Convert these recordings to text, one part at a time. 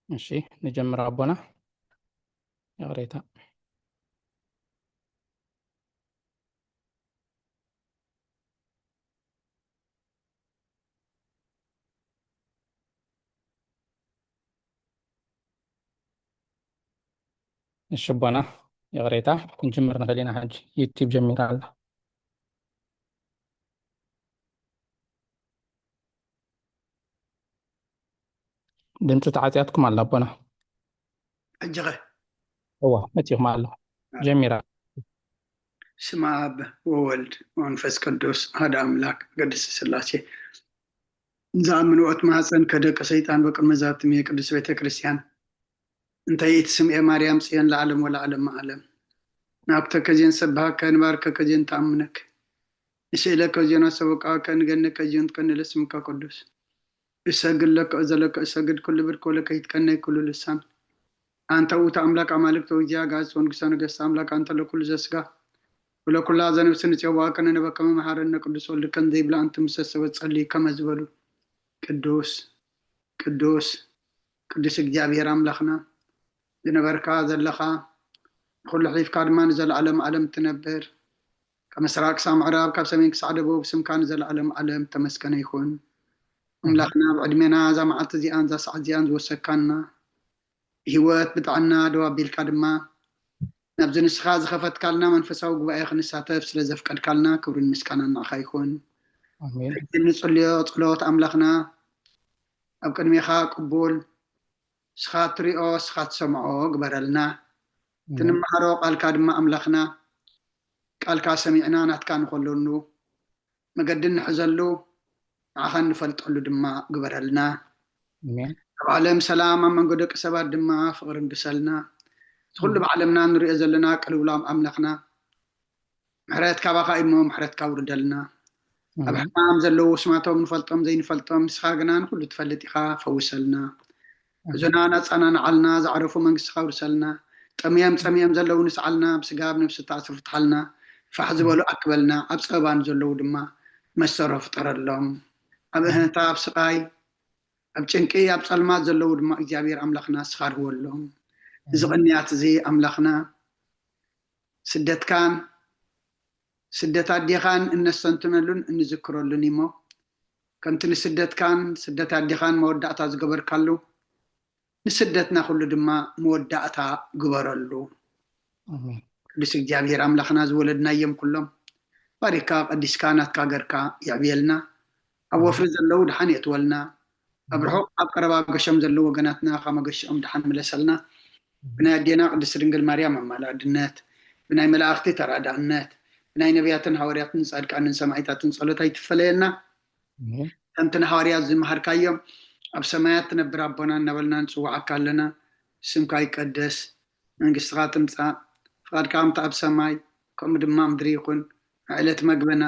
እሺ፣ ንጀምር ኣቦና። ይቕሬታ። እሺ ኣቦና፣ ይቕሬታ፣ ክንጅምር ንኽእል ኢና። ሕጂ ዩቲዩብ ጀሚራ ኣላ። ድምፂ ተዓፅያትኩም ኣላ ኣቦና። ሕጂ ኸ? እዋ፣ መፂኹም ኣሎ። ጀሚራ። ስመ ኣብ ወወልድ ወመንፈስ ቅዱስ ሓደ ኣምላክ ቅድስት ስላሴ። እዛ ኣብ ምንኦት ማህፀን ከደቂ ሰይጣን በቅድመ ዛትም ቅድስት ቤተ ክርስቲያን እንተ ይእቲ ስምኤ ማርያም ጽዮን ለዓለም ወለዓለም መዓለም። ናብ ተከዜን ሰብሃከ ንባርከ ከዜን ተኣምነክ ንስእለከ ዜና ሰበቃከ ንገነከ ዜን ትቀንለ ስምካ ቅዱስ። እሰግድ ለከ እዘለከ እሰግድ ኩሉ ብርክ ወለከ ይትቀነይ ኩሉ ልሳን። አንተ ውእቱ አምላክ አማልክት ወእግዚአ አጋዕዝት ወንጉሰ ነገስት አምላክ አንተ ለኩሉ ዘስጋ ወለኩላ ዘነፍስ ንጽውዓከ ነነበከ መሐረነ ቅዱስ ወልድከ እንዘ ይብላ እንተ ምሰሰወ ጸሊ ከመ ዝበሉ ቅዱስ ቅዱስ ቅዱስ እግዚኣብሔር ኣምላኽና ዝነበርካ ዘለኻ ንኹሉ ሒፍካ ድማ ንዘለዓለም ዓለም ትነብር ካብ ምስራቅ ክሳብ ምዕራብ ካብ ሰሜን ክሳዕ ደቡብ ስምካ ንዘለዓለም ዓለም ተመስገነ ይኹን። ኣምላኽና ኣብ ዕድሜና እዛ መዓልቲ እዚኣን እዛ ሰዓት እዚኣን ዝወሰካና ህይወት ብጥዕና ደው ኣቢልካ ድማ ናብዚ ንስኻ ዝኸፈትካልና መንፈሳዊ ጉባኤ ክንሳተፍ ስለ ዘፍቀድካልና ክብርን ምስጋናን ንዓኻ ይኹን። ኣሜን። ሕጂ ንጽልዮ ጸሎት ኣምላኽና ኣብ ቅድሜኻ ቅቡል ንስኻ ትሪኦ ንስኻ ትሰምዖ ግበረልና። እቲ ኣሜን። ንመሃሮ ቃልካ ድማ ኣምላኽና ቃልካ ሰሚዕና ናትካ ንኸለኑ መገዲ ንሕዘሉ ንዓኻ እንፈልጠሉ ድማ ግበረልና። ኣሜን። ኣብ ዓለም ሰላም ኣብ መንጎ ደቂ ሰባት ድማ ፍቕሪ ንግሰልና። እቲ ኩሉ ኣሜን። ብዓለምና ንሪኦ ዘለና ቅልውላም ኣምላኽና ምሕረት ካባኻ እሞ ምሕረትካ ውርደልና። ኣብ ኣሜን። ሕማም ዘለዉ ስማቶም ንፈልጦም ዘይንፈልጦም ንስኻ ግና ንኹሉ ትፈልጥ ኢኻ ፈውሰልና። ኣሜን። ሕዙናን ኣጸናንዓልና ዝዓረፉ መንግስትኻ ውርሰልና። ጠምዮም ጸሚዮም ዘለዉ ንስዓልና ብስጋ ብነብሲ ተኣስሩ ፍትሓልና። ፋሕ ዝበሉ ኣክበልና ኣብ ጸበባ ንዘለዉ ድማ መሰሮ ፍጠረሎም። ኣብ እህነታ ኣብ ስቓይ ኣብ ጭንቂ ኣብ ጸልማት ዘለዉ ድማ እግዚኣብሔር ኣምላኽና ንስኻ ርህወሎም። እዚ ቅንያት እዚ ኣምላኽና ስደትካን ስደት ኣዴኻን እነስተንትነሉን እንዝክረሉን እሞ ከምቲ ንስደትካን ስደት ኣዴኻን መወዳእታ ዝገበርካሉ ንስደትና ኩሉ ድማ መወዳእታ ግበረሉ። ኣሜን። ቅዱስ እግዚኣብሔር ኣምላኽና ዝወለድናዮም ኩሎም ባሪካ ቀዲስካ ናትካ ገርካ የዕብየልና። ኣብ ወፍሪ ዘለዉ ድሓን የእትወልና። ኣብ ርሑቕ ኣብ ቀረባ ገሾም ዘለዉ ወገናትና ካብ መገሽኦም ድሓን ምለሰልና። ብናይ ኣዴና ቅድስቲ ድንግል ማርያም ኣማላድነት፣ ብናይ መላእኽቲ ተራዳእነት፣ ብናይ ነቢያትን ሃዋርያትን ጻድቃንን ሰማዕታትን ጸሎት ኣይትፈለየና። ኣሜን። ከምቲ ንሃዋርያት ዝመሃርካዮም ኣብ ሰማያት ትነብር ኣቦና እናበልና ንጽውዓካ ኣለና። ስምካ ይቀደስ፣ መንግስትኻ ትምጻእ፣ ፍቓድካ ከምቲ ኣብ ሰማይ ከምኡ ድማ ምድሪ ይኹን። ዕለት መግበና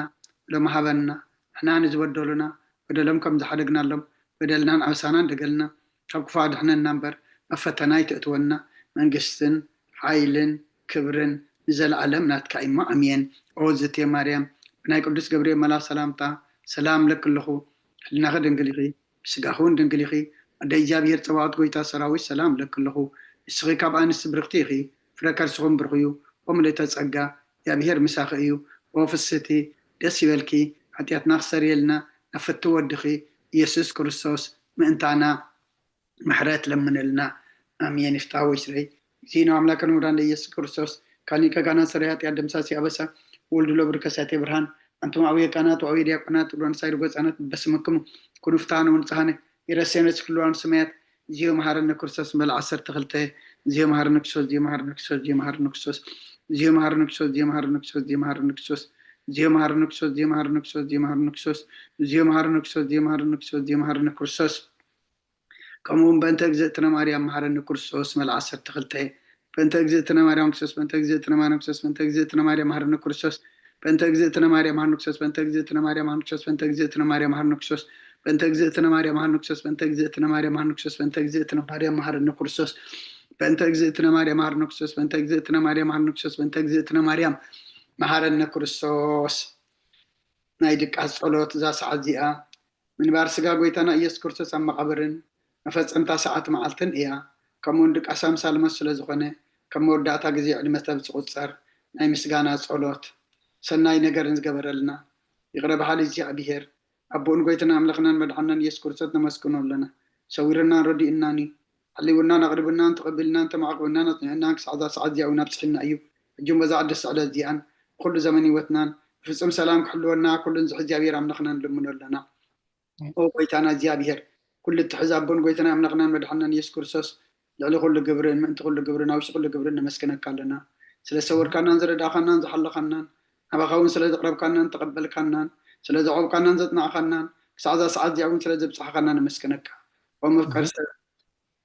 ሎሚ ሃበና፣ ንሕና ንዝበደሉና በደሎም ከም ዝሓደግናሎም በደልናን ኣበሳናን ደገልና ካብ ክፉእ ኣድሕነና እምበር ኣብ ፈተና ኣይተእትወና። መንግስትን ሓይልን ክብርን ንዘለኣለም ናትካ እሞ ኣሜን። ኦ ዝቴ ማርያም ብናይ ቅዱስ ገብርኤል መልኣክ ሰላምታ ሰላም ለክልኹ። ህልናኺ ድንግል ኢኺ፣ ብስጋኺ እውን ድንግል ኢኺ። ኣደ እግዚኣብሔር ጸባኦት ጎይታ ሰራዊት ሰላም ለክልኹ። ንስኺ ካብ ኣንስቲ ብርኽቲ ኢኺ፣ ፍረ ከርስኹም ብሩኽ እዩ። ኦ ምልእተ ጸጋ እግዚኣብሔር ምሳኺ እዩ። ኦ ፍስህቲ ደስ ይበልኪ፣ ሓጢኣትና ክሰርየልና ናብ ፍትው ወድኺ ኢየሱስ ክርስቶስ ምእንታና ምሕረት ለምንልና። ኣሜን። ይፍታ ወይ ስረይ። እግዚእነ አምላክነ ወመድኃኒነ ኢየሱስ ክርስቶስ ካሊቀ ካህናት ሰራይ ኃጢአት ደምሳሲ አበሳ ወልድ ሎብር ከሳቴ ብርሃን አንቱም አብየ ካህናት ወአብየ ዲያቆናት ወንሳይ ርጎ ህፃናት በስምክሙ ኩኑ ፍትሐነ ወንጽሐነ ይረሴነ ኩሉ ሰማያት። እግዚኦ መሐረነ ክርስቶስ መበል ዓሰርተ ክልተ። እግዚኦ መሐረነ ክርስቶስ፣ እግዚኦ መሐረነ ክርስቶስ፣ እግዚኦ መሐረነ ክርስቶስ፣ እግዚኦ መሐረነ ክርስቶስ፣ እግዚኦ መሐረነ ክርስቶስ፣ እግዚኦ መሐረነ ክርስቶስ፣ እግዚኦ መሐረነ ክርስቶስ፣ እግዚኦ መሐረነ ክርስቶስ፣ እግዚኦ መሐረነ ክርስቶስ፣ እግዚኦ መሐረነ ክርስቶስ፣ እግዚኦ መሐረነ ክርስቶስ፣ እግዚኦ መሐረነ ክርስቶስ። ከምኡ እውን በእንተ እግዝእትነ ማርያም መሐረነ ክርስቶስ መበል ዓሰርተ ክልተ። በእንተ እግዝእትነ ማርያም ክርስቶስ፣ በእንተ እግዝእትነ ማርያም ክርስቶስ፣ በእንተ እግዝእትነ ማርያም መሐረነ ክርስቶስ፣ በእንተ እግዝእትነ ማርያም መሐረነ ክርስቶስ፣ በእንተ እግዝእትነ ማርያም መሐረነ ክርስቶስ፣ በእንተ እግዝእትነ ማርያም መሐረነ ክርስቶስ፣ በእንተ እግዝእትነ ማርያም መሐረነ ክርስቶስ፣ በእንተ እግዝእትነ ማርያም መሐረነ ክርስቶስ፣ በእንተ እግዝእትነ ማርያም መሐረነ ክርስቶስ፣ በእንተ እግዝእትነ ማርያም መሐረነ ክርስቶስ፣ በእንተ እግዝእትነ ማርያም መሐረነ ክርስቶስ፣ በእንተ እግዝእትነ ማርያም መሐረነ ክርስቶስ። ናይ ድቃስ ጸሎት እዛ ሰዓት እዚኣ ምንባር ስጋ ጎይታና ኢየሱስ ክርስቶስ ኣብ መቓብርን መፈጸምታ ሰዓት መዓልትን እያ። ከምኡውን ድቃስ ኣምሳል ሞት ስለ ዝኾነ፣ ከም መወዳእታ ግዜ ዕድመ ሰብ ዝቑጸር ናይ ምስጋና ጸሎት፣ ሰናይ ነገርን ዝገበረልና፣ ይቕረ በሃሊ እግዚኣብሔር፣ ኣቦኡን ጎይታና ኣምላኽናን መድሓናን ኢየሱስ ክርስቶስ ነመስግኖ ኣለና። ሰዊርናን ረዲእናን እዩ። ሓሊውናን ኣቕሪቡናን ተቐቢልናን ተማዕቑብናን ኣጽኒዕናን ክሳዕ እዛ ሰዓት እዚኣ እውን ኣብጽሕና እዩ። ሕጂ እሞ እዛ ቅድስቲ ዕለት እዚኣን ብኹሉ ዘመን ህይወትናን ብፍጹም ሰላም ክሕልወና ኩሉን ዝሕዚ እግዚኣብሔር ኣምላኽና ንልምኖ ኣለና። ኦ ጎይታና እግዚኣብሔር፣ ኩሉ እትሕዝ ኣቦን ጎይታና ኣምላኽናን መድሓናን ኢየሱስ ክርስቶስ፣ ልዕሊ ኩሉ ግብርን ምእንቲ ኩሉ ግብርን ኣብ ውሽጢ ኩሉ ግብርን ነመስግነካ ኣለና። ስለ ዝሰወርካናን ዝረዳእካናን ዝሓለኻናን፣ ናባኻ እውን ስለ ዘቕረብካናን ተቐበልካናን፣ ስለ ዘዕቆብካናን ዘጽናዕካናን፣ ክሳዕ እዛ ሰዓት እዚኣ እውን ስለ ዘብጻሕካና ነመስግነካ። ኦ መፍቀር ሰብ፣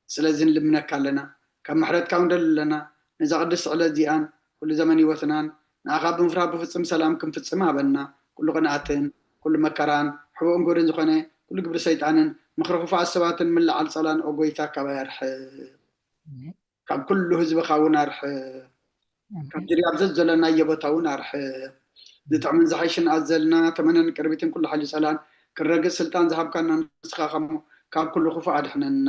ስለዚ ንልምነካ ኣለና። ካብ ምሕረትካ እውን ደሊ ኣለና። ነዛ ቅድስቲ ዕለት እዚኣን ኩሉ ዘመን ህይወትናን ንኣኻ ብምፍራህ ብፍጹም ሰላም ክንፍጽም ሃበና። ኩሉ ቅንኣትን ኩሉ መከራን ሕቡእን ጎድን ዝኾነ ኩሉ ግብሪ ሰይጣንን ምኽሪ ክፉኣት ሰባትን ምልዓል ጸላን ኦ ጎይታ ካባይ ኣርሕቕ። ካብ ኩሉ ህዝብኻ እውን ኣርሕቕ። ካብ ዙርያ ኣብ ዘዘለናዮ ቦታ እውን ኣርሕቕ። ዝጥዕምን ዝሓይሽን ኣዘልና ተመነን ቅርቢትን ኩሉ ሓይሊ ጸላን ክረግጽ ስልጣን ዝሃብካና ንስኻ ኸሞ ካብ ኩሉ ክፉእ ኣድሕነና።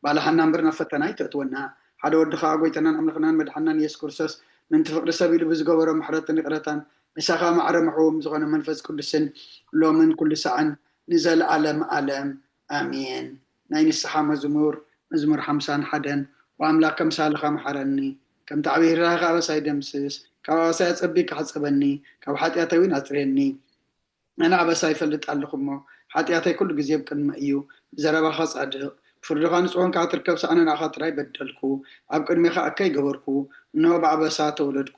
ባልሃና እምበር ናብ ፈተና ኣይተእትወና። ሓደ ወድኻ ጎይታናን ኣምላኽናን መድሓናን ኢየሱስ ክርስቶስ ምእንቲ ፍቕሪ ሰብ ኢሉ ብዝገበሮ ምሕረትን ይቕረታን ምሳኻ ማዕረ ምሕውም ዝኾነ መንፈስ ቅዱስን ሎምን ኩሉ ሰዓን ንዘለኣለም ኣለም ኣሜን። ናይ ንስሓ መዝሙር፣ መዝሙር ሓምሳን ሓደን። ኦ ኣምላኽ ከምሳልኻ መሓረኒ፣ ከምቲ ዓብዪ ርህራሄኻ ኣበሳይ ደምስስ፣ ካብ ኣበሳይ ኣጸቢካ ሕጸበኒ፣ ካብ ሓጢኣተይ እውን ኣጽርየኒ። ኣነ ኣበሳ ይፈልጥ ኣለኹ እሞ፣ ሓጢኣተይ ኩሉ ግዜ ኣብ ቅድመይ እዩ። ብዘረባኻ ጻድቕ፣ ብፍርድኻ ንጹሕ ኾንካ ክትርከብ፣ ኣነ ንኣኻ ጥራይ በደልኩ፣ ኣብ ቅድሜኻ እከይ ገበርኩ። እንሆ ብኣበሳ ተወለድኩ፣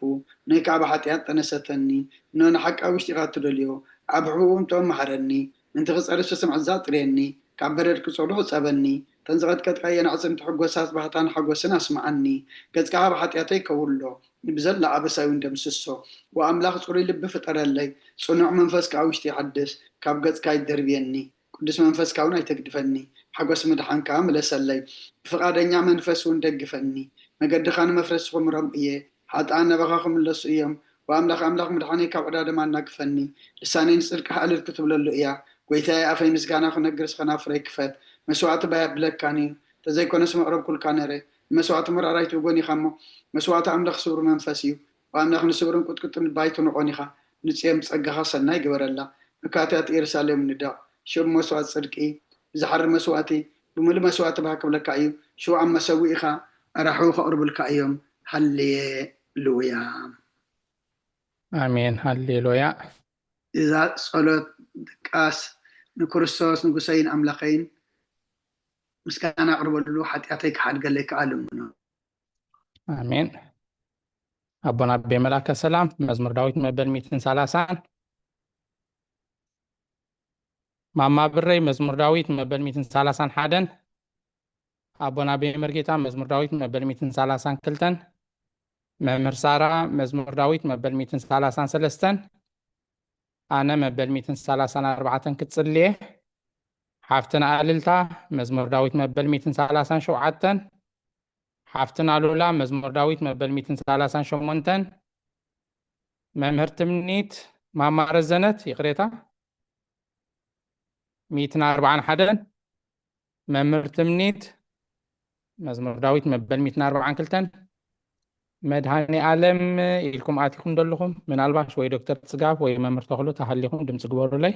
ኖይ ከኣ ብሓጢኣት ጠነሰተኒ። እንሆ ንሓቂ ኣብ ውሽጢኻ እትደልዮ፣ ኣብ ሕቡእ እውን ጥዑም መሓረኒ። ምእንቲ ክጸሪ ዝተሰምዐ እዛ ኣጽርየኒ፣ ካብ በደል ክጸሉ ሕጸበኒ። እተን ዝቐጥቀጥካየን ኣዕጽምቲ ሕጎሳት ባህታን ሓጎስን ኣስምዓኒ። ገጽካ ካብ ሓጢኣተይ ከውሎ፣ ንብዘላ ኣበሳይ እውን ደምስሶ። ወኣምላኽ ጽሩይ ልቢ ፍጠረለይ፣ ጽኑዕ መንፈስ ከኣ ውሽጢ ይሓድስ። ካብ ገጽካ ኣይትደርብየኒ፣ ቅዱስ መንፈስካ እውን ኣይተግድፈኒ። ሓጎስ ምድሓንካ ምለሰለይ፣ ብፍቓደኛ መንፈስ እውን ደግፈኒ። መገድኻ ንመፍረስቲ ክምሮም እየ፣ ሓጥኣን ናባኻ ክምለሱ እዮም። ወኣምላኽ ኣምላኽ ምድሓነይ ካብ ዕዳ ደም ኣናግፈኒ። ልሳነይ ንጽድቅኻ እልል ክትብለሉ እያ። ጎይታየ ኣፈይ ምስጋና ክነግር ስኸናፍረይ ክፈት። መስዋእቲ ባይ ኣብለካን እዩ። ተዘይኮነስ መቕረብኩልካ ነረ። ንመስዋእቲ መርኣራይት ብጎን ኢኻ እሞ መስዋእቲ ኣምላኽ ስብሪ መንፈስ እዩ። ወኣምላኽ ንስብርን ቁጥቁጥን ባይ ትንቖን ኢኻ። ንጽዮን ብጸጋኻ ሰናይ ግበረላ። መካትያት ኢየሩሳሌም ንደቕ። ሽም መስዋእቲ ጽድቂ ብዝሓሪ መስዋእቲ ብምሉእ መስዋእቲ ባህ ክብለካ እዩ። ሽውዓን መሰዊኢኻ ኣራሕዉ ከቕርቡልካ እዮም። ሃሌሉያ። ኣሜን ሃሌሉያ። እዛ ጸሎት ድቃስ ንክርስቶስ ንጉሰይን ኣምላኸይን ምስጋና ኣቕርበሉ፣ ሓጢኣተይ ክሓድገለይ ከኣ ልምኖ። ኣሜን። ኣቦና ኣቤ መላከ ሰላም መዝሙር ዳዊት መበል ሚእትን ሰላሳን። ማማ ብረይ መዝሙር ዳዊት መበል ሚእትን ሰላሳን ሓደን። ኣቦና ኣቤ መርጌታ መዝሙር ዳዊት መበል ሚእትን ሰላሳን ክልተን። መምህር ሳራ መዝሙር ዳዊት መበል ሚእትን ሰላሳን ሰለስተን። ኣነ መበል ሚእትን ሰላሳን ኣርባዕተን ክትጽልየ። ሓፍትና ኣልልታ መዝሙር ዳዊት መበል ሚእትን ሰላሳን ሸውዓተን። ሓፍትና ሉላ መዝሙር ዳዊት መበል ሚእትን ሰላሳን ሸሞንተን። መምህር ትምኒት ማማ ረዘነት ይቕሬታ ሚእትን ኣርባዓን ሓደን። መምህር ትምኒት መዝሙር ዳዊት መበል ሚእትን ኣርባዓን ክልተን። መድሃኔ ኣለም ኢልኩም ኣቲኹም ደለኹም ምናልባሽ ወይ ዶክተር ጽጋብ ወይ መምህር ተኽሉ ተሃሊኹም ድምፂ ግበሩለይ።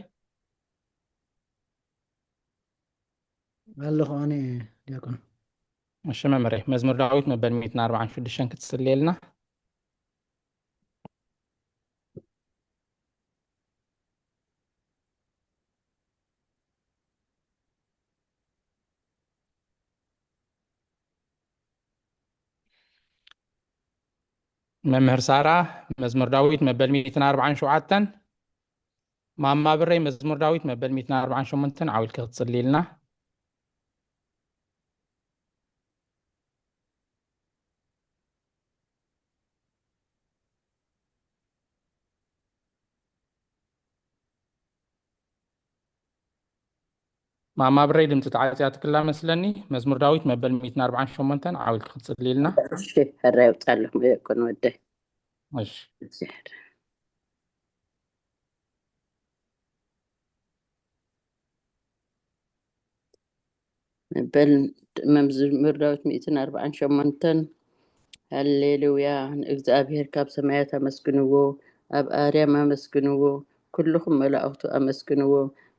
ኣለኹ ኣነ ዲያቆን። እሺ መምህረይ፣ መዝሙር ዳዊት መበል ሚእትን ኣርባዓን ሽዱሽተን ክትስልየልና። መምህር ሳራ መዝሙር ዳዊት መበል ሚእትን ኣርባዓን ሸውዓተን። ማማ ብረይ መዝሙር ዳዊት መበል ሚእትን ኣርባዓን ሸሞንተን ዓው ኢልኪ ክትጽልይልና። ማማ ብረይ ድምፂ ተዓፅያትክላ መስለኒ። መዝሙር ዳዊት መበል ሚእትን ኣርባዓን ሸሞንተን ዓው ኢልኪ ክትፅልይልና። እሺ፣ ሕራይ ኣውፅኣለኹ ዲያቆን ወደይ። እሺ። እሺ፣ ሕራይ። መበል መዝሙር ዳዊት ሚእትን ኣርባዓን ሸሞንተን። ሃሌሉያ! ንእግዚኣብሔር ካብ ሰማያት ኣመስግንዎ፣ ኣብ ኣርያም ኣመስግንዎ፣ ኩልኹም መላእኽቱ ኣመስግንዎ፣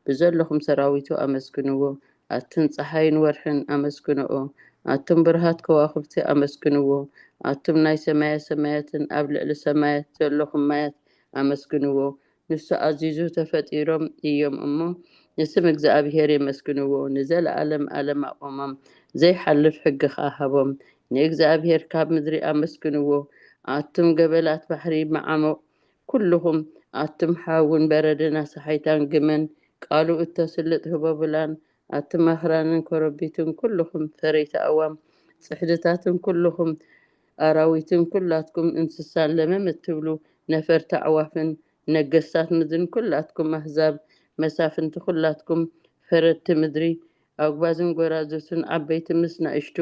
ብዘለኹም ሰራዊቱ ኣመስግንዎ። ኣቱም ጸሓይን ወርሕን ኣመስግንኦ፣ ኣቱም ብሩሃት ከዋኽብቲ ኣመስግንዎ፣ ኣቱም ናይ ሰማየ ሰማያትን ኣብ ልዕሊ ሰማያት ዘለኹም ማያት ኣመስግንዎ። ንሱ ኣዚዙ ተፈጢሮም እዮም እሞ፣ ንስም እግዚኣብሔር የመስግንዎ። ንዘለዓለም ዓለም ኣቆሞም፣ ዘይሓልፍ ሕጊ ኸኣ ሃቦም። ንእግዚኣብሔር ካብ ምድሪ ኣመስግንዎ። ኣቱም ገበላት ባሕሪ መዓሙቕ ኩልኹም፣ ኣቱም ሓውን በረድን ኣሳሓይታን ግመን፣ ቃሉ እተስልጥ ህቦብላን፣ ኣቱም ኣኽራንን ኮረቢትን ኩልኹም፣ ፈረይቲ ኣእዋም ጽሕድታትን ኩልኹም፣ ኣራዊትን ኩላትኩም እንስሳን ለመም እትብሉ ነፈርቲ ኣዕዋፍን፣ ነገስታት ምድርን ኩላትኩም ኣህዛብ፣ መሳፍንቲ ኩላትኩም ፈረድቲ ምድሪ፣ ኣጉባዝን ጎራዙትን ዓበይቲ ምስ ናእሽቱ፣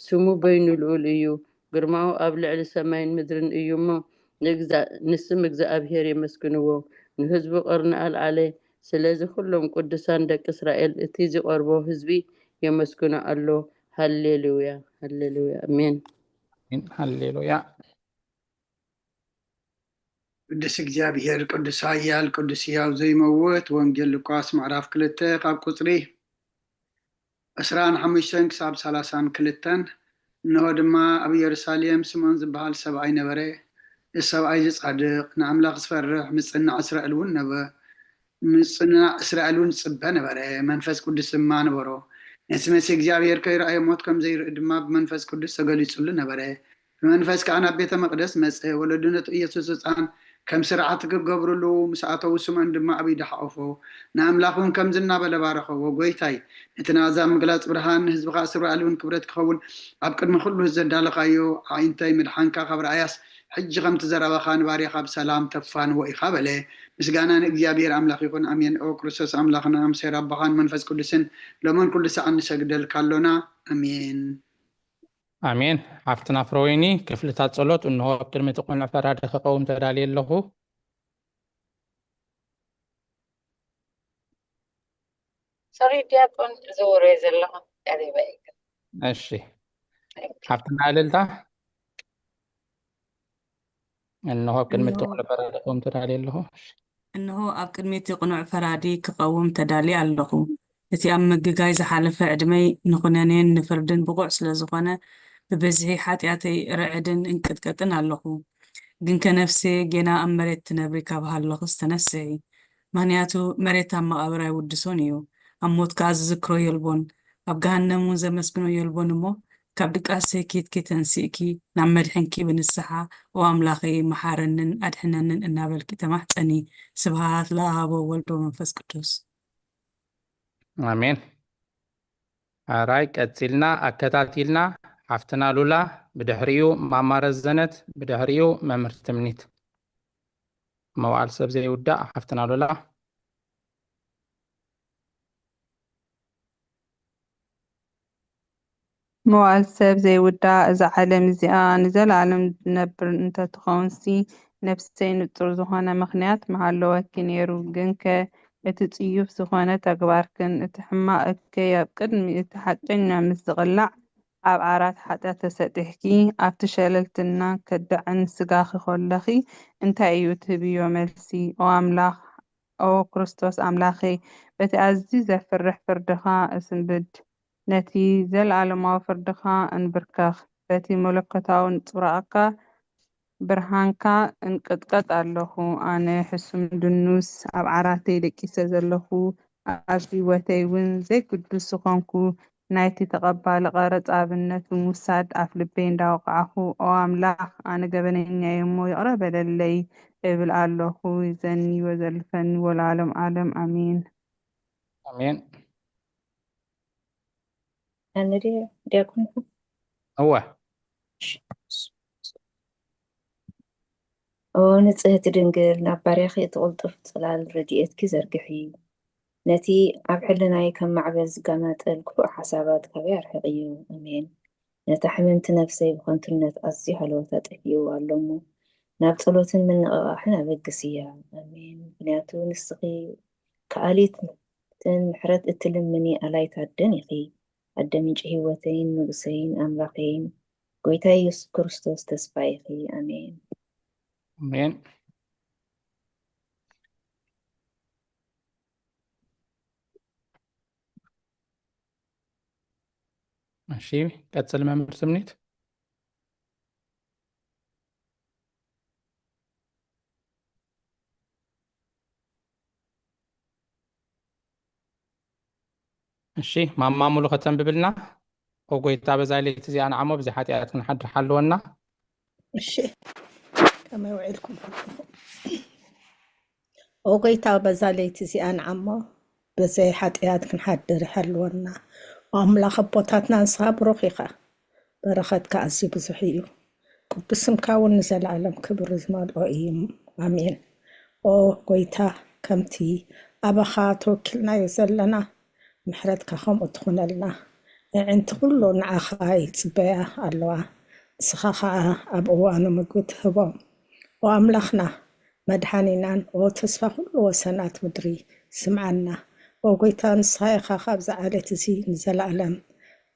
ስሙ በይኑ ልኡል እዩ። ግርማኡ ኣብ ልዕሊ ሰማይን ምድርን እዩ እሞ፣ ንእግዛ-፣ ንስም እግዚኣብሔር የመስግንዎ። ንህዝቡ ቀርኒ ኣልዓለ። ስለዚ ኩሎም ቅዱሳን ደቂ እስራኤል፣ እቲ ዝቐርቦ ህዝቢ የመስግኖ ኣሎ። ሃሌሉያ፣ ሃሌሉያ፣ ኣሜን። ሃሌሉያ። ቅዱስ እግዚኣብሔር፣ ቅዱስ ኃያል፣ ቅዱስ ሕያው ዘይመውት። ወንጌል ሉቃስ ምዕራፍ ክልተ ካብ ቁጽሪ ዕስራን ሓሙሽተን ክሳብ ሰላሳን ክልተን። እንሆ ድማ ኣብ ኢየሩሳሌም ስምዖን ዝበሃል ሰብኣይ ነበረ። እዚ ሰብኣይ እዚ ጻድቕ፣ ንኣምላኽ ዝፈርሕ፣ ምጽናዕ እስራኤል እውን ነበ-፣ ምጽናዕ እስራኤል እውን ዝጽበ ነበረ። መንፈስ ቅዱስ ድማ ነበሮ። ነቲ መሲህ እግዚኣብሔር ከይረኣየ ሞት ከም ዘይርኢ ድማ ብመንፈስ ቅዱስ ተገሊጹሉ ነበረ። ብመንፈስ ከኣ ናብ ቤተ መቕደስ መጸ። ወለዱ ነቲ ኢየሱስ ህጻን ከም ስርዓት ክገብርሉ ምስ ኣተዉ፣ ስምዖን ድማ ኣብ ኢዱ ሓቖፎ። ንኣምላኽ እውን ከምዚ እናበለ ባረኸዎ፣ ጐይታይ፣ ነቲ ናዛ ምግላጽ ብርሃን ንህዝብኻ እስራኤል እውን ክብረት ክኸውን ኣብ ቅድሚ ኩሉ ዘዳለኻዮ ኣዒንተይ ምድሓንካ ካብ ረኣያስ፣ ሕጂ ከምቲ ዘረባኻ ንባርያኻ ብሰላም ተፋንዎ ኢኻ በለ። ምስጋና ንእግዚኣብሔር ኣምላኽ ይኹን፣ ኣሜን። ኦ ክርስቶስ ኣምላኽና፣ ኣምሴር ኣቦኻን መንፈስ ቅዱስን፣ ሎምን ኩሉ ሰዓት ንሰግደልካ ኣሎና። ኣሜን። ኣሜን። ሓፍትና ፍረወይኒ፣ ክፍልታት ጸሎት እንሆ ኣብ ቅድሚ እቲ ቅኑዕ ፈራዲ ክቐውም ተዳልየ ኣለኹ። ሶሪ ዲያቆን፣ ዝውረ ዘለኹ ቀሪበ እዩ። እሺ፣ ሓፍትና እልልታ፣ እንሆ ኣብ ቅድሚ እቲ ቅኑዕ ፈራዲ ክቐውም ተዳልየ ኣለኹ። እሺ። እንሆ ኣብ ቅድሚ እቲ ቅኑዕ ፈራዲ ክቐውም ተዳልየ ኣለኹ። እቲ ኣብ ምግጋይ ዝሓለፈ ዕድመይ ንኹነኔን ንፍርድን ብቑዕ ስለ ዝኾነ፣ ብብዝሒ ሓጢኣተይ ርዕድን እንቅጥቀጥን ኣለኹ። ግንከ ነፍሰየ ጌና ኣብ መሬት ትነብሪ ካብ ሃለኹስ ተነስሒ። ምኽንያቱ መሬት ኣብ መቓብር ኣይውድሶን እዩ፣ ኣብ ሞት ከኣ ዝዝክሮ የልቦን፣ ኣብ ገሃነም እውን ዘመስግኖ የልቦን እሞ፣ ካብ ድቃሰኪ ተንሲእኪ ናብ መድሕንኪ ብንስሓ፣ ኦ ኣምላኸይ፣ መሓረንን ኣድሕነንን እናበልኪ ተማሕጸኒ። ስብሃት ለኣሃቦ ወልዶ መንፈስ ቅዱስ። ኣሜን። ኣራይ፣ ቀጺልና ኣከታቲልና ሓፍትና ሉላ፣ ብድሕሪኡ ማማ ረዘነት፣ ብድሕሪኡ መምህር ትምኒት። መዋዕል ሰብ ዘይውዳእ ሓፍትና ሉላ። መዋዕል ሰብ ዘይውዳእ፣ እዛ ዓለም እዚኣ ንዘለኣለም ዝነብር እንተትኸውንሲ፣ ነፍሰይ ንጹር ዝኾነ ምኽንያት ምሃለወኪ ነይሩ። ግንከ እቲ ጽዩፍ ዝኾነ ተግባርክን እቲ ሕማቕ እከይ ኣብ ቅድሚ እቲ ሓቀኛ ምስ ዝቕላዕ፣ ኣብ ዓራት ሓጢኣት ተሰጢሕኪ፣ ኣብቲ ሸለልትናን ከዳዕን ስጋኺ ከለኺ፣ እንታይ እዩ ትህብዮ መልሲ? ኦ ኣምላኽ፣ ኦ ክርስቶስ ኣምላኸይ፣ በቲ ኣዝዩ ዘፍርሕ ፍርድኻ እስንብድ። ነቲ ዘለኣለማዊ ፍርድኻ እንብርከኽ። በቲ መለኮታዊ ነጸብራቕካ ብርሃንካ እንቅጥቀጥ ኣለኹ። ኣነ ሕሱም ድኑስ ኣብ ዓራተይ ደቂሰ ዘለኹ፣ ኣብ ህይወተይ እውን ዘይግዱስ ዝኾንኩ፣ ናይቲ ተቐባሊ ቀረጽ ኣብነት ብምውሳድ ኣፍ ልበይ እንዳወቃዕኹ፣ ኦ ኣምላኽ፣ ኣነ ገበነኛ እየ እሞ ይቕረ በለለይ እብል ኣለኹ። ይዘኒ ወዘልፈኒ ወለዓለም ዓለም ኣሜን። ኣሜን። ኣነ ድየ ዲያቆን? እወ። ኦ ንጽህቲ ድንግል፣ ናብ ባርያኺ እቲ ቅልጡፍ ጽላል ረድኤትኪ ዘርግሒ። ነቲ ኣብ ሕልናይ ከም ማዕበል ዝጋማጠል ክፉእ ሓሳባት ካበይ ኣርሕቕዮ። ኣሜን። ነታ ሕምምቲ ነፍሰይ ብኸንቱነት ኣዝዩ ሃለወታ ጠፊእዎ ኣሎ እሞ፣ ናብ ጸሎትን ምንቕቓሕን ኣበግስያ። ኣሜን። ምኽንያቱ ንስኺ ከኣሊትን ምሕረት እትልምኒ ኣላይት ኣደን ኢኺ። ኣደ ምንጪ ህይወተይን ንጉሰይን ኣምላኸይን፣ ጎይታ ኢየሱስ ክርስቶስ ተስፋ ኢኺ። ኣሜን። ኣሜን። እሺ፣ ቀጽል መምህር ትምኒት። እሺ፣ ማማ ሙሉ ከተንብብልና። ኦ ጎይታ፣ በዛ ለይቲ እዚኣ ንዓሞ ብዘይ ሓጢኣት ክንሓድር ሓልወና። እሺ፣ ከመይ ውዒልኩም? ኦ ጎይታ፣ በዛ ለይቲ እዚኣ ንዓሞ ብዘይ ሓጢኣት ክንሓድር ይሓልወና። ኦ ኣምላኽ ኣቦታትና፣ ንስኻ ብሩኽ ኢኻ፣ በረኸትካ ኣዝዩ ብዙሕ እዩ። ቅዱስ ስምካ እውን ንዘለኣለም ክብሪ ዝመልኦ እዩ። ኣሜን። ኦ ጎይታ፣ ከምቲ ኣባኻ ተወኪልናዮ ዘለና፣ ምሕረትካ ከምኡ ትኹነልና። ኣዒንቲ ኩሉ ንዓኻ ይጽበያ ኣለዋ፣ ንስኻ ኸኣ ኣብ እዋኑ ምግቢ ትህቦም። ኦ ኣምላኽና፣ መድሓኒናን ኦ ተስፋ ኩሉ ወሰናት ምድሪ፣ ስምዓና። ኦ ጎይታ፣ ንስኻ ኢኻ ካብዚ ዓሌት እዚ ንዘለኣለም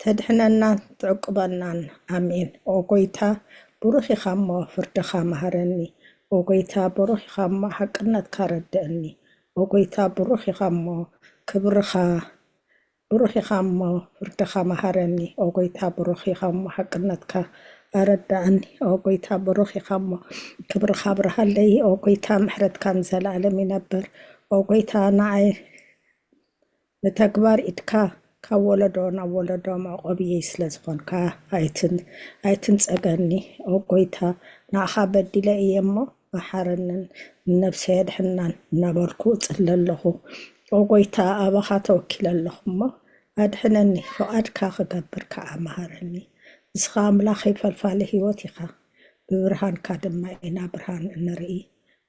ተድሕነናን ትዕቁበናን። ኣሜን። ኦ ጎይታ፣ ብሩኽ ኢኻ እሞ ፍርድኻ መሃረኒ። ኦ ጎይታ፣ ብሩኽ ኢኻ እሞ ሓቅነትካ ረድእኒ። ኦ ጎይታ፣ ብሩኽ ኢኻ እሞ ክብርኻ፣ ብሩኽ ኢኻ እሞ ፍርድኻ መሃረኒ። ኦ ጎይታ፣ ብሩኽ ኢኻ እሞ ሓቅነትካ ኣረዳእኒ። ኦ ጎይታ፣ ብሩኽ ኢኻ እሞ ክብርኻ ኣብርሃለይ። ኦ ጎይታ፣ ምሕረትካ ንዘለኣለም ይነብር። ኦ ጎይታ፣ ንዓይ ንተግባር ኢድካ ካብ ወለዶ ናብ ወለዶ መዕቆብየይ ስለ ዝኾንካ ኣይትን-፣ ኣይትንጸገኒ። ኦ ጎይታ፣ ንዓኻ በዲለ እየ እሞ መሓረንን ንነብሰይ ኣድሕናን እናበልኩ እጽሊ ኣለኹ። ኦ ጎይታ፣ ኣባኻ ተወኪለ ኣለኹ እሞ ኣድሕነኒ፣ ፍቓድካ ክገብር ከኣ መሃረኒ። ንስኻ ኣምላኸይ ፈልፋሊ ህይወት ኢኻ፣ ብብርሃንካ ድማ ኢና ብርሃን እንርኢ።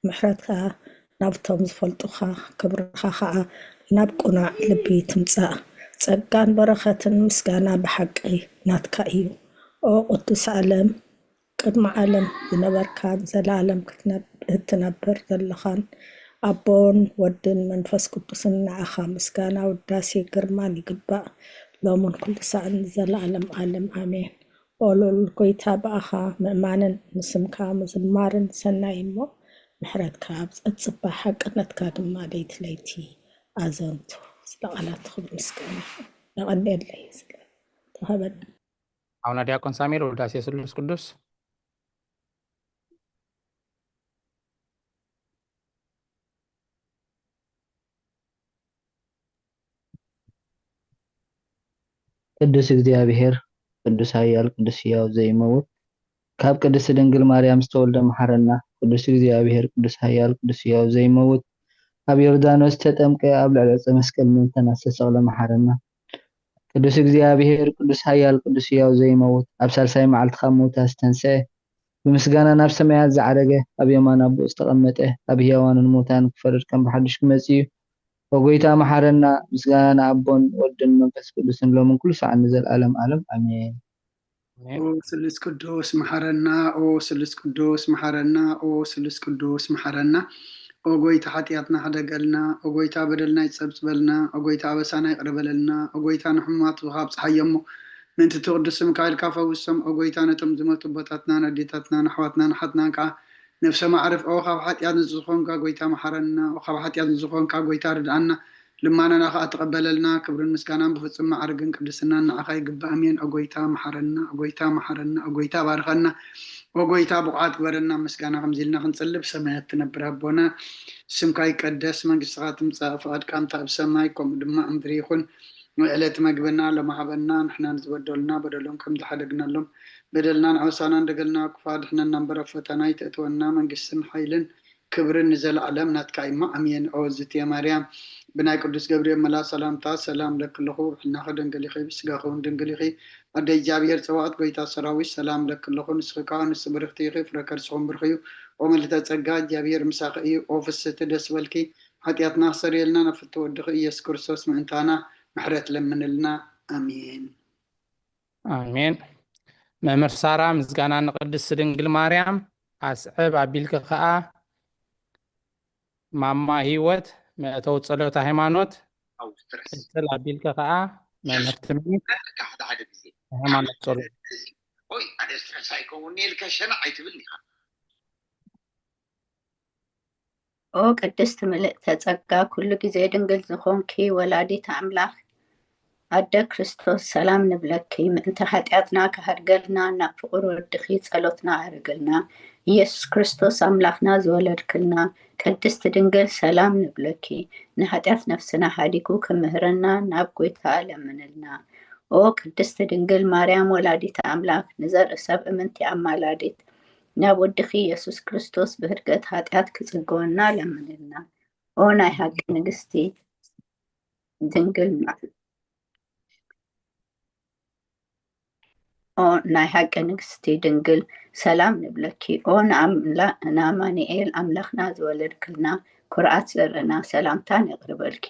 ምሕረትካ ናብቶም ዝፈልጡኻ፣ ክብርኻ ኸኣ ናብ ቅኑዕ ልቢ ትምጻእ። ጸጋን በረኸትን ምስጋና ብሓቂ ናትካ እዩ። ኦ ቅዱስ ኣለም፣ ቅድሚ ዓለም ዝነበርካን ዘለኣለም ክትነብ-፣ እትነብር ዘለኻን ኣቦን ወድን መንፈስ ቅዱስን ንዓኻ ምስጋና፣ ውዳሴ፣ ግርማን ይግባእ፣ ሎምን ኩሉ ሳዕን ንዘለኣለም ኣለም ኣሜን። ኦ ልዑል ጎይታ፣ ብኣኻ ምእማንን ንስምካ ምዝማርን ሰናይ እሞ፣ ምሕረትካ ኣብ ጸጽባ፣ ሓቅነትካ ድማ ለይቲ ለይቲ ኣዘንቱ። ስለ ቃላት ክብሪ ምስጋና የቐንየለይ ስለ ተዋህበኒ። ኣቡነ ዲያቆን ሳሙኤል፣ ውዳሴ ስሉስ ቅዱስ። ቅዱስ እግዚኣብሔር፣ ቅዱስ ኃያል፣ ቅዱስ ሕያው ዘይመውት፣ ካብ ቅድስት ድንግል ማርያም ዝተወልደ መሓረና። ቅዱስ እግዚኣብሔር፣ ቅዱስ ኃያል፣ ቅዱስ ሕያው ዘይመውት፣ ኣብ ዮርዳኖስ ዝተጠምቀ፣ ኣብ ልዕሊ ዕፀ መስቀል ምእንተና ዝተሰቕለ መሓረና። ቅዱስ እግዚኣብሔር፣ ቅዱስ ኃያል፣ ቅዱስ ሕያው ዘይመውት፣ ኣብ ሳልሳይ መዓልቲ ካብ ምውታት ዝተንስአ፣ ብምስጋና ናብ ሰማያት ዝዓረገ፣ ኣብ የማን ኣቦኡ ዝተቐመጠ፣ ኣብ ሕያዋንን ሙታን ክፈርድ ከም ብሓድሽ ክመጽእ እዩ። ኦ ጎይታ መሓረና። ምስጋና ንኣቦን ወድን መንፈስ ቅዱስን ሎምን ኩሉ ሰዓት ንዘለኣለም ዓለም ኣሜን። ኦ ስሉስ ቅዱስ መሓረና፣ ኦ ስሉስ ቅዱስ መሓረና፣ ኦ ስሉስ ቅዱስ መሓረና። ኦ ጎይታ ሓጢኣትና ሕደገልና፣ ኦ ጎይታ በደልና ይጸብጽበልና፣ ኦ ጎይታ ኣበሳና ይቕረ በለልና፣ ኦ ጎይታ ንሕሙማት ካብ ጸሓዮ እሞ ምእንቲ እቲ ቅዱስ ስምካ ኢልካ ፈውሶም። ኦ ጎይታ ነቶም ዝሞቱ ኣቦታትናን ኣዴታትናን ኣሕዋትናን ኣሓትናን ከኣ ነፍሶም ኣዕርፍ። ኦ ካብ ሓጢኣት ንዝኾንካ ጎይታ መሓረና፣ ኦ ካብ ሓጢኣት ንዝኾንካ ጎይታ ርድኣና። ልማናና ከኣ ተቐበለልና። ክብርን ምስጋናን ብፍጹም ማዕርግን ቅድስናን ንዓኻ ይግባእ። ኣሜን። ኦ ጎይታ መሓረና፣ ኦ ጎይታ መሓረና፣ ኦ ጎይታ ባርኸና፣ ኦ ጎይታ ብቑዓት ግበረና። ምስጋና ከምዚ ኢልና ክንጽሊ። ብሰማያት ትነብር ኣቦና፣ ስምካ ይቀደስ፣ መንግስትኻ ትምጻእ፣ ፍቓድካ ከምታ ኣብ ሰማይ ከምኡ ድማ ኣብ ምድሪ ይኹን። ንዕለት መግብና ሎሚ ሃበና፣ ንሕና ንዝበደሉና በደሎም ከም ዝሓደግናሎም በደልናን ዓበሳናን ደገልና ክፋ ድሕነና እምበር ኣብ ፈተና ኣይተእትወና፣ መንግስትን ሓይልን ክብርን ንዘለኣለም ናትካ እዩ። ኣሜን። ኦ ዝትየ ማርያም፣ ብናይ ቅዱስ ገብርኤል መልኣኽ ሰላምታ ሰላም እለኪ ኣለኹ፣ ብሕልናኺ ድንግል ኢኺ፣ ብስጋኺ እውን ድንግል ኢኺ። ኣደ እግዚኣብሔር ጸባኦት፣ ጎይታ ሰራዊት፣ ሰላም እለኪ ኣለኹ፣ ንስኺ ከኣ ንስቲ ብርኽቲ ኢኺ፣ ፍረ ከርስኹም ብሩኽ እዩ። ኦ ምልዕተ ጸጋ፣ እግዚኣብሔር ምሳኺ እዩ። ኦ ፍስሕቲ ደስ በልኪ፣ ሓጢኣትና ኣስተሰርየልና፣ ናብ ፍትው ወድኺ ኢየሱስ ክርስቶስ ምእንታና ምሕረት ለምንልና። ኣሜን። ኣሜን። መምህር ሳራ፣ ምስጋና ንቅድስት ድንግል ማርያም፣ ኣስዕብ ኣቢልኪ ከኣ ማማ ህይወት፣ መእተዊ ጸሎተ ሃይማኖት፣ ቀጽል ኣቢልኪ ከኣ መምህር ትምኒት በቃ ሓደ ሓደ ግዜ ሃይማኖት ጸሎት ወይ ኣደ ስትረስ ኣይከውን ኢልካ ሸናዕ ኣይትብል ኢኻ። ኦ ቅድስቲ ምልእተ ጸጋ ኩሉ ግዜ ድንግል ዝኾንኪ ወላዲት ኣምላኽ ኣደ ክርስቶስ ሰላም ንብለኪ። ምእንቲ ሓጢኣትና ክሃድገልና ናብ ፍቑር ወድኺ ጸሎትና ኣርግልና። ኢየሱስ ክርስቶስ ኣምላኽና ዝወለድክልና ቅድስቲ ድንግል ሰላም ንብለኪ። ንሓጢኣት ነፍስና ሃዲጉ ክምህረና ናብ ጎይታ ለምንልና። ኦ ቅድስቲ ድንግል ማርያም ወላዲት ኣምላኽ ንዘርኢ ሰብ እምንቲ ኣማላዲት ናብ ወድኺ ኢየሱስ ክርስቶስ ብህድገት ሓጢኣት ክጽግወና ለምንልና። ኦ ናይ ሓቂ ንግስቲ ድንግል ማ- ኦ ናይ ሓቂ ንግስቲ ድንግል ሰላም ንብለኪ። ኦ ንኣምላ- ንኣማኑኤል ኣምላኽና ዝወለድክልና ኩርዓት ዘርእና ሰላምታ ነቕርበልኪ።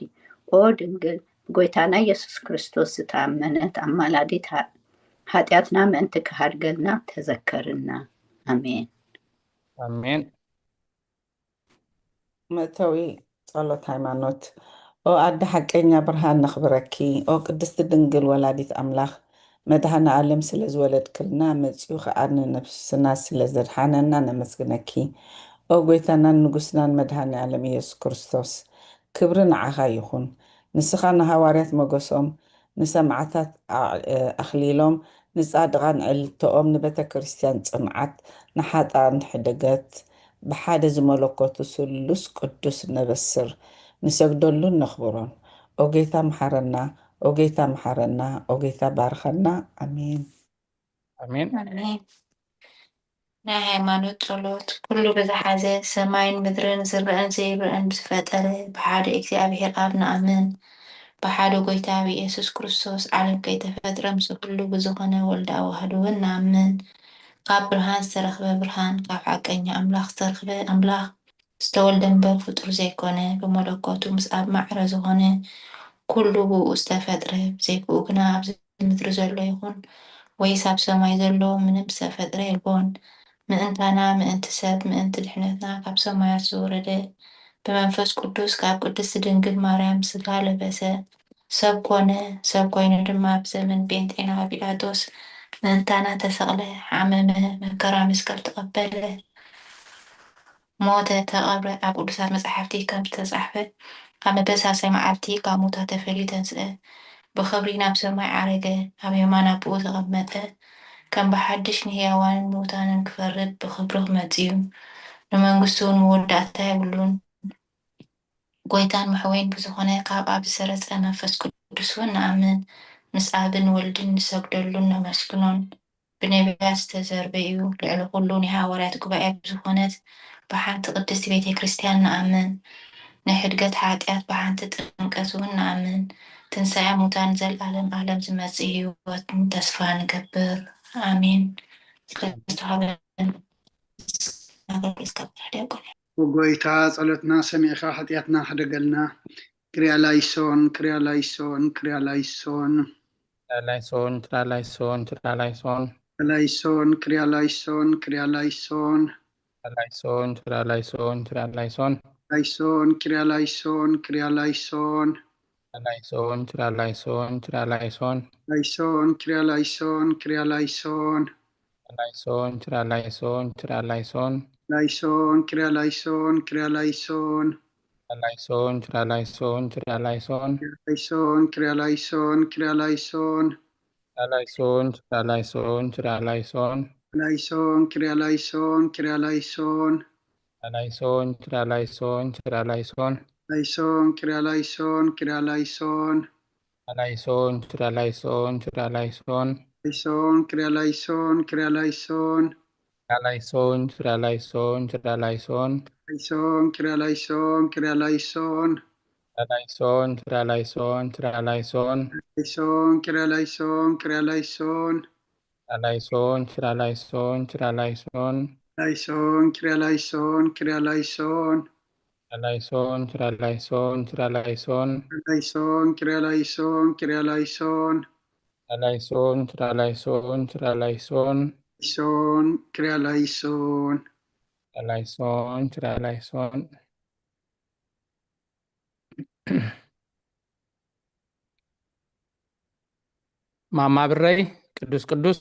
ኦ ድንግል ብጎይታና ኢየሱስ ክርስቶስ ዝተኣመነት ኣማላዲት ሓ- ሓጢኣትና ምእንቲ ክሃድገልና ተዘከርና። ኣሜን። ኣሜን። መእተዊ ጸሎት ሃይማኖት። ኦ ኣደ ሓቀኛ ብርሃን ነኽብረኪ። ኦ ቅድስቲ ድንግል ወላዲት ኣምላኽ መድኃኔ ዓለም ስለ ዝወለድክልና መጺኡ ኸኣ ንነፍስና ስለ ዘድሓነና ነመስግነኪ። ኦ ጎይታናን ንጉስናን መድኃኔ ዓለም ኢየሱስ ክርስቶስ ክብሪ ንዓኻ ይኹን። ንስኻ ንሃዋርያት መጎሶም ንሰማዕታት ኣዕ- ኣኽሊሎም ንጻድቓን ዕልልተኦም ንቤተ ክርስቲያን ጽንዓት ንሓጥኣን ሕደገት ብሓደ ዝመለኮቱ ስሉስ ቅዱስ ነበስር ንሰግደሉን ነኽብሮን። ኦ ጌታ መሓረና፣ ኦ ጌታ መሓረና፣ ኦ ጌታ ባርኸና። ኣሜን። ኣሜን። ኣሜን። ናይ ሃይማኖት ጸሎት። ኩሉ ብዝሓዘ ሰማይን ምድርን ዝረአን ዘይረአን ዝፈጠረ ብሓደ እግዚኣብሔር ኣብ ንኣምን። ብሓደ ጎይታ ብኢየሱስ ክርስቶስ ዓለም ከይተፈጥረ ምስ ኩሉ ብዝኾነ ወልደ ኣዋህድ እውን ንኣምን። ካብ ብርሃን ዝተረኽበ ብርሃን፣ ካብ ሓቀኛ ኣምላኽ ዝተረኽበ ኣምላኽ ዝተወልደ እምበር ፍጡር ዘይኮነ፣ ብመለኮቱ ምስ ኣብ ማዕረ ዝኾነ ኩሉ ብኡ ዝተፈጥረ፣ ብዘይ ብኡ ግና ኣብዚ ምድሪ ዘሎ ይኹን ወይስ ኣብ ሰማይ ዘሎ ምንም ዝተፈጥረ የልቦን። ምእንታና፣ ምእንቲ ሰብ፣ ምእንቲ ድሕነትና ካብ ሰማያት ዝወረደ፣ ብመንፈስ ቅዱስ ካብ ቅድስቲ ድንግል ማርያም ስጋ ለበሰ፣ ሰብ ኮነ። ሰብ ኮይኑ ድማ ኣብ ዘመን ጴንጤና ጲላጦስ ምእንታና ተሰቕለ፣ ሓመመ፣ መከራ መስቀል ተቐበለ፣ ሞተ፣ ተቐብረ። ኣብ ቅዱሳት መጻሕፍቲ ከም ዝተጻሕፈ፣ ኣብ መበሳሳይ መዓልቲ ካብ ሙታ ተፈልዩ ተንስአ፣ ብኽብሪ ናብ ሰማይ ዓረገ፣ ኣብ የማን ኣቦኡ ተቐመጠ። ከም ብሓድሽ ንህያዋንን ምዉታንን ክፈርድ ብኽብሪ ክመጽእ እዩ። ንመንግስቱ እውን መወዳእታ የብሉን። ጎይታን መሕወይን ብዝኾነ ካብ ኣብ ዝሰረጸ መንፈስ ቅዱስ እውን ንኣምን። ምስ ኣብን ወልድን ንሰግደሉን ነመስግኖን። ብነቢያት ዝተዘርበ እዩ። ልዕሊ ኩሉ ናይ ሃዋርያት ጉባኤ ብዝኾነት ብሓንቲ ቅድስቲ ቤተ ክርስቲያን ንኣምን። ንሕድገት ሓጢኣት ብሓንቲ ጥምቀት እውን ንኣምን። ትንሳኤ ሙታን ዘልኣለም ኣለም ዝመጽእ ህይወትን ተስፋ ንገብር። ኣሜን። ስለዝተዋህበን ኣገልግሎት ካብ ዲያቆን ጎይታ ጸሎትና ሰሚዕካ ሓጢኣትና ሕደገልና። ክሪያ ላይሶን ክሪያ ላይሶን ክሪያ ላይሶን ትራላይሶን ትራላይሶን ትራላይሶን ላይሶን ክሪያ ላይሶን ክሪያ ላይሶን ላይሶን ትራላይሶን ትራላይሶን ላይሶን ክሪያ ላይሶን ክሪያ ላይሶን ላይሶን ትራላይሶን ትራላይሶን ላይሶን ክሪያ ላይሶን ክሪያ ላይሶን ላይሶን ትራላይሶን ትራላይሶን ላይሶን ክሪያ ላይሶን ክሪያ ላይሶን ላይሶን ትራላይሶን ትራላይሶን ላይሶን ክሪያ ላይሶን ክሪያ ላይሶን ላይሶን ትራላይሶን ትራላይሶን ላይሶን ክሪያ ላይሶን ክሪያ ላይሶን ላይሶን ትራላይሶን ትራላይሶን ላይሶን ክሪያ ላይሶን ክሪያ ላይሶን ላይሶን ትራላይሶን ትራላይሶን ላይሶን ክሪያ ላይሶን ክሪያ ላይሶን ላይሶን ትራላይሶን ትራላይሶን ላይሶን ክሪያ ላይሶን ክሪያ ላይሶን ላይሶን ትራላይሶን ትራላይሶን ላይሶን ክሪያ ላይሶን ክሪያ ላይሶን ላይሶን ትራላይሶን ትራላይሶን ላይሶን ክሪያ ላይሶን ክሪያ ላይሶን ላይሶን ትራላይሶን ትራላይሶን ላይሶን ክሪያ ላይሶን ክሪያ ላይሶን ላይሶን ትራላይሶን ትራላይሶን ላይሶን ክሪያ ላይሶን ላይሶን ትራላይሶን ማማ ብረይ ቅዱስ ቅዱስ።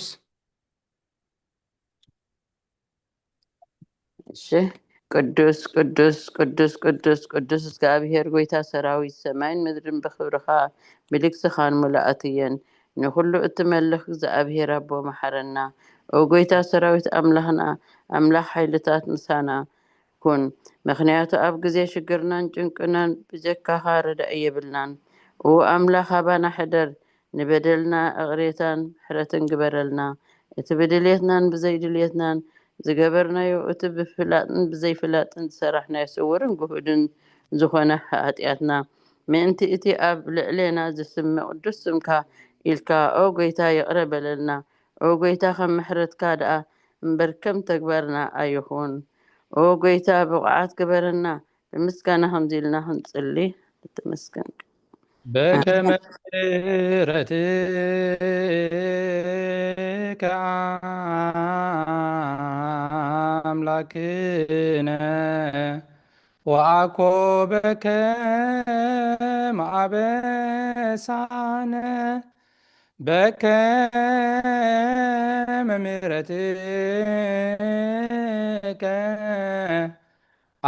እሺ። ቅዱስ ቅዱስ ቅዱስ ቅዱስ ቅዱስ እግዚኣብሔር ጎይታ ሰራዊት፣ ሰማይን ምድርን ብክብርኻ ምልክትኻን ሙሉኣት እየን። ንኹሉ እትመልኽ እግዚኣብሔር ኣቦ መሓረና። ኦ ጎይታ ሰራዊት ኣምላኽና፣ ኣምላኽ ሓይልታት ምሳና ኩን። ምኽንያቱ ኣብ ግዜ ሽግርናን ጭንቅናን ብጀካኻ ረዳኢ የብልናን። ኦ ኣምላኽ ኣባና ሕደር፣ ንበደልና እቕሬታን ምሕረትን ግበረልና። እቲ ብድልየትናን ብዘይድልየትናን ዝገበርናዮ፣ እቲ ብፍላጥን ብዘይፍላጥን ዝሰራሕናዮ ስውርን ግሁድን ዝኾነ ሓጢኣትና፣ ምእንቲ እቲ ኣብ ልዕሌና ዝስመ ቅዱስ ስምካ ኢልካ፣ ኦ ጎይታ፣ ይቕረ በለልና። ኦ ጎይታ፣ ከም ምሕረትካ ደኣ እምበር ከም ተግባርና ኣይኹን። ኦ ጎይታ፣ ብቑዓት ግበረና። ብምስጋና ከምዚ ኢልና ክንጽሊ። ተመስገን። በከመ ምሕረትከ ኣምላክነ ወአኮ በከመ አበሳነ በከመ ምሕረትከ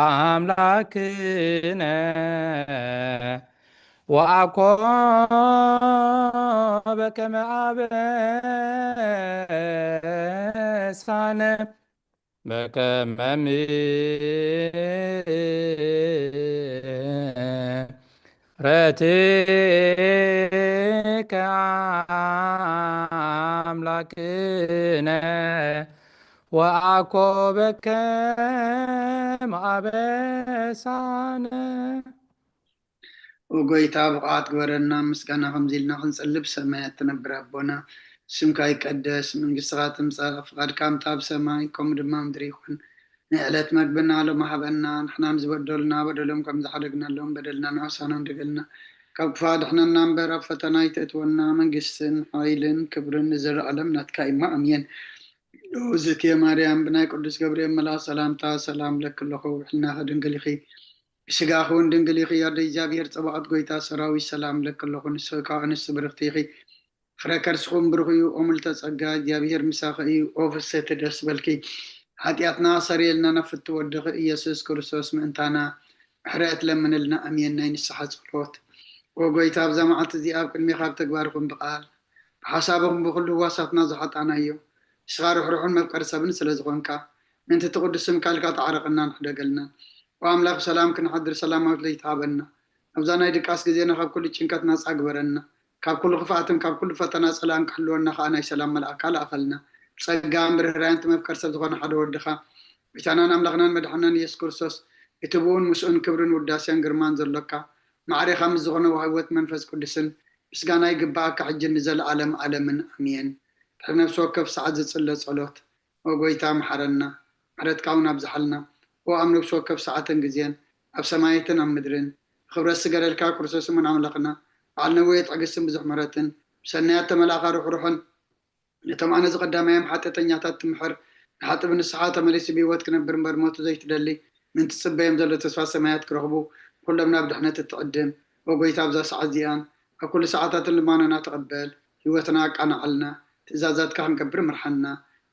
አምላክነ ወአኮ በከመ አበሳነ በከመ ምሕረትከ አምላክነ ወአኮ በከመ አበሳነ። ኦ ጎይታ፣ ብቕዓት ግበረና፣ ምስጋና ከምዚ ኢልና ክንጽሊ። ብሰማያት ትነብር ኣቦና፣ ስምካ ይቀደስ፣ መንግስትኻ ትምጻእ፣ ፍቓድካ ከምቲ ኣብ ሰማይ ከምኡ ድማ ምድሪ ይኹን። ንዕለት መግብና ሎሚ ሃበና፣ ንሕና ንዝበደሉና በደሎም ከም ዝሓደግናሎም በደልና ንኣሳና ንደገልና፣ ካብ ክፉእ ኣድሕነና እምበር ኣብ ፈተና ኣይተእትወና፣ መንግስትን ሓይልን ክብርን ንዘለኣለም ናትካ እዩማ፣ ኣሜን። እግዝእትየ ማርያም፣ ብናይ ቅዱስ ገብርኤል መልኣኽ ሰላምታ ሰላም ለኪ ኣለኹ፣ ብሕልናኺ ድንግል ኢኺ፣ ብስጋኺ እውን ድንግል ኢኺ። ኣደ እግዚኣብሔር ጸባኦት፣ ጎይታ ሰራዊት፣ ሰላም ለኪ ኣለኹ፣ ንስኺ ካብ ኣንስቲ ብርኽቲ ኢኺ፣ ፍረ ከርስኹም ብሩኽ እዩ። ኦ ምልዕተ ጸጋ፣ እግዚኣብሔር ምሳኺ እዩ። ኦ ፍስሕቲ፣ ደስ በልኪ፣ ሓጢኣትና ኣሰረየልና፣ ናብ ፍትው ወድኺ ኢየሱስ ክርስቶስ ምእንታና ምሕረት ለምንልና። ኣሜን። ናይ ንስሓ ጸሎት። ኦ ጎይታ፣ ኣብዛ መዓልቲ እዚኣ ኣብ ቅድሜኻ ኣብ ተግባርኹም ብቓል ብሓሳብኹም ብኹሉ ህዋሳትና ዝሓጣናዮ፣ ንስኻ ርሕሩሕን መፍቀሪ ሰብን ስለ ዝኾንካ፣ ምእንቲ እቲ ቅዱስ ስምካ ኢልካ ተዓረቐናን ሕደገልናን። ኦ ኣምላኽ፣ ብሰላም ክንሓድር ሰላማዊት ለይቲ ሃበና። ኣብዛ ናይ ድቃስ ግዜና ካብ ኩሉ ጭንቀት ናጻ ግበረና። ካብ ኩሉ ክፍኣትን ካብ ኩሉ ፈተና ጸላእን ክሕልወና ከኣ ናይ ሰላም መልኣካ ልኣኸልና። ብጸጋን ብርህራሄን እቲ መፍቀሪ ሰብ ዝኾነ ሓደ ወድኻ፣ ጎይታናን ኣምላኽናን መድሓናን ኢየሱስ ክርስቶስ፣ እቲ ብኡን ምስኡን ክብርን ውዳሴን ግርማን ዘሎካ፣ ማዕሬኻ ምስ ዝኾነ ወሃቢ ህይወት መንፈስ ቅዱስን ምስጋና ይግብኣካ፣ ሕጂ ንዘለኣለም ኣለምን ኣሜን። ድሕሪ ነፍሲ ወከፍ ሰዓት ዝጽለ ጸሎት። ኦ ጎይታ፣ መሓረና፣ ምሕረትካ እውን ኣብዝሓልና። ኦ ኣብ ነፍሲ ወከፍ ሰዓትን ግዜን፣ ኣብ ሰማያትን ኣብ ምድርን፣ ብኽብረት ዝገደልካ ክርስቶስ እሙን ኣምላኽና፣ በዓል ነዊሕ ትዕግስትን ብዙሕ ምሕረትን፣ ብሰናያት ተመላእካ ርሕሩሕን፣ ነቶም ኣነ ዝቐዳማዮም ሓጢኣተኛታት ትምሕር፣ ንሓጥእ ብንስሓ ተመሊሱ ብህይወት ክነብር እምበር ሞቱ ዘይትደሊ፣ ምእንቲ ትጽበዮም ዘሎ ተስፋ ሰማያት ክረኽቡ፣ ኩሎም ናብ ድሕነት እትዕድም። ኦ ጎይታ፣ ኣብዛ ሰዓት እዚኣን ኣብ ኩሉ ሰዓታትን ልማኖና ተቐበል፣ ህይወትና ኣቃንዓልና፣ ትእዛዛትካ ክንገብር ምርሓና፣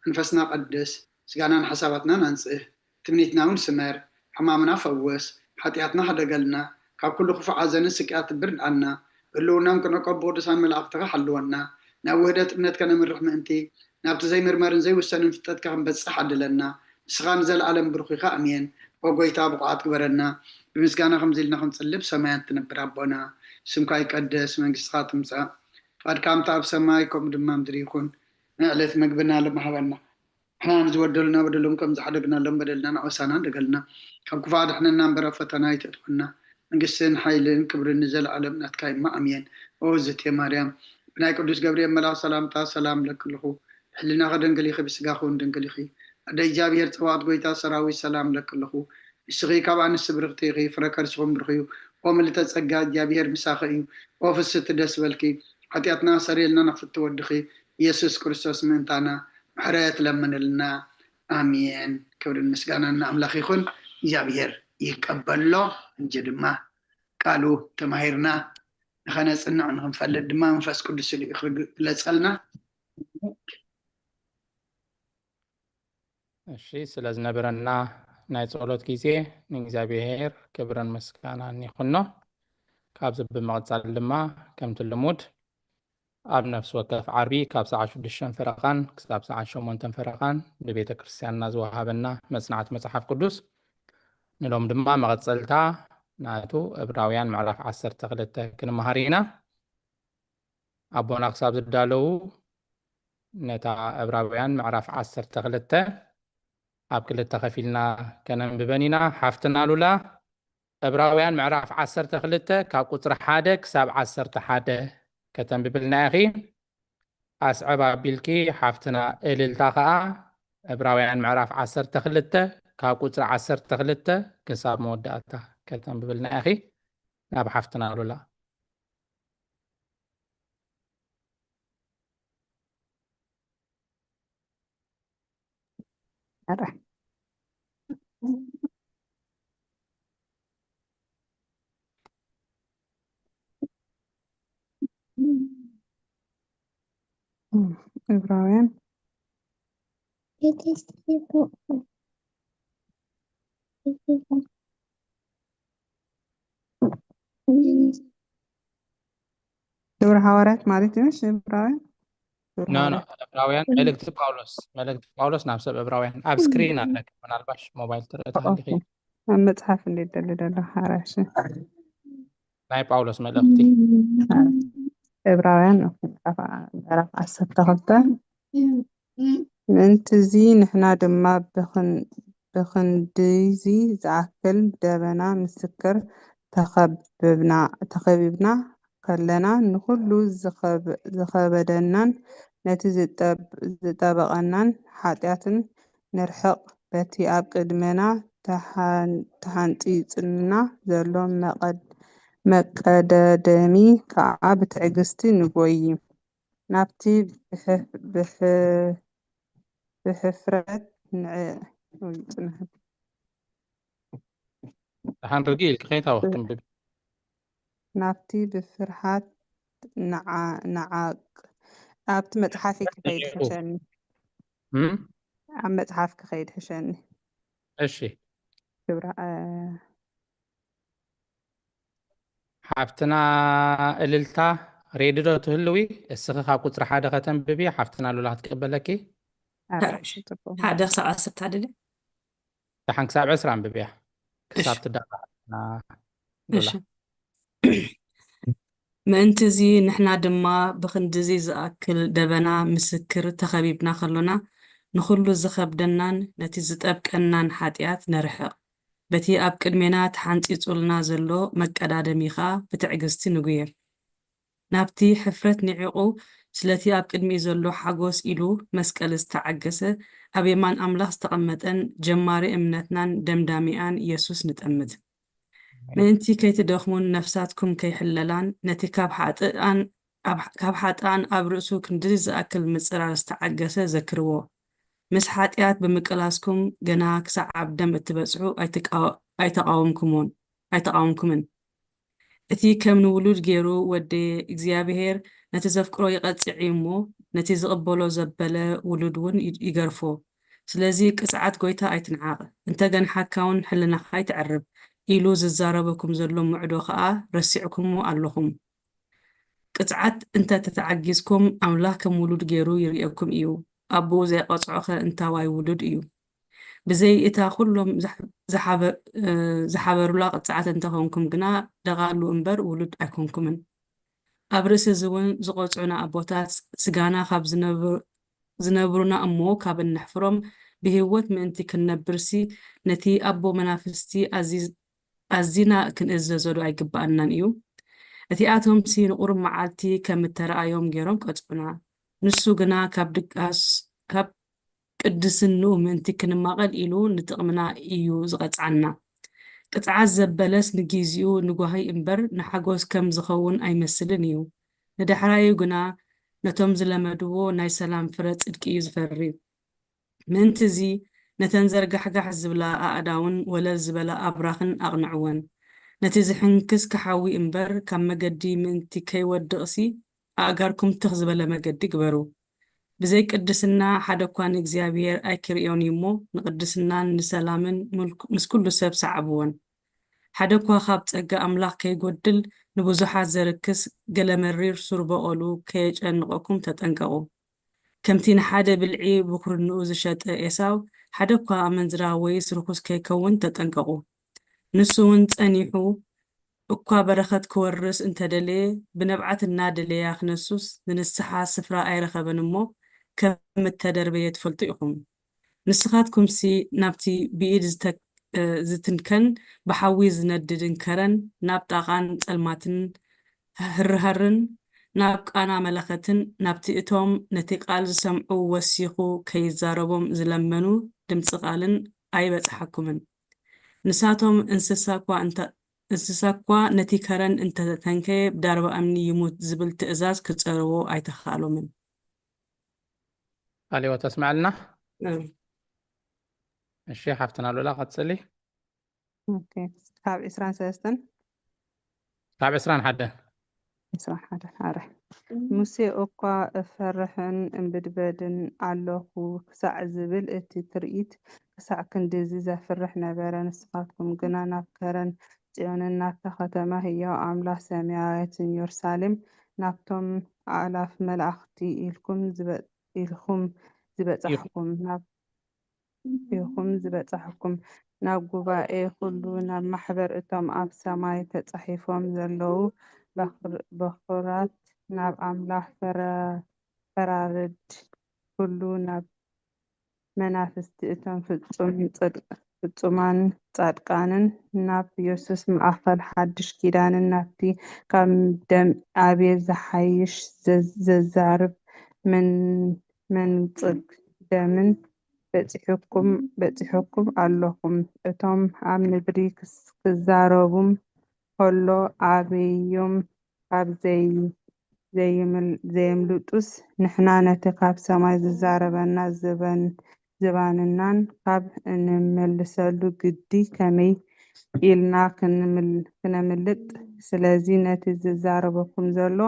መንፈስና ቀድስ፣ ስጋናን ሓሳባትናን ኣንጽህ፣ ትምኒትና እውን ስመር፣ ሕማምና ፈውስ፣ ሓጢኣትና ሕደገልና፣ ካብ ኩሉ ክፉእ ሓዘንን ስቅያት እብር ድኣና፣ ህልውናን ክንዕቆ ብቅዱሳን መላእኽትኻ ሓልወና፣ ናብ ውህደት እምነት ከነምርሕ ምእንቲ፣ ናብቲ ዘይምርመርን ዘይውሰንን ፍልጠትካ ክንበጽሕ ዓድለና፣ ንስኻ ንዘለኣለም ብሩኽ ኢኻ፣ ኣሜን። ኦ ጎይታ፣ ብቑዓት ግበረና፣ ብምስጋና ከምዚ ኢልና ክንጽሊ፣ ብሰማያት ትነብር ኣቦና፣ ስምካ ይቀደስ፣ መንግስትኻ ትምጻእ፣ ፍቓድካ ከምቲ ኣብ ሰማይ ከምኡ ድማ ምድሪ ይኹን። ንዕለት መግብና ሎሚ ሃበና፣ ንሕና ንዝበደሉና በደሎም ከም ዝሓደግናሎም በደልና ንኣበሳና ደገልና፣ ካብ ክፉእ ኣድሕነና እምበር ኣብ ፈተና ኣይተእትወና፣ መንግስትን ሓይልን ክብርን ንዘለኣለም ናትካ እዩማ፣ ኣሜን። ኦ እግዝእትየ ማርያም፣ ብናይ ቅዱስ ገብርኤል መልኣኽ ሰላምታ ሰላም እብለኪ ኣለኹ። ብሕልናኺ ድንግል ኢኺ፣ ብስጋኺ እውን ድንግል ኢኺ። ኣደ እግዚኣብሔር ጸባኦት፣ ጎይታ ሰራዊት፣ ሰላም እብለኪ ኣለኹ። ንስኺ ካብ ኣንስቲ ብርኽቲ ኢኺ፣ ፍረ ከርስኹም ብሩኽ እዩ። ኦ ምልዕተ ጸጋ፣ እግዚኣብሔር ምሳኺ እዩ። ኦ ፍስሕቲ፣ ደስ በልኪ፣ ሓጢኣትና ኣሰረየልና፣ ናብ ፍትው ወድኺ ኢየሱስ ክርስቶስ ምእንታና ምሕረት ለምንልና። ኣሜን። ክብርን ምስጋናን ንኣምላኽ ይኹን። እግዚኣብሔር ይቀበሎ። ሕጂ ድማ ቃሉ ተማሂርና ንኸነጽንዕ ንኽንፈልጥ ድማ መንፈስ ቅዱስ ልኢኹ ግለጸልና። እሺ፣ ስለ ዝነበረና ናይ ጸሎት ግዜ ንእግዚኣብሔር ክብርን ምስጋናን ይኹኖ። ካብዚ ብምቕጻል ድማ ከምቲ ልሙድ ኣብ ነፍሲ ወከፍ ዓርቢ ካብ ሰዓት ሽዱሽተ ፈረቓን ክሳብ ሰዓት ሸሞንተ ፈረቓን ብቤተ ክርስቲያንና ዝወሃበና መጽናዕቲ መጽሓፍ ቅዱስ ንሎም ድማ መቐጸልታ ናቱ ዕብራውያን ምዕራፍ ዓሰርተ ክልተ ክንመሃር ኢና። ኣቦና ክሳብ ዝዳለዉ ነታ ዕብራውያን ምዕራፍ ዓሰርተ ክልተ ኣብ ክልተ ከፊልና ከነንብበን ኢና። ሓፍትና ሉላ ዕብራውያን ምዕራፍ ዓሰርተ ክልተ ካብ ቁጽሪ ሓደ ክሳብ ዓሰርተ ሓደ ከተንብብልና ኢኺ። ኣስዕብ ኣቢልኪ ሓፍትና እልልታ ከኣ ዕብራውያን ምዕራፍ ዓሰርተ ክልተ ካብ ቁጽሪ ዓሰርተ ክልተ ክሳብ መወዳእታ ከተንብብልና ኢኺ። ናብ ሓፍትና ሉላ። ኧረ። ዕብራውያን ግብረ ሃዋርያት ማለት እዩ። እሺ፣ ዕብራውያን ግብረ ኖ ኖ ሃዋርያት። ዕብራውያን መልእክቲ ጳውሎስ መልእክቲ ጳውሎስ ናብ ሰብ ዕብራውያን ኣብ ስክሪን ኣለክ ምናልባሽ ሞባይል ትርኢ ተሃሊኺ ኣብ መጽሓፍ እንዴት ደሊ ደሎ ሓራሽ ናይ ጳውሎስ መልእክቲ ዕብራውያን ምዕራፍ ዓሰርተ ክልተ ምእንትዚ ንሕና ድማ ብኽን- ብኽንድዚ ዝኣክል ደበና ምስክር ተኸብብና ተኸቢብና ከለና ንኹሉ ዝኸብ- ዝኸበደናን ነቲ ዝጠብ- ዝጠበቐናን ሓጢኣትን ንርሕቕ በቲ ኣብ ቅድሜና ተሓን- ተሓንጺጽና ዘሎ መቐድ- መቀዳደሚ ከኣ ብትዕግስቲ ንጎይ ናብቲ ብሕ- ብሕ- ብሕፍረት ንዕ- ወይ ጽንሕ- ደሓን ርግእ ኢልኪ ከይታወክ ክንብብ ናብቲ ብፍርሃት ንዓ- ንዓቅ ኣብቲ መጽሓፍ ክኸይድ ሕሸኒ እም? ኣብ መጽሓፍ ክኸይድ ሕሸኒ እሺ ግብረ ሓፍትና እልልታ ሬድዮ ዶ ትህልዊ እስኺ ካብ ቁፅሪ ሓደ ከተንብቢ ሓፍትና ሉላ ክትቅበለኪ ኣራሽ ጽቡቅ ሓደ ክሳብ ዓሰርተ ሓደ ድዩ? ደሓን ክሳብ ዕስራ ኣንብብያ ክሳብ ትዳባ ሓፍትና ሉላ እሺ ምእንቲ እዚ ንሕና ድማ ብኽንድዚ ዝኣክል ደበና ምስክር ተኸቢብና ከሎና ንኹሉ ዝኸብደናን ነቲ ዝጠብቀናን ሓጢኣት ነርሕቕ። በቲ ኣብ ቅድሜና ተሓንጺጹልና ዘሎ መቀዳደሚ ኸኣ ብትዕግስቲ ንጉየ። ናብቲ ሕፍረት ንዒቑ ስለቲ ኣብ ቅድሚኡ ዘሎ ሓጎስ ኢሉ መስቀል ዝተዓገሰ ኣብ የማን ኣምላኽ ዝተቐመጠን ጀማሪ እምነትናን ደምዳሚኣን የሱስ ንጠምት። ምእንቲ ከይትደኽሙን ነፍሳትኩም ከይሕለላን ነቲ ካብ ሓጥኣን ኣብ ካብ ሓጥኣን ኣብ ርእሱ ክንድዚ ዝኣክል ምጽራር ዝተዓገሰ ዘክርዎ። ምስ ሓጢኣት ብምቅላስኩም ገና ክሳዕ ኣብ ደም እትበጽሑ ኣይትቃወ- ኣይተቃወምኩምን ኣይተቃወምኩምን። እቲ ከም ንውሉድ ገይሩ ወደየ እግዚኣብሔር ነቲ ዘፍቅሮ ይቐጽዕ እዩ እሞ ነቲ ዝቕበሎ ዘበለ ውሉድ እውን ይገርፎ። ስለዚ ቅጽዓት ጐይታ ኣይትንዓቕ፣ እንተ ገንሓካ እውን ሕልናኻ ኣይተዕርብ ኢሉ ዝዛረበኩም ዘሎ ምዕዶ ኸኣ ረሲዕኩሞ ኣለኹም። ቅጽዓት እንተ ተተዓጊዝኩም ኣምላኽ ከም ውሉድ ገይሩ ይርእየኩም እዩ። ኣቦኡ ዘይቐጽዖኸ እንታዋይ ውሉድ እዩ። ብዘይ እታ ኩሎም ዝሓበሩላ ቅጽዓት እንተኾንኩም ግና ደቓሉ እምበር ውሉድ ኣይኮንኩምን። ኣብ ርእሲ እዚ እውን ዝቖጽዑና ኣቦታት ስጋና ካብ ዝነብሩና እሞ ካብ እነሕፍሮም ብህይወት ምእንቲ ክንነብርሲ ነቲ ኣቦ መናፍስቲ ኣዚና ክንእዘዞ ዶ ኣይግብኣናን እዩ? እቲኣቶምሲ ንቑሩብ መዓልቲ ከም እተረኣዮም ገይሮም ቀጽዑና። ንሱ ግና ካብ ድቃስ ካብ ቅድስንኡ ምእንቲ ክንማቐል ኢሉ ንጥቕምና እዩ ዝቐጽዓና። ቅጽዓት ዘበለስ ንጊዜኡ ንጓሂ እምበር ንሓጎስ ከም ዝኸውን ኣይመስልን እዩ። ንዳሕራዩ ግና ነቶም ዝለመድዎ ናይ ሰላም ፍረ ጽድቂ እዩ ዝፈሪ። ምእንቲ እዚ ነተን ዘርጋሕጋሕ ዝብላ ኣእዳውን ወለል ዝበላ ኣብራኽን ኣቕንዕወን። ነቲ ዝሕንክስ ክሓዊ እምበር፣ ካብ መገዲ ምእንቲ ከይወድቕሲ፣ ኣእጋርኩም ትኽ ዝበለ መገዲ ግበሩ። ብዘይ ቅድስና ሓደ እኳ ንእግዚኣብሔር ኣይክርእዮን እዩ እሞ፣ ንቅድስናን ንሰላምን ምልኩ-፣ ምስ ኩሉ ሰብ ሰዓብዎን። ሓደ እኳ ካብ ጸጋ ኣምላኽ ከይጎድል፣ ንብዙሓት ዘርክስ ገለ መሪር ሱር በቐሉ ከየጨንቐኩም ተጠንቀቑ። ከምቲ ንሓደ ብልዒ ብኩርንኡ ዝሸጠ ኤሳው፣ ሓደ እኳ ኣመንዝራ ወይስ ርኹስ ከይከውን ተጠንቀቑ። ንሱ እውን ጸኒሑ እኳ በረኸት ክወርስ እንተደለየ፣ ብንብዓት እናደለያ ክነሱስ ንንስሓ ስፍራ ኣይረኸበን እሞ፣ ከም እተደርበየ ትፈልጡ ኢኹም። ንስኻትኩምሲ ናብቲ ብኢድ ዝተ-፣ እ፣ ዝትንከን ብሓዊ ዝነድድን ከረን፣ ናብ ጣቓን ጸልማትን ህርሃርን፣ ናብ ቃና መለኸትን፣ ናብቲ እቶም ነቲ ቃል ዝሰምዑ ወሲኹ ከይዛረቦም ዝለመኑ ድምጺ ቃልን ኣይበጽሓኩምን። ንሳቶም እንስሳ እኳ እንተ-፣ እንስሳ እኳ ነቲ ከረን እንተተንከየ ብዳርባ እምኒ ይሙት ዝብል ትእዛዝ ክጸርዎ ኣይተኻእሎምን። ቃለ ሕይወት ኣስምዓልና። እም። እሺ፣ ሓፍትና ሉላ ቀጽሊ። ኦኬ። ካብ ዕስራን ሰለስተን? ካብ ዕስራን ሓደን። ዕስራን ሓደን፣ ኣረ። ሙሴ እኳ እፈርሕን እምብድበድን ኣለኹ ክሳዕ ዝብል እቲ ትርኢት ክሳዕ ክንድዚ ዘፍርሕ ነበረ። ንስኻትኩም ግና ናብ ከረን ጽዮንን ናብታ ከተማ ህያው ኣምላኽ ሰማያዊትን የሩሳሌም ናብቶም ኣእላፍ መላእኽቲ ኢልኩም ዝበ-፣ ኢልኩም ዝበጻሕኩም ናብ ኢኹም ዝበጻሕኩም፣ ናብ ጉባኤ ኩሉ፣ ናብ ማሕበር እቶም ኣብ ሰማይ ተጻሒፎም ዘለዉ በኽር-፣ በኹራት፣ ናብ ኣምላኽ ፈራ-፣ ፈራርድ ኩሉ፣ ናብ መናፍስቲ እቶም ፍጹም ጽድቅ-፣ ፍጹማን ጻድቃንን፣ ናብ የሱስ ማእከል ሓድሽ ኪዳንን፣ ናብቲ ካብ ደም ኣቤል ዝሓይሽ ዘ-፣ ዘዛርብ መን-፣ መንጽግ ደምን በጺሑኩም፣ በጺሑኩም ኣለኹም። እቶም ኣብ ምድሪ ክስ-፣ ክዛረቡም ከሎ ኣበዮም ካብ ዘይ-፣ ዘይምል-፣ ዘየምልጡስ፣ ንሕና ነቲ ካብ ሰማይ ዝዛረበና ዝበን-፣ ዝባንናን ካብ እንመልሰሉ ግዲ ከመይ ኢልና ክንምል-፣ ክነምልጥ? ስለዚ ነቲ ዝዛረበኩም ዘሎ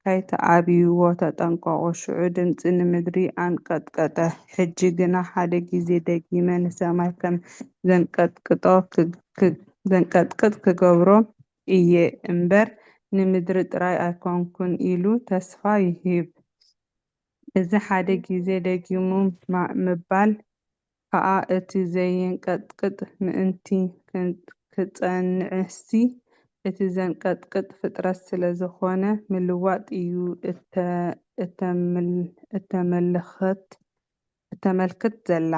ከይትኣብይዎ ተጠንቀቑ። ሽዑ ድምጺ ንምድሪ ኣንቀጥቀጠ። ሕጂ ግና ሓደ ግዜ ደጊመ ንሰማይ ከም ዘንቀጥቅጦ ክ-፣ ክ-፣ ዘንቀጥቅጥ ክገብሮ እየ እምበር፣ ንምድሪ ጥራይ ኣይኮንኩን ኢሉ ተስፋ ይህብ። እዚ ሓደ ግዜ ደጊሙ ማ-፣ ምባል ከኣ እቲ ዘየንቀጥቅጥ ምእንቲ ክን-፣ ክጸንዕሲ፣ እቲ ዘንቀጥቅጥ ፍጥረት ስለ ዝኾነ፣ ምልዋጥ እዩ እተ-፣ እተምል-፣ እተመልኸት-፣ እተመልክት ዘላ።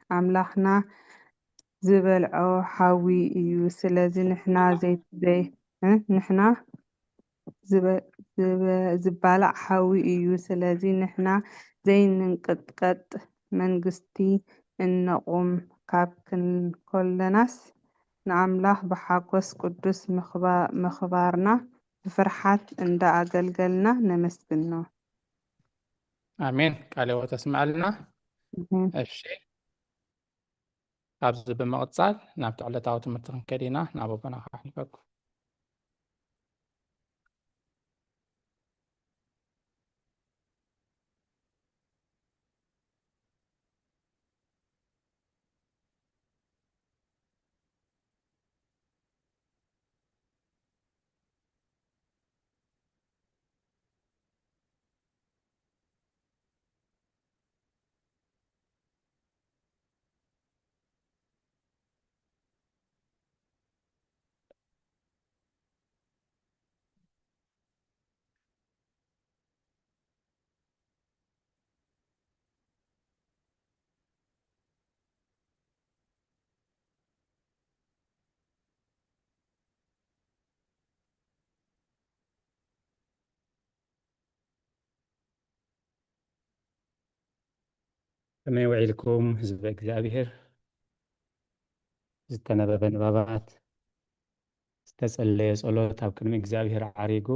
ኣምላኽና ዝበልዖ ሓዊ እዩ። ስለዚ ንሕና ዘይ-፣ ዘይ-፣ እ፣ ንሕና ዝበ-፣ ዝበ-፣ ዝባላዕ ሓዊ እዩ። ስለዚ ንሕና ዘይንንቅጥቀጥ መንግስቲ እነቑም ካብ ክንኮለናስ፣ ንኣምላኽ ብሓጎስ ቅዱስ ምኽባ-፣ ምኽባርና ብፍርሓት እንዳ ኣገልገልና ነመስግኖ። ኣሜን። ቃለ ሕይወት ኣስምዓልና። ኣሜን። እሺ። ካብዚ ብምቕጻል ናብቲ ዕለታዊ ትምህርቲ ክንከድ ኢና። ናብ ኣቦና ከሕልፈኩም። ከመይ ውዒልኩም ህዝበ እግዚኣብሔር? ዝተነበበ ንባባት፣ ዝተጸለየ ጸሎት ኣብ ቅድሚ እግዚኣብሔር ዓሪጉ፣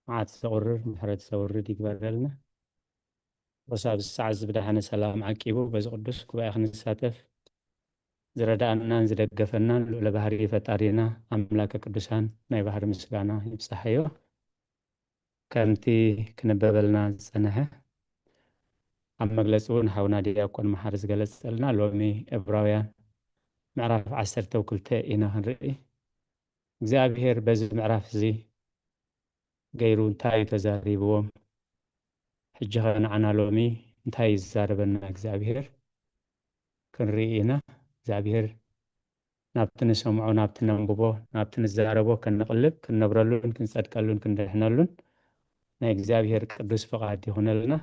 መዓት ዘቑርር፣ ምሕረት ዘውርድ ይግበረልና። ርሑስ ኣብዚ ሰዓት እዚ ብደሓነ ሰላም ዓቂቡ በዚ ቅዱስ ጉባኤ ክንሳተፍ ዝረዳኣናን ዝደገፈናን ልዑለ ባህሪ ፈጣሪና ኣምላከ ቅዱሳን ናይ ባህሪ ምስጋና ይብጻሓዮ። ከምቲ ክንበበልና ዝጸንሐ ኣብ መግለጺ እውን ሓውና ዲያቆን መሓሪ ዝገለጸልና፣ ሎሚ ዕብራውያን ምዕራፍ ዓሰርተ ክልተ ኢና ክንርኢ። እግዚኣብሔር በዚ ምዕራፍ እዚ ገይሩ እንታይ እዩ ተዛሪብዎም? ሕጂ ኸ ንዓና ሎሚ እንታይ እዩ ዝዛረበና እግዚኣብሔር? ክንርኢ ኢና። እግዚኣብሔር ናብቲ ንሰምዖ፣ ናብቲ ነንብቦ፣ ናብቲ ንዛረቦ ከነቕልብ፣ ክንነብረሉን ክንጸድቀሉን ክንድሕነሉን ናይ እግዚኣብሔር ቅዱስ ፍቓድ ይኹነልና።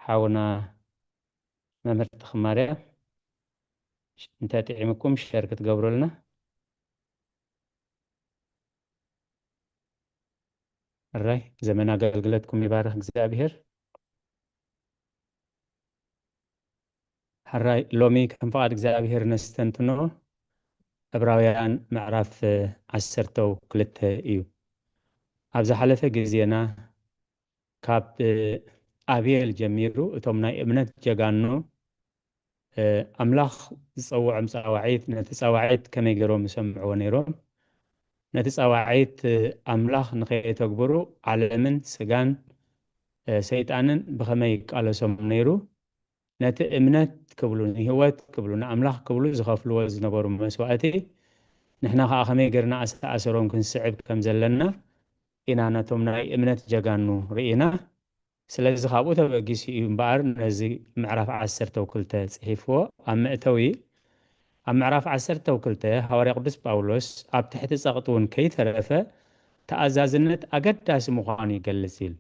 ሓውና መምህር ተኽማርያም፣ እንተ ጥዒምኩም ሸር ክትገብሩልና። ሕራይ፣ ዘመን ኣገልግሎትኩም ይባርኽ እግዚኣብሔር። ሕራይ፣ ሎሚ ከም ፍቓድ እግዚኣብሔር ነስተንትኖ ዕብራውያን ምዕራፍ ዓሰርተ ክልተ እዩ። ኣብ ዝሓለፈ ግዜና ካብ ኣቤል ጀሚሩ እቶም ናይ እምነት ጀጋኑ፣ ኣምላኽ ዝጸውዖም ጻዋዒት፣ ነቲ ጻዋዒት ከመይ ገይሮም ይሰምዕዎ ነይሮም? ነቲ ጻዋዒት ኣምላኽ ንኸየተግብሩ ዓለምን ስጋን ሰይጣንን ብኸመይ ይቃለሶም ነይሩ? ነቲ እምነት ክብሉ፣ ንህይወት ክብሉ፣ ንኣምላኽ ክብሉ ዝኸፍልዎ ዝነበሩ መስዋእቲ፣ ንሕና ኸኣ ከመይ ጌርና ኣሰኣሰሮም ክንስዕብ ከም ዘለና ኢና ነቶም ናይ እምነት ጀጋኑ ርኢና። ስለዚ ካብኡ ተበጊሱ እዩ እምበኣር ነዚ ምዕራፍ ዓሰርተ ክልተ ጽሒፍዎ። ኣብ መእተዊ ኣብ ምዕራፍ ዓሰርተ ክልተ ሃዋርያ ቅዱስ ጳውሎስ ኣብ ትሕቲ ጸቕጢ እውን ከይተረፈ ተኣዛዝነት ኣገዳሲ ምዃኑ ይገልጽ ኢሉ።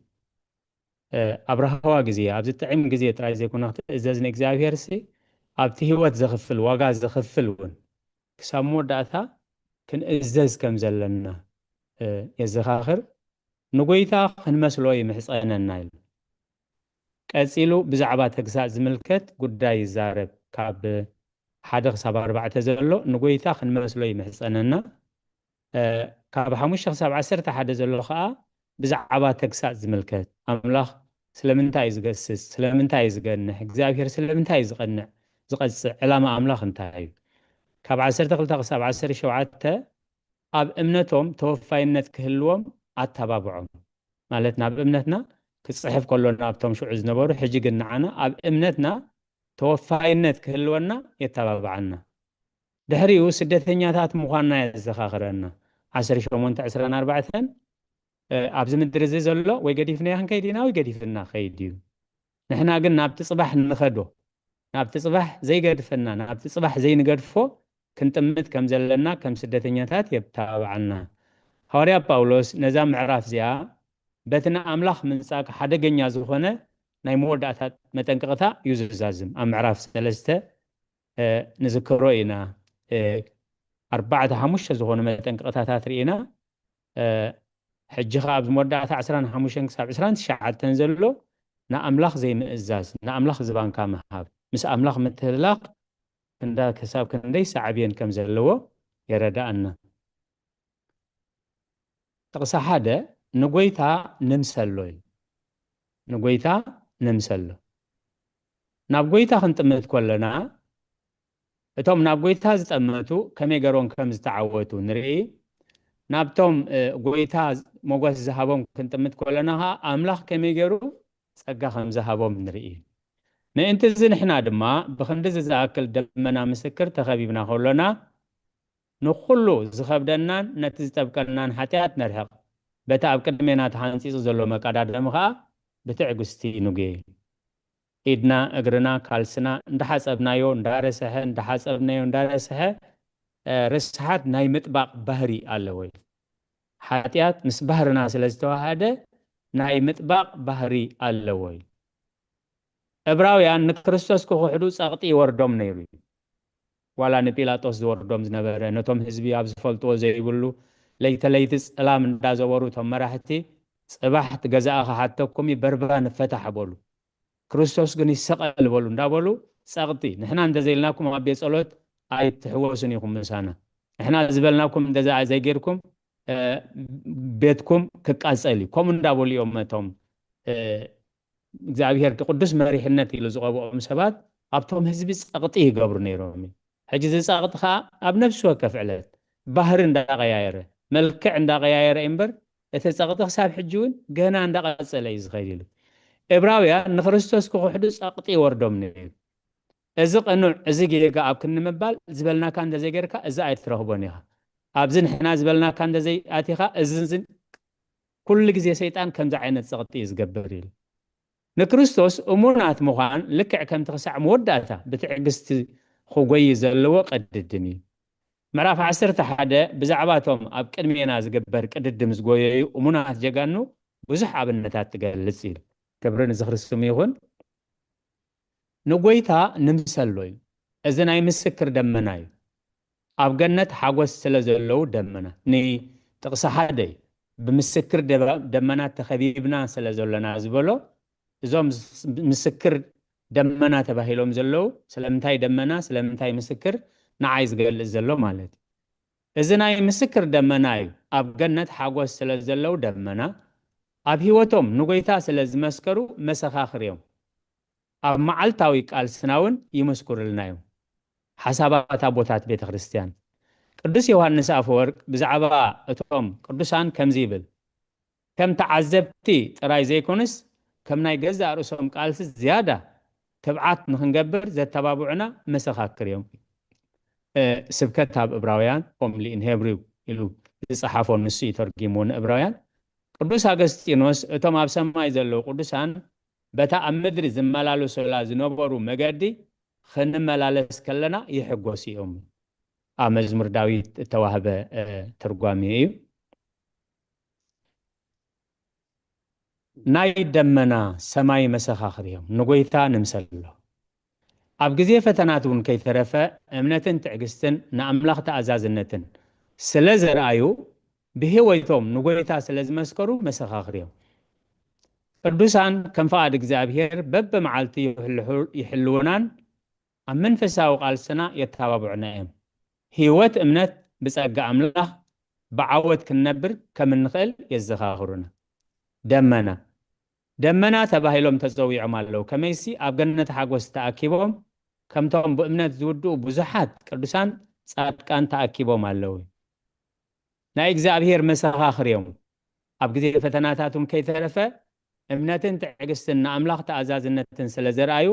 ኣብ ራህዋ ግዜ፣ ኣብዚ ጥዕም ግዜ ጥራይ ዘይኮነ ክትእዘዝ ንእግዚኣብሔር ሲ ኣብቲ ህይወት ዘኽፍል ዋጋ ዘኽፍል እውን ክሳብ መወዳእታ ክንእዘዝ ከም ዘለና የዘኻኽር። ንጎይታ ክንመስሎ ይምሕጸነና ኢሉ። ቀጺሉ ብዛዕባ ተግሳጽ ዝምልከት ጉዳይ ይዛረብ። ካብ ሓደ ክሳብ ኣርባዕተ ዘሎ ንጎይታ ክንመስሎ ይምሕጸነና። ካብ ሓሙሽተ ክሳብ ዓሰርተ ሓደ ዘሎ ከዓ ብዛዕባ ተግሳጽ ዝምልከት፣ ኣምላኽ ስለምንታይ እዩ ዝገስጽ? ስለምንታይ እዩ ዝገንሕ? እግዚኣብሔር ስለምንታይ እዩ ዝቐንዕ? ዝቐጽዕ ዕላማ ኣምላኽ እንታይ እዩ? ካብ ዓሰርተ ክልተ ክሳብ ዓሰርተ ሸውዓተ ኣብ እምነቶም ተወፋይነት ክህልዎም ኣተባብዖም። ማለት ናብ እምነትና ክጽሕፍ ከሎ ናብቶም ሽዑ ዝነበሩ፣ ሕጂ ግን ንዓና ኣብ እምነትና ተወፋይነት ክህልወና የተባብዓና። ድሕሪኡ ስደተኛታት ምዃንና የዘኻኽረና። ዓሰርተ ሸሞንተ ዕስራን ኣርባዕተን ኣብዚ ምድሪ እዚ ዘሎ ወይ ገዲፍናዮ ክንከይድ ኢና ወይ ገዲፍና ከይድ እዩ። ንሕና ግን ናብቲ ጽባሕ ንኸዶ፣ ናብቲ ጽባሕ ዘይገድፈና፣ ናብቲ ጽባሕ ዘይንገድፎ ክንጥምት ከም ዘለና ከም ስደተኛታት የብታብዓና። ሃዋርያ ጳውሎስ ነዛ ምዕራፍ እዚኣ በቲ ንኣምላኽ ምንጻግ ሓደገኛ ዝኾነ ናይ መወዳእታ መጠንቀቕታ እዩ ዝዛዝም። ኣብ ምዕራፍ ሰለስተ ንዝክሮ ኢና። ኣርባዕተ ሓሙሽተ ዝኾኑ መጠንቀቕታታት ርኢና። ሕጂ ኸዓ ኣብዚ መወዳእታ ዕስራን ሓሙሽተን ክሳብ ዕስራን ትሽዓተን ዘሎ ንኣምላኽ ዘይምእዛዝ፣ ንኣምላኽ ዝባንካ ምሃብ፣ ምስ ኣምላኽ ምትህልላኽ እንዳ ክሳብ ክንደይ ሳዕብየን ከም ዘለዎ የረዳኣና። ጥቕሲ ሓደ ንጎይታ ንምሰሎ እዩ። ንጎይታ ንምሰሎ። ናብ ጎይታ ክንጥምት ከለና እቶም ናብ ጎይታ ዝጠመቱ ከመይ ገሮም ከም ዝተዓወቱ ንርኢ። ናብቶም ጎይታ ሞገስ ዝሃቦም ክንጥምት ከለና ኸዓ ኣምላኽ ከመይ ገሩ ጸጋ ከም ዝሃቦም ንርኢ። ምእንቲ እዚ ንሕና ድማ ብኽንዲ እዚ ዝኣክል ደመና ምስክር ተኸቢብና ከሎና ንኹሉ ዝኸብደናን ነቲ ዝጠብቀናን ሓጢኣት ነርሕቕ። በቲ ኣብ ቅድሜና ተሓንጺጹ ዘሎ መቃዳደሚ ኸዓ ብትዕግስቲ ንጉየ። ኢድና፣ እግርና፣ ካልስና እንዳሓጸብናዮ እንዳረሰሐ፣ እንዳሓጸብናዮ እንዳረሰሐ፣ ርስሓት ናይ ምጥባቕ ባህሪ ኣለዎ እዩ። ሓጢኣት ምስ ባህርና ስለ ዝተዋሃደ ናይ ምጥባቕ ባህሪ ኣለዎ እዩ። ዕብራውያን ንክርስቶስ ክኽሕዱ ጸቕጢ ይወርዶም ነይሩ እዩ። ዋላ ንጲላጦስ ዝወርዶም ዝነበረ፣ ነቶም ህዝቢ ኣብ ዝፈልጥዎ ዘይብሉ ለይተ ለይቲ ጸላም እንዳዘወሩ እቶም መራሕቲ፣ "ጽባሕ እቲ ገዛእ ክሓተኩም እዩ፣ በርባን ፈታሕ" በሉ። ክርስቶስ ግን ይሰቐል በሉ እንዳበሉ ጸቕጢ። "ንሕና እንተዘይልናኩም ኣብ ቤት ጸሎት ኣይትሕወሱን ኢኹም ምሳና። ንሕና ዝበልናኩም እንተዘ-፣ ዘይጌርኩም፣ እ፣ ቤትኩም ክቃጸል እዩ።" ከምኡ እንዳበሉ እዮም እቶም፣ እ፣ እግዚኣብሔር ቅዱስ መሪሕነት ኢሉ ዝቐብኦም ሰባት ኣብቶም ህዝቢ ጸቕጢ ይገብሩ ነይሮም እዩ። ሕጂ እዚ ጸቕጢ ከኣ ኣብ ነፍሲ ወከፍ ዕለት ባህሪ እንዳቐያየረ፣ መልክዕ እንዳቐያየረ እምበር፣ እቲ ጸቕጢ ክሳብ ሕጂ እውን ገና እንዳቐጸለ እዩ ዝኸይድ ኢሉ። ዕብራውያን ንክርስቶስ ክኽሕዱ ጸቕጢ ይወርዶም ነይሩ። እዚ ቅኑዕ፣ እዚ ጌጋ ኣብ ክንዲ ምባል ዝበልናካ እንተዘይጌርካ፣ እዚ ኣይትረኽቦን ኢኻ። ኣብዚ ንሕና ዝበልናካ እንተዘይኣቲኻ፣ እዚ፣ እዚ ኩሉ ግዜ ሰይጣን ከምዚ ዓይነት ጸቕጢ እዩ ዝገብር ኢሉ። ንክርስቶስ እሙናት ምዃን ልክዕ ከምቲ ክሳዕ መወዳእታ ብትዕግስቲ ክጎይ ዘለዎ ቅድድም እዩ። ምዕራፍ ዓሰርተ ሓደ ብዛዕባ እቶም ኣብ ቅድሜና ዝግበር ቅድድም ዝጎየዩ እሙናት ጀጋኑ ብዙሕ ኣብነታት ትገልጽ እዩ። ክብሪ ንዚ ክርስቶም ይኹን። ንጎይታ ንምሰሎ እዩ። እዚ ናይ ምስክር ደመና እዩ። ኣብ ገነት ሓጎስ ስለ ዘለዉ ደመና። ንጥቕሲ ሓደ እዩ። ብምስክር ደባ-፣ ደመና ተኸቢብና ስለ ዘሎና ዝበሎ፣ እዞም ስ-፣ ምስክር ደመና ተባሂሎም ዘለዉ፣ ስለምንታይ ደመና፣ ስለምንታይ ምስክር፣ ንዓይ ዝገልጽ ዘሎ ማለት እዩ። እዚ ናይ ምስክር ደመና እዩ። ኣብ ገነት ሓጎስ ስለ ዘለዉ ደመና፣ ኣብ ህይወቶም ንጎይታ ስለ ዝመስከሩ መሰኻኽር እዮም። ኣብ መዓልታዊ ቃልስና እውን ይመስክሩልና እዮም። ሓሳባት ኣቦታት ቤተ ክርስቲያን። ቅዱስ ዮሃንስ ኣፈወርቅ ብዛዕባ እቶም ቅዱሳን ከምዚ ይብል፣ ከም ተዓዘብቲ ጥራይ ዘይኮኑስ፣ ከም ናይ ገዛእ ርእሶም ቃልሲ ዝያዳ ትብዓት ንኽንገብር ዘተባብዑና መሰኻክር እዮም። እ፣ ስብከት ኣብ እብራውያን፣ Only in Hebrew ኢሉ ዝጸሓፎ ንሱ እዩ ተርጊምዎ ንእብራውያን። ቅዱስ ኣገስጢኖስ፣ እቶም ኣብ ሰማይ ዘለዉ ቅዱሳን በታ ኣብ ምድሪ ዝመላለሱላ ዝነበሩ መገዲ ክንመላለስ ከለና ይሕጎሱ እዮም። ኣብ መዝሙር ዳዊት እተዋህበ፣ እ፣ ትርጓሜ እዩ። ናይ ደመና ሰማይ መሰኻኽር እዮም። ንጎይታ ንምሰሎ። ኣብ ግዜ ፈተናት እውን ከይተረፈ እምነትን ትዕግስትን ንኣምላኽ ተኣዛዝነትን ስለ ዘርኣዩ፣ ብህይወቶም ንጎይታ ስለ ዝመስከሩ መሰኻኽር እዮም። ቅዱሳን ከም ፍቓድ እግዚኣብሔር በብመዓልቲ ይሕልሑ-፣ ይሕልዉናን ኣብ መንፈሳዊ ቃልስና የተባብዑና እዮም። ህይወት እምነት ብጸጋ ኣምላኽ ብዓወት ክንነብር ከም እንኽእል የዘኻኽሩና። ደመና፣ ደመና ተባሂሎም ተጸዊዖም ኣለዉ። ከመይሲ ኣብ ገነት ሓጎስ ተኣኪቦም፣ ከምቶም ብእምነት ዝውድኡ ብዙሓት ቅዱሳን ጻድቃን ተኣኪቦም ኣለዉ። ናይ እግዚኣብሔር መሰኻኽር እዮም። ኣብ ግዜ ፈተናታቶም ከይተረፈ እምነትን ትዕግስትን ንኣምላኽ ተኣዛዝነትን ስለ ዘርኣዩ፣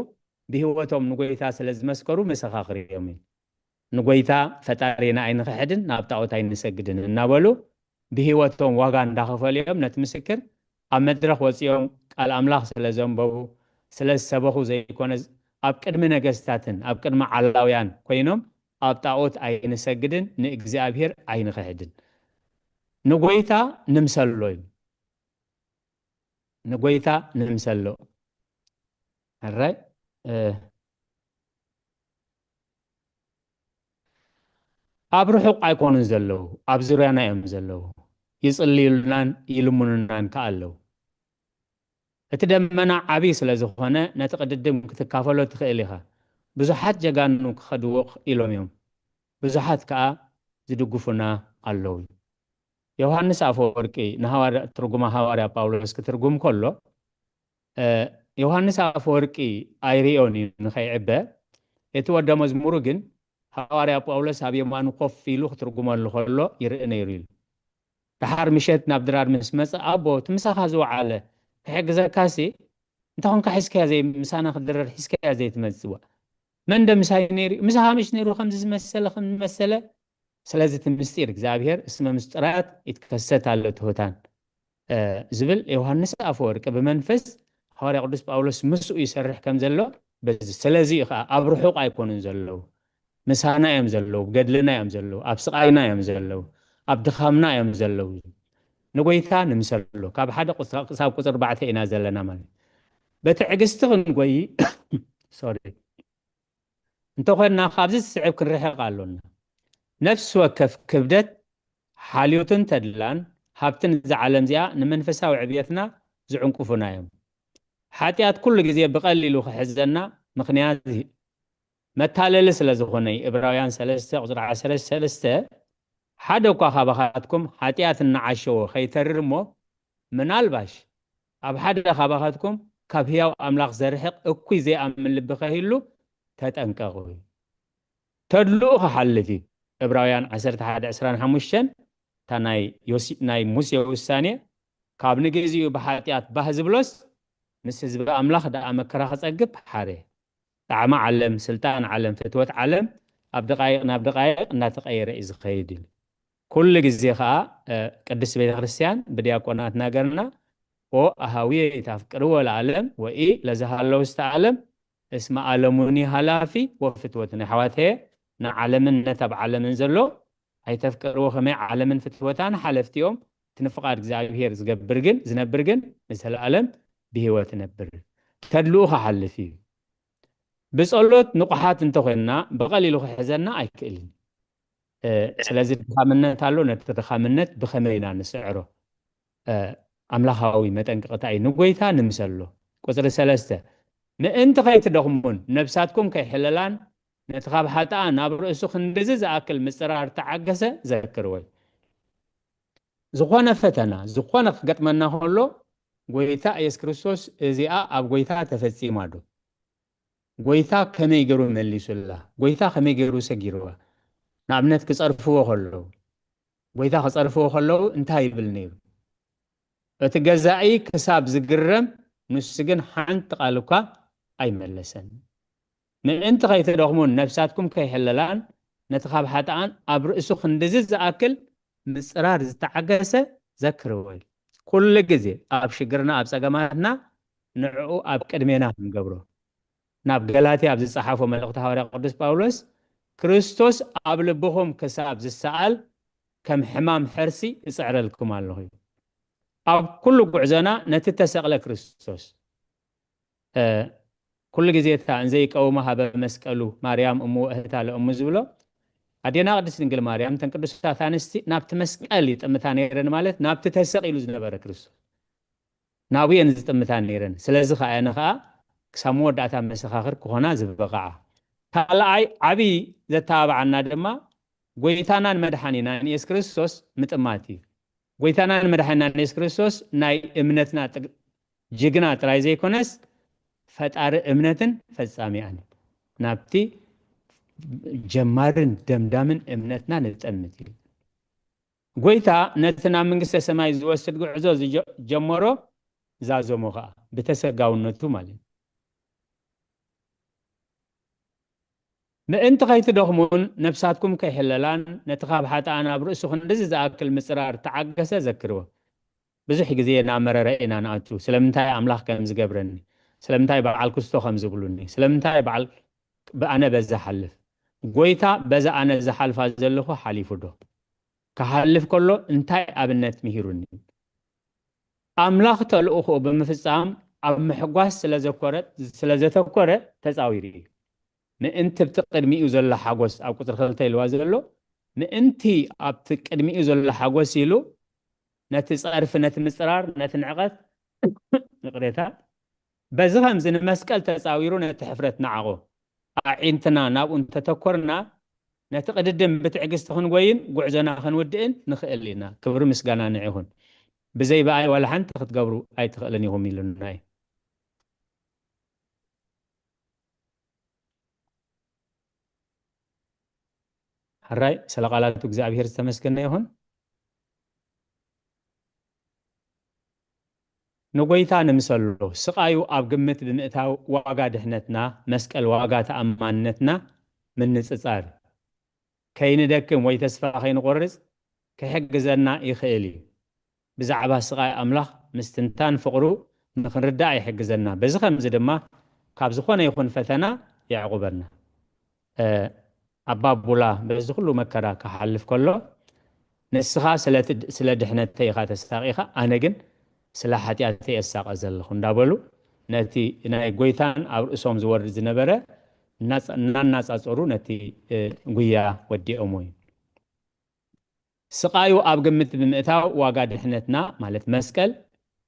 ብህይወቶም ንጎይታ ስለ ዝመስከሩ መሰኻኽር እዮም። ንጎይታ ፈጣሪና ኣይንኽሕድን፣ ናብ ጣዖት ኣይንሰግድን እናበሉ ብህይወቶም ዋጋ እንዳኸፈሉ እዮም። ነቲ ምስክር ኣብ መድረኽ ወጺኦም ቃል ኣምላኽ ስለ ዘንበቡ፣ ስለ ዝሰበኹ ዘይኮነ፣ ኣብ ቅድሚ ነገስታትን ኣብ ቅድሚ ዓላውያን ኮይኖም ኣብ ጣዖት ኣይንሰግድን፣ ንእግዚኣብሔር ኣይንኽሕድን። ንጎይታ ንምሰሎ እዩ። ንጎይታ ንምሰሎ። ሕራይ፣ እ፣ ኣብ ርሑቕ ኣይኮኑን ዘለዉ፣ ኣብ ዙርያና እዮም ዘለዉ። ይጽልዩልናን ይልምኑናን ከኣ ኣለዉ። እቲ ደመና ዓቢ ስለ ዝኾነ፣ ነቲ ቅድድም ክትካፈሎ ትኽእል ኢኻ። ብዙሓት ጀጋኑ ክኸድዎ ኢሎም እዮም። ብዙሓት ከኣ ዝድግፉና ኣለዉ። ዮሃንስ ኣፈወርቂ ንሃዋርያ-፣ ትርጉማ ሃዋርያ ጳውሎስ ክትርጉም ከሎ፣ እ፣ ዮሃንስ ኣፈወርቂ ኣይርእዮን እዩ ንኸይዕበ። እቲ ወደ መዝሙሩ ግን ሃዋርያ ጳውሎስ ኣብ የማኑ ኮፍ ኢሉ ክትርጉመሉ ከሎ ይርኢ ነይሩ ኢሉ። ደሓር ምሸት ናብ ድራር ምስ መጸ፣ "ኣቦ፣ እቲ ምሳኻ ዝወዓለ ክሕግዘካሲ፣ እንተ ኾንካ ሒዝካዮ ዘይ-፣ ምሳና ክድረር ሒዝካዮ ዘይትመጽእ?" "ዋ፣ መን ደ ምሳይ ነይሩ? ምሳኻ ምሽ ነይሩ ከምዚ ዝመሰለ፣ ከምዚ ዝመሰለ?" ስለዚ እቲ ምስጢር እግዚኣብሔር፣ "እስመ ምስጢራት ይትከሰት ኣሎ ትሑታን" እ፣ ዝብል ዮሃንስ ኣፈወርቂ ብመንፈስ ሃዋርያ ቅዱስ ጳውሎስ ምስኡ ይሰርሕ ከም ዘሎ በዚ። ስለዚ እዩ ኸዓ ኣብ ርሑቕ ኣይኮኑን ዘለዉ፣ ምሳና እዮም ዘለዉ፣ ኣብ ገድልና እዮም ዘለዉ፣ ኣብ ስቓይና እዮም ዘለዉ፣ ኣብ ድኻምና እዮም ዘለዉ። ንጎይታ ንምሰሎ። ካብ ሓደ ቁጽ-፣ ክሳብ ቁጽሪ ኣርባዕተ ኢና ዘለና ማለት እዩ። በትዕግስቲ ክንጎይ፣ ሶሪ፣ እንተኾንና ካብዚ ዝስዕብ ክንርሕቕ ኣሎና። ነፍሲ ወከፍ ክብደት፣ ሓልዮትን ተድላን፣ ሃብትን እዛ ዓለም እዚኣ ንመንፈሳዊ ዕብየትና ዝዕንቅፉና እዮም። ሓጢኣት ኩሉ ግዜ ብቐሊሉ ክሕዘና ምኽንያት መታለሊ ስለ ዝኾነ እዩ። ዕብራውያን ሰለስተ ቁጽሪ ዓሰርተ ሰለስተ፣ "ሓደ እኳ ካባኻትኩም ሓጢኣት እናዓሸወ ኸይተርር እሞ፣ ምናልባሽ ኣብ ሓደ ካባኻትኩም ካብ ህያው ኣምላኽ ዘርሕቕ እኩይ ዘይኣምን ልቢ ኸህሉ ተጠንቀቑ" እዩ። ተድልኡ ክሓልፍ እዩ። ዕብራውያን ዓሰርተ ሓደ ዕስራን ሓሙሽተን፣ እታ ናይ ዮሲ-፣ ናይ ሙሴ ውሳኔ፣ ካብ ንግዚኡ ብሓጢኣት ባህ ዝብሎስ፣ ምስ ህዝቢ ኣምላኽ ደኣ መከራ ክጸግብ ሓረ። ጣዕሚ ዓለም፣ ስልጣን ዓለም፣ ፍትወት ዓለም ኣብ ደቃይቕ ናብ ደቃይቕ እናተቐየረ እዩ ዝኸይድ ኢሉ። ኩሉ ግዜ ኸኣ፣ እ፣ ቅድስት ቤተ ክርስቲያን ብዲያቆናት ናገርና፣ "ኦ ኣሃውየ ታፍቅርዎ ለዓለም ወኢ ለዘሃለው ውስተ ዓለም፣ እስመ ዓለሙኒ ሃላፊ ወፍትወቱኒ." ኣሕዋተየ፣ ንዓለምን ነቲ ኣብ ዓለምን ዘሎ ኣይተፍቅርዎ፣ ከመይ ዓለምን ፍትወታን ሓለፍቲ እዮም፣ እቲ ንፍቓድ እግዚኣብሔር ዝገብር ግን፣ ዝነብር ግን ንዘለኣለም ብህይወት ይነብር። ተድልኡ ክሓልፍ እዩ። ብጸሎት ንቑሓት እንተኾይንና፣ ብቐሊሉ ክሕዘና ኣይክእልን። እ፣ ስለዚ ድኻምነት ኣሎ፣ ነቲ ድኻምነት ብኸመይ ኢና ንስዕሮ? እ፣ ኣምላኻዊ መጠንቀቕታ እዩ። ንጎይታ ንምሰሎ። ቁጽሪ ሰለስተ፣ ምእንቲ ከይትደኽሙን ነብሳትኩም ከይሕለላን፣ ነቲ ካብ ሓጥኣን ኣብ ርእሱ ክንድዚ ዝኣክል ምጽራር ተዓገሰ ዘክርዎ እዩ። ዝኾነ ፈተና፣ ዝኾነ ክገጥመና ከሎ፣ ጎይታ ኢየሱስ ክርስቶስ እዚኣ ኣብ ጎይታ ተፈጺማ ዶ? ጎይታ ከመይ ገይሩ መሊሱላ? ጎይታ ከመይ ገይሩ ሰጊርዋ? ንኣብነት ክጸርፍዎ ከለዉ፣ ጎይታ ክጸርፍዎ ከለዉ እንታይ ይብል ነይሩ? እቲ ገዛኢ ክሳብ ዝግረም፣ ንሱ ግን ሓንቲ ቃል እኳ ኣይመለሰን። ምእንቲ ከይትደኽሙን ነፍሳትኩም ከይሕለላን፣ ነቲ ካብ ሓጥኣን ኣብ ርእሱ ክንድዚ ዝኣክል ምጽራር ዝተዓገሰ ዘክርዎ እዩ። ኩሉ ግዜ ኣብ ሽግርና፣ ኣብ ጸገማትና ንዕኡ ኣብ ቅድሜና ክንገብሮ። ናብ ገላትያ ኣብ ዝጸሓፎ መልእኽቲ ሃዋርያ ቅዱስ ጳውሎስ፣ "ክርስቶስ ኣብ ልብኹም ክሳብ ዝሰኣል ከም ሕማም ሕርሲ እጽዕረልኩም ኣለኹ" እዩ። ኣብ ኩሉ ጉዕዞና ነቲ ተሰቕለ ክርስቶስ፣ እ፣ ኩሉ ግዜ እታ "እንዘይቀውማ ሀበ መስቀሉ ማርያም እሙ ወእህታ ለእሙ" ዝብሎ፣ ኣዴና ቅድስት ድንግል ማርያም እተን ቅዱሳት ኣንስቲ ናብቲ መስቀል ይጥምታ ነይረን፣ ማለት ናብቲ ተሰቒሉ ዝነበረ ክርስቶስ ናብኡ እየን ዝጥምታ ነይረን። ስለዚ ከኣ እየን ከኣ ክሳብ መወዳእታ መሰኻኽር ክኾና ዝበቕዓ። ካልኣይ ዓብዪ ዘተባብዓና ድማ ጎይታናን መድሓኒናን የሱስ ክርስቶስ ምጥማት እዩ። ጎይታናን መድሓኒናን የሱስ ክርስቶስ ናይ እምነትና ጥግ-፣ ጅግና ጥራይ ዘይኮነስ፣ ፈጣሪ እምነትን ፈጻሚኣን እዩ። ናብቲ ጀማርን ደምዳምን እምነትና ንጠምት እዩ። ጎይታ ነቲ ናብ መንግስተ ሰማይ ዝወስድ ጉዕዞ ዝጀ-፣ ጀመሮ ዛዘሞ ኸኣ ብተሰጋውነቱ ማለት እዩ። ምእንቲ ከይትደኽሙን ነፍሳትኩም ከይሕለላን፣ ነቲ ካብ ሓጥኣን ኣብ ርእሱ ክንድዚ ዝኣክል ምጽራር ተዓገሰ ዘክርዎ። ብዙሕ ግዜ እናመረረ ኢና ንኣቱ። ስለምንታይ ኣምላኽ ከም ዝገብረኒ፣ ስለምንታይ በዓል ክስቶ ከም ዝብሉኒ፣ ስለምንታይ በዓል ብኣነ በዛ ሓልፍ። ጎይታ በዛ ኣነ ዝሓልፋ ዘለኹ ሓሊፉ ዶ? ክሓልፍ ከሎ እንታይ ኣብነት ምሂሩኒ? ኣምላኽ ተልእኾኡ ብምፍጻም ኣብ ምሕጓስ ስለ ዘኮረ-፣ ስለ ዘተኮረ ተጻዊሩ እዩ። ምእንቲ ኣብቲ ቅድሚኡ ዘሎ ሓጎስ፣ ኣብ ቁጽሪ ክልተ ኢልዋ ዘሎ፣ ምእንቲ ኣብቲ ቅድሚኡ ዘሎ ሓጎስ ኢሉ ነቲ ጸርፊ፣ ነቲ ምጽራር፣ ነቲ ንዕቀት፣ ይቕሬታ፣ በዚ ኸምዚ ንመስቀል ተጻዊሩ ነቲ ሕፍረት ነዓቖ። ኣዒንትና ናብኡ እንተተኮርና፣ ነቲ ቅድድም ብትዕግስቲ ክንጎይን ጉዕዞና ክንውድእን ንኽእል ኢና። ክብሪ ምስጋና ንዒኹን። ብዘይ ብኣይ ዋላ ሓንቲ ክትገብሩ ኣይትኽእልን ኢኹም ኢሉና እዩ። ሕራይ ስለ ቃላቱ እግዚኣብሔር ዝተመስገነ ይኹን። ንጎይታ ንምሰሎ፣ ስቓዩ ኣብ ግምት ብምእታው ዋጋ ድሕነትና፣ መስቀል ዋጋ ተኣማንነትና ምንጽጻር። ከይንደክም ወይ ተስፋ ከይንቆርጽ ክሕግዘና ይኽእል እዩ። ብዛዕባ ስቓይ ኣምላኽ ምስትንታን ፍቕሩ ንኽንርዳእ ይሕግዘና። በዚ ኸምዚ ድማ ካብ ዝኾነ ይኹን ፈተና የዕቑበና። እ፣ ኣባ ቡላ በዚ ኩሉ መከራ ክሓልፍ ከሎ፣ "ንስኻ ስለ እቲ-፣ ስለ ድሕነተይ ኢኻ ተሳቒኻ፣ ኣነ ግን ስለ ሓጢኣተይ እሳቐ ዘለኹ" እንዳበሉ፣ ነቲ ናይ ጎይታን ኣብ ርእሶም ዝወርድ ዝነበረ እናጸ-፣ እናናጻጸሩ ነቲ፣ እ፣ ጉያ ወዲኦምዎ እዩ። ስቓዩ ኣብ ግምት ብምእታው ዋጋ ድሕነትና፣ ማለት መስቀል፣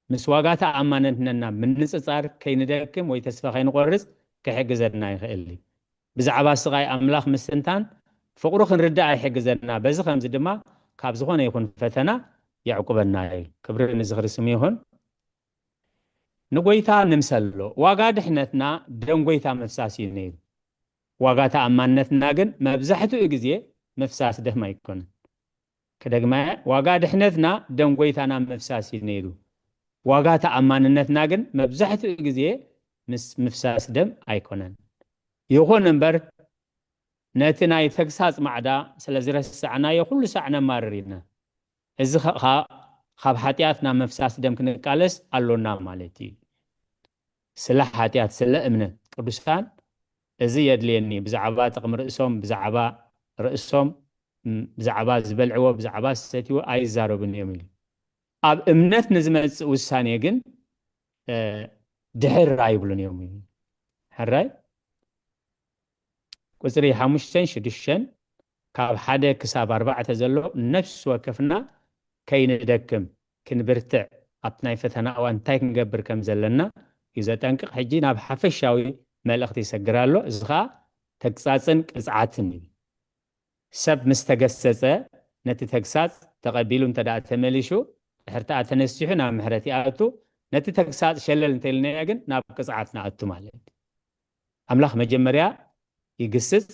ምስ ዋጋ ተኣማንነትና ምንጽጻር ከይንደክም ወይ ተስፋ ከይንቆርጽ ክሕግዘና ይኽእል እዩ። ብዛዕባ ስቓይ ኣምላኽ ምስትንታን ፍቕሩ ክንርዳእ ይሕግዘና። በዚ ኸምዚ ድማ ካብ ዝኾነ ይኹን ፈተና የዕቁበና እዩ። ክብሪ ንዝኽሪ ስሙ ይኹን። ንጎይታ ንምሰሎ። ዋጋ ድሕነትና ደም ጎይታ ምፍሳስ እዩ ነይሩ። ዋጋ ተኣማንነትና ግን መብዛሕትኡ ግዜ ምፍሳስ ደም ኣይኮነን። ክደግማ፣ ዋጋ ድሕነትና ደም ጎይታና ምፍሳስ እዩ ነይሩ። ዋጋ ተኣማንነትና ግን መብዛሕትኡ ግዜ ምስ ምፍሳስ ደም ኣይኮነን። ይኹን እምበር ነቲ ናይ ተግሳጽ ማዕዳ ስለ ዝረሳዕናዮ ኩሉ ሳዕ ነማርር ኢና። እዚ ኸ-፣ ኸ-፣ ካብ ሓጢኣት ናብ ምፍሳስ ደም ክንቃለስ ኣሎና ማለት እዩ። ስለ ሓጢኣት፣ ስለ እምነት ቅዱሳን እዚ የድልየኒ፣ ብዛዕባ ጥቕሚ ርእሶም፣ ብዛዕባ ርእሶም፣ ም፣ ብዛዕባ ዝበልዕዎ፣ ብዛዕባ ዝሰትይዎ ኣይዛረቡን እዮም ኢሉ። ኣብ እምነት ንዝመጽእ ውሳኔ ግን፣ እ፣ ድሕር ኣይብሉን እዮም ኢሉ። ሕራይ? ቁጽሪ ሓሙሽተን ሽዱሽተን፣ ካብ ሓደ ክሳብ ኣርባዕተ ዘሎ፣ ነፍሲ ወከፍና ከይንደክም፣ ክንብርትዕ፣ ኣብቲ ናይ ፈተና እዋን እንታይ ክንገብር ከም ዘለና እዩ ዘጠንቅቕ። ሕጂ ናብ ሓፈሻዊ መልእኽቲ ይሰግር ኣሎ። እዚ ኸኣ ተግሳጽን ቅጽዓትን እዩ። ሰብ ምስ ተገሰጸ፣ ነቲ ተግሳጽ ተቐቢሉ እንተ ደኣ ተመሊሹ፣ ድሕርትኣ ተነሲሑ ናብ ምሕረት ይኣቱ። ነቲ ተግሳጽ ሸለል እንተ ኢልናዮ ግን ናብ ቅጽዓት ንኣቱ ማለት እዩ። ኣምላኽ መጀመርያ ይግስጽ፣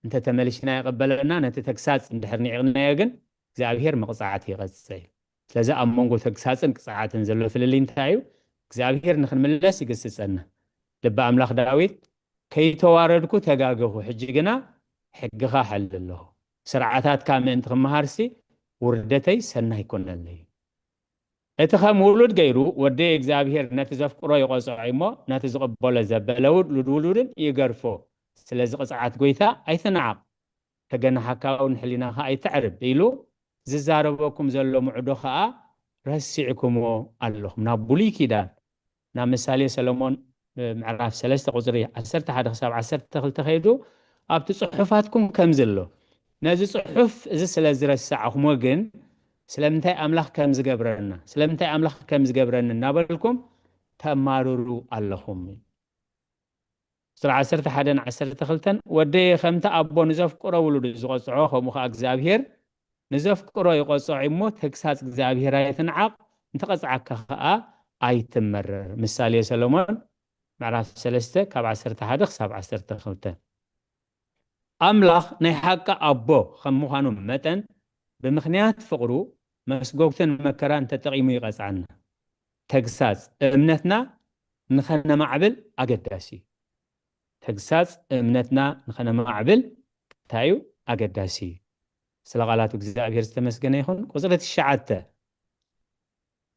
እንተ ተመሊሽና ይቕበለና፣ ነቲ ተግሳጽ እንድሕር ንዒቕናዮ ግን እግዚኣብሄር መቕጻዕቲ ይቐጽዕ እዩ። ስለዚ ኣብ መንጎ ተግሳጽን ቅጽዓትን ዘሎ ፍልልይ እንታይ እዩ? እግዚኣብሄር ንኽንምለስ ይግስጸና። ልቢ ኣምላኽ ዳዊት፣ "ከይተዋረድኩ ተጋገኹ፣ ሕጂ ግና ሕግኻ ሓሊ ኣለኹ። ስርዓታትካ ምእንቲ ክመሃርሲ ውርደተይ ሰናይ ኮነለይ። እቲ ከም ውሉድ ገይሩ ወደይ እግዚኣብሄር ነቲ ዘፍቅሮ ይቐጽዖ እሞ፣ ነቲ ዝቕበሎ ዘበለ ውሉድ ውሉድን ይገርፎ። ስለዚ ቅጽዓት ጎይታ ኣይትንዓቕ፣ ተገናሓካ እውን ሕሊናኻ ኣይተዕርብ" ኢሉ ዝዛረበኩም ዘሎ ምዕዶ ኸኣ ረሲዕኩሞ ኣለኹም። ናብ ብሉይ ኪዳን፣ ናብ ምሳሌ ሰሎሞን፣ እ፣ ምዕራፍ ሰለስተ ቁጽሪ ዓሰርተ ሓደ ክሳብ ዓሰርተ ክልተ ከይዱ፣ ኣብቲ ጽሑፋትኩም ከምዚ ኣሎ። ነዚ ጽሑፍ እዚ ስለ ዝረሳዕኹሞ ግን፣ ስለምንታይ ኣምላኽ ከም ዝገብረና፣ ስለምንታይ ኣምላኽ ከም ዝገብረኒ እናበልኩም ተማርሩ ኣለኹም። ቁጽሪ ዓሰርተ ሓደን ዓሰርተ ክልተን፣ "ወደየ፣ ከምቲ ኣቦ ንዘፍቅሮ ውሉዱ ዝቐጽዖ፣ ከምኡ ኸኣ እግዚኣብሄር ንዘፍቅሮ ይቐጽዖ እሞ፣ ተግሳጽ እግዚኣብሄር ኣይትንዓቕ፣ እንተቐጽዓካ ኸኣ ኣይትመረር።" ምሳሌ ሰሎሞን ምዕራፍ ሰለስተ ካብ ዓሰርተ ሓደ ክሳብ ዓሰርተ ክልተ። ኣምላኽ ናይ ሓቂ ኣቦ ከም ምዃኑ መጠን፣ ብምኽንያት ፍቕሩ መስጎግትን መከራን ተጠቒሙ ይቐጽዓና። ተግሳጽ እምነትና ንኸነማዕብል ኣገዳሲ እዩ። ተግሳጽ እምነትና ንኸነማዕብል እንታይ እዩ ኣገዳሲ እዩ? ስለ ቃላቱ እግዚኣብሔር ዝተመስገነ ይኹን። ቁጽሪ ትሽዓተ፣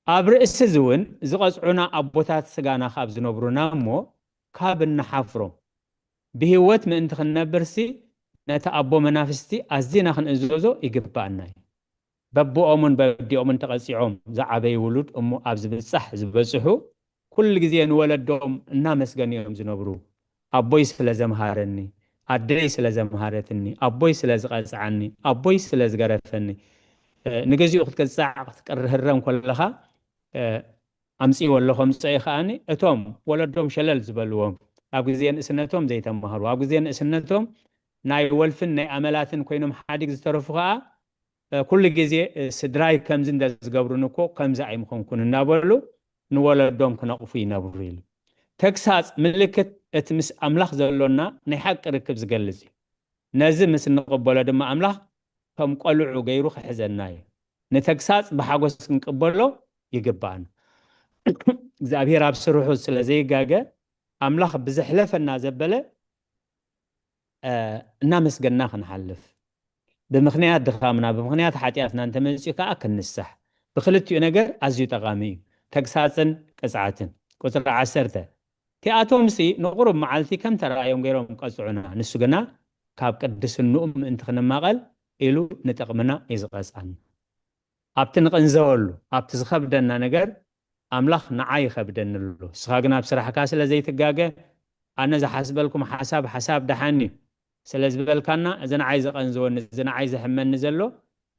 ኣብ ርእሲ እዚ እውን ዝቐጽዑና ኣቦታት ስጋና ካብ ዝነብሩና እሞ ካብ እንሓፍሮም፣ ብህይወት ምእንቲ ክንነብርሲ ነቲ ኣቦ መናፍስቲ ኣዚና ክንእዘዞ ይግብኣና እዩ። በብኦምን በዲኦምን ተቐጺዖም ዝዓበዩ ውሉድ እሞ ኣብ ዝብጻሕ ዝበጽሑ፣ ኩሉ ግዜ ንወለዶም እናመስገኑ እዮም ዝነብሩ። ኣቦይ ስለ ዘምሃረኒ፣ ኣደይ ስለ ዘምሃረትኒ፣ ኣቦይ ስለ ዝቐጽዓኒ፣ ኣቦይ ስለ ዝገረፈኒ። እ፣ ንግዚኡ ክትቅጻዕ ክትቅርህረም ከለኻ፣ እ፣ ኣምጽእዎ ኣለኹ፣ ኣምጽኦ ከኣኒ እቶም ወለዶም ሸለል ዝበልዎም፣ ኣብ ግዜ ንእስነቶም ዘይተማህሩ፣ ኣብ ግዜ ንእስነቶም ናይ ወልፍን ናይ ኣመላትን ኮይኖም ሓዲግ ዝተረፉ ከኣ፣ እ፣ ኩሉ ግዜ፣ እ፣ ስድራይ ከምዚ እንደ ዝገብሩኒ እኮ ከምዚ ኣይምኾንኩን እናበሉ ንወለዶም ክነቕፉ ይነብሩ ኢሉ። ተግሳጽ ምልክት እቲ ምስ ኣምላኽ ዘሎና ናይ ሓቂ ርክብ ዝገልጽ እዩ። ነዚ ምስ እንቕበሎ ድማ ኣምላኽ ከም ቆልዑ ገይሩ ክሕዘና እዩ። ንተግሳጽ ብሓጎስ ክንቅበሎ ይግባእና። እግዚኣብሔር ኣብ ስርሑ ስለ ዘይጋገ፣ ኣምላኽ ብዘሕለፈና ዘበለ፣ እ፣ እናመስገና ክንሓልፍ፣ ብምኽንያት ድኻምና፣ ብምኽንያት ሓጢኣትና እንተመጺኡ ከኣ ክንንሳሕ፣ ብኽልቲኡ ነገር ኣዝዩ ጠቓሚ እዩ፣ ተግሳጽን ቅጽዓትን። ቁጽሪ ዓሰርተ፣ እቲኣቶምሲ ንቑሩብ መዓልቲ ከም ተራእዮም ገይሮም ቀጽዑና፣ ንሱ ግና ካብ ቅድስንኡ ምእንቲ ክንማቐል ኢሉ ንጥቕምና እዩ ዝቐጽዓና። ኣብቲ ንቕንዘወሉ፣ ኣብቲ ዝኸብደና ነገር ኣምላኽ ንዓይ ይኸብደኒ ኣሎ። ንስኻ ግን ኣብ ስራሕካ ስለ ዘይትጋገ፣ ኣነ ዝሓስበልኩም ሓሳብ፣ ሓሳብ ደሓን እዩ ስለ ዝበልካና፣ እዚ ንዓይ ዘቐንዝወኒ፣ እዚ ንዓይ ዘሕመኒ ዘሎ፣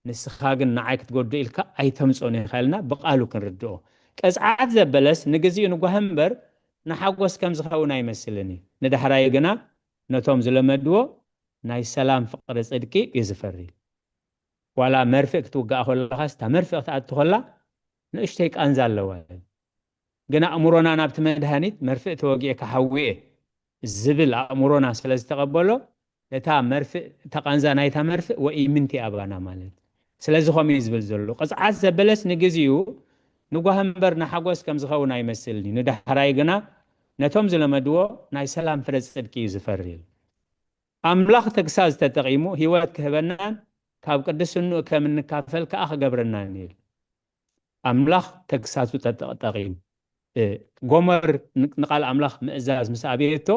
ንስኻ ግን ንዓይ ክትጎድእ ኢልካ ኣይተምጽኦን ኢኻ ኢልና ብቓሉ ክንርድኦ። ቅጽዓት ዘበለስ ንግዚኡ ንጓህ እምበር ንሓጎስ ከም ዝኸውን ኣይመስልን እዩ። ንዳሕራዩ ግና ነቶም ዝለመድዎ ናይ ሰላም ፍቕሪ ጽድቂ እዩ ዝፈሪ። ዋላ መርፍእ ክትውጋእ ከለኻስ፣ እታ መርፍእ ክትኣቱ ከላ ንእሽተይ ቃንዛ ኣለዋ። ግን ኣእምሮና ናብቲ መድሃኒት፣ መርፍእ ተወጊኤ ክሓዊ እየ፣ ዝብል ኣእምሮና ስለ ዝተቐበሎ፣ እታ መርፍእ፣ እታ ቃንዛ ናይታ መርፍእ ወኢምንቲ ኣባና ማለት። ስለዚ ከምኡ እዩ ዝብል ዘሎ። ቅፅዓት ዘበለስ ንግዚኡ ንጓህ እምበር ንሓጎስ ከም ዝኸውን ኣይመስልኒ። ንዳሕራይ ግና ነቶም ዝለመድዎ ናይ ሰላም ፍረ ጽድቂ እዩ ዝፈሪ። ኣምላኽ ተግሳጽ ተጠቒሙ ህይወት ክህበናን ካብ ቅድስንኡ ከም እንካፈል ከኣ ክገብረናን እዩ። ኣምላኽ ተግሳጹ ተጠ-፣ ተጠቒሙ፣ እ፣ ጎመር ን-፣ ንቓል ኣምላኽ ምእዛዝ ምስ ኣበየቶ፣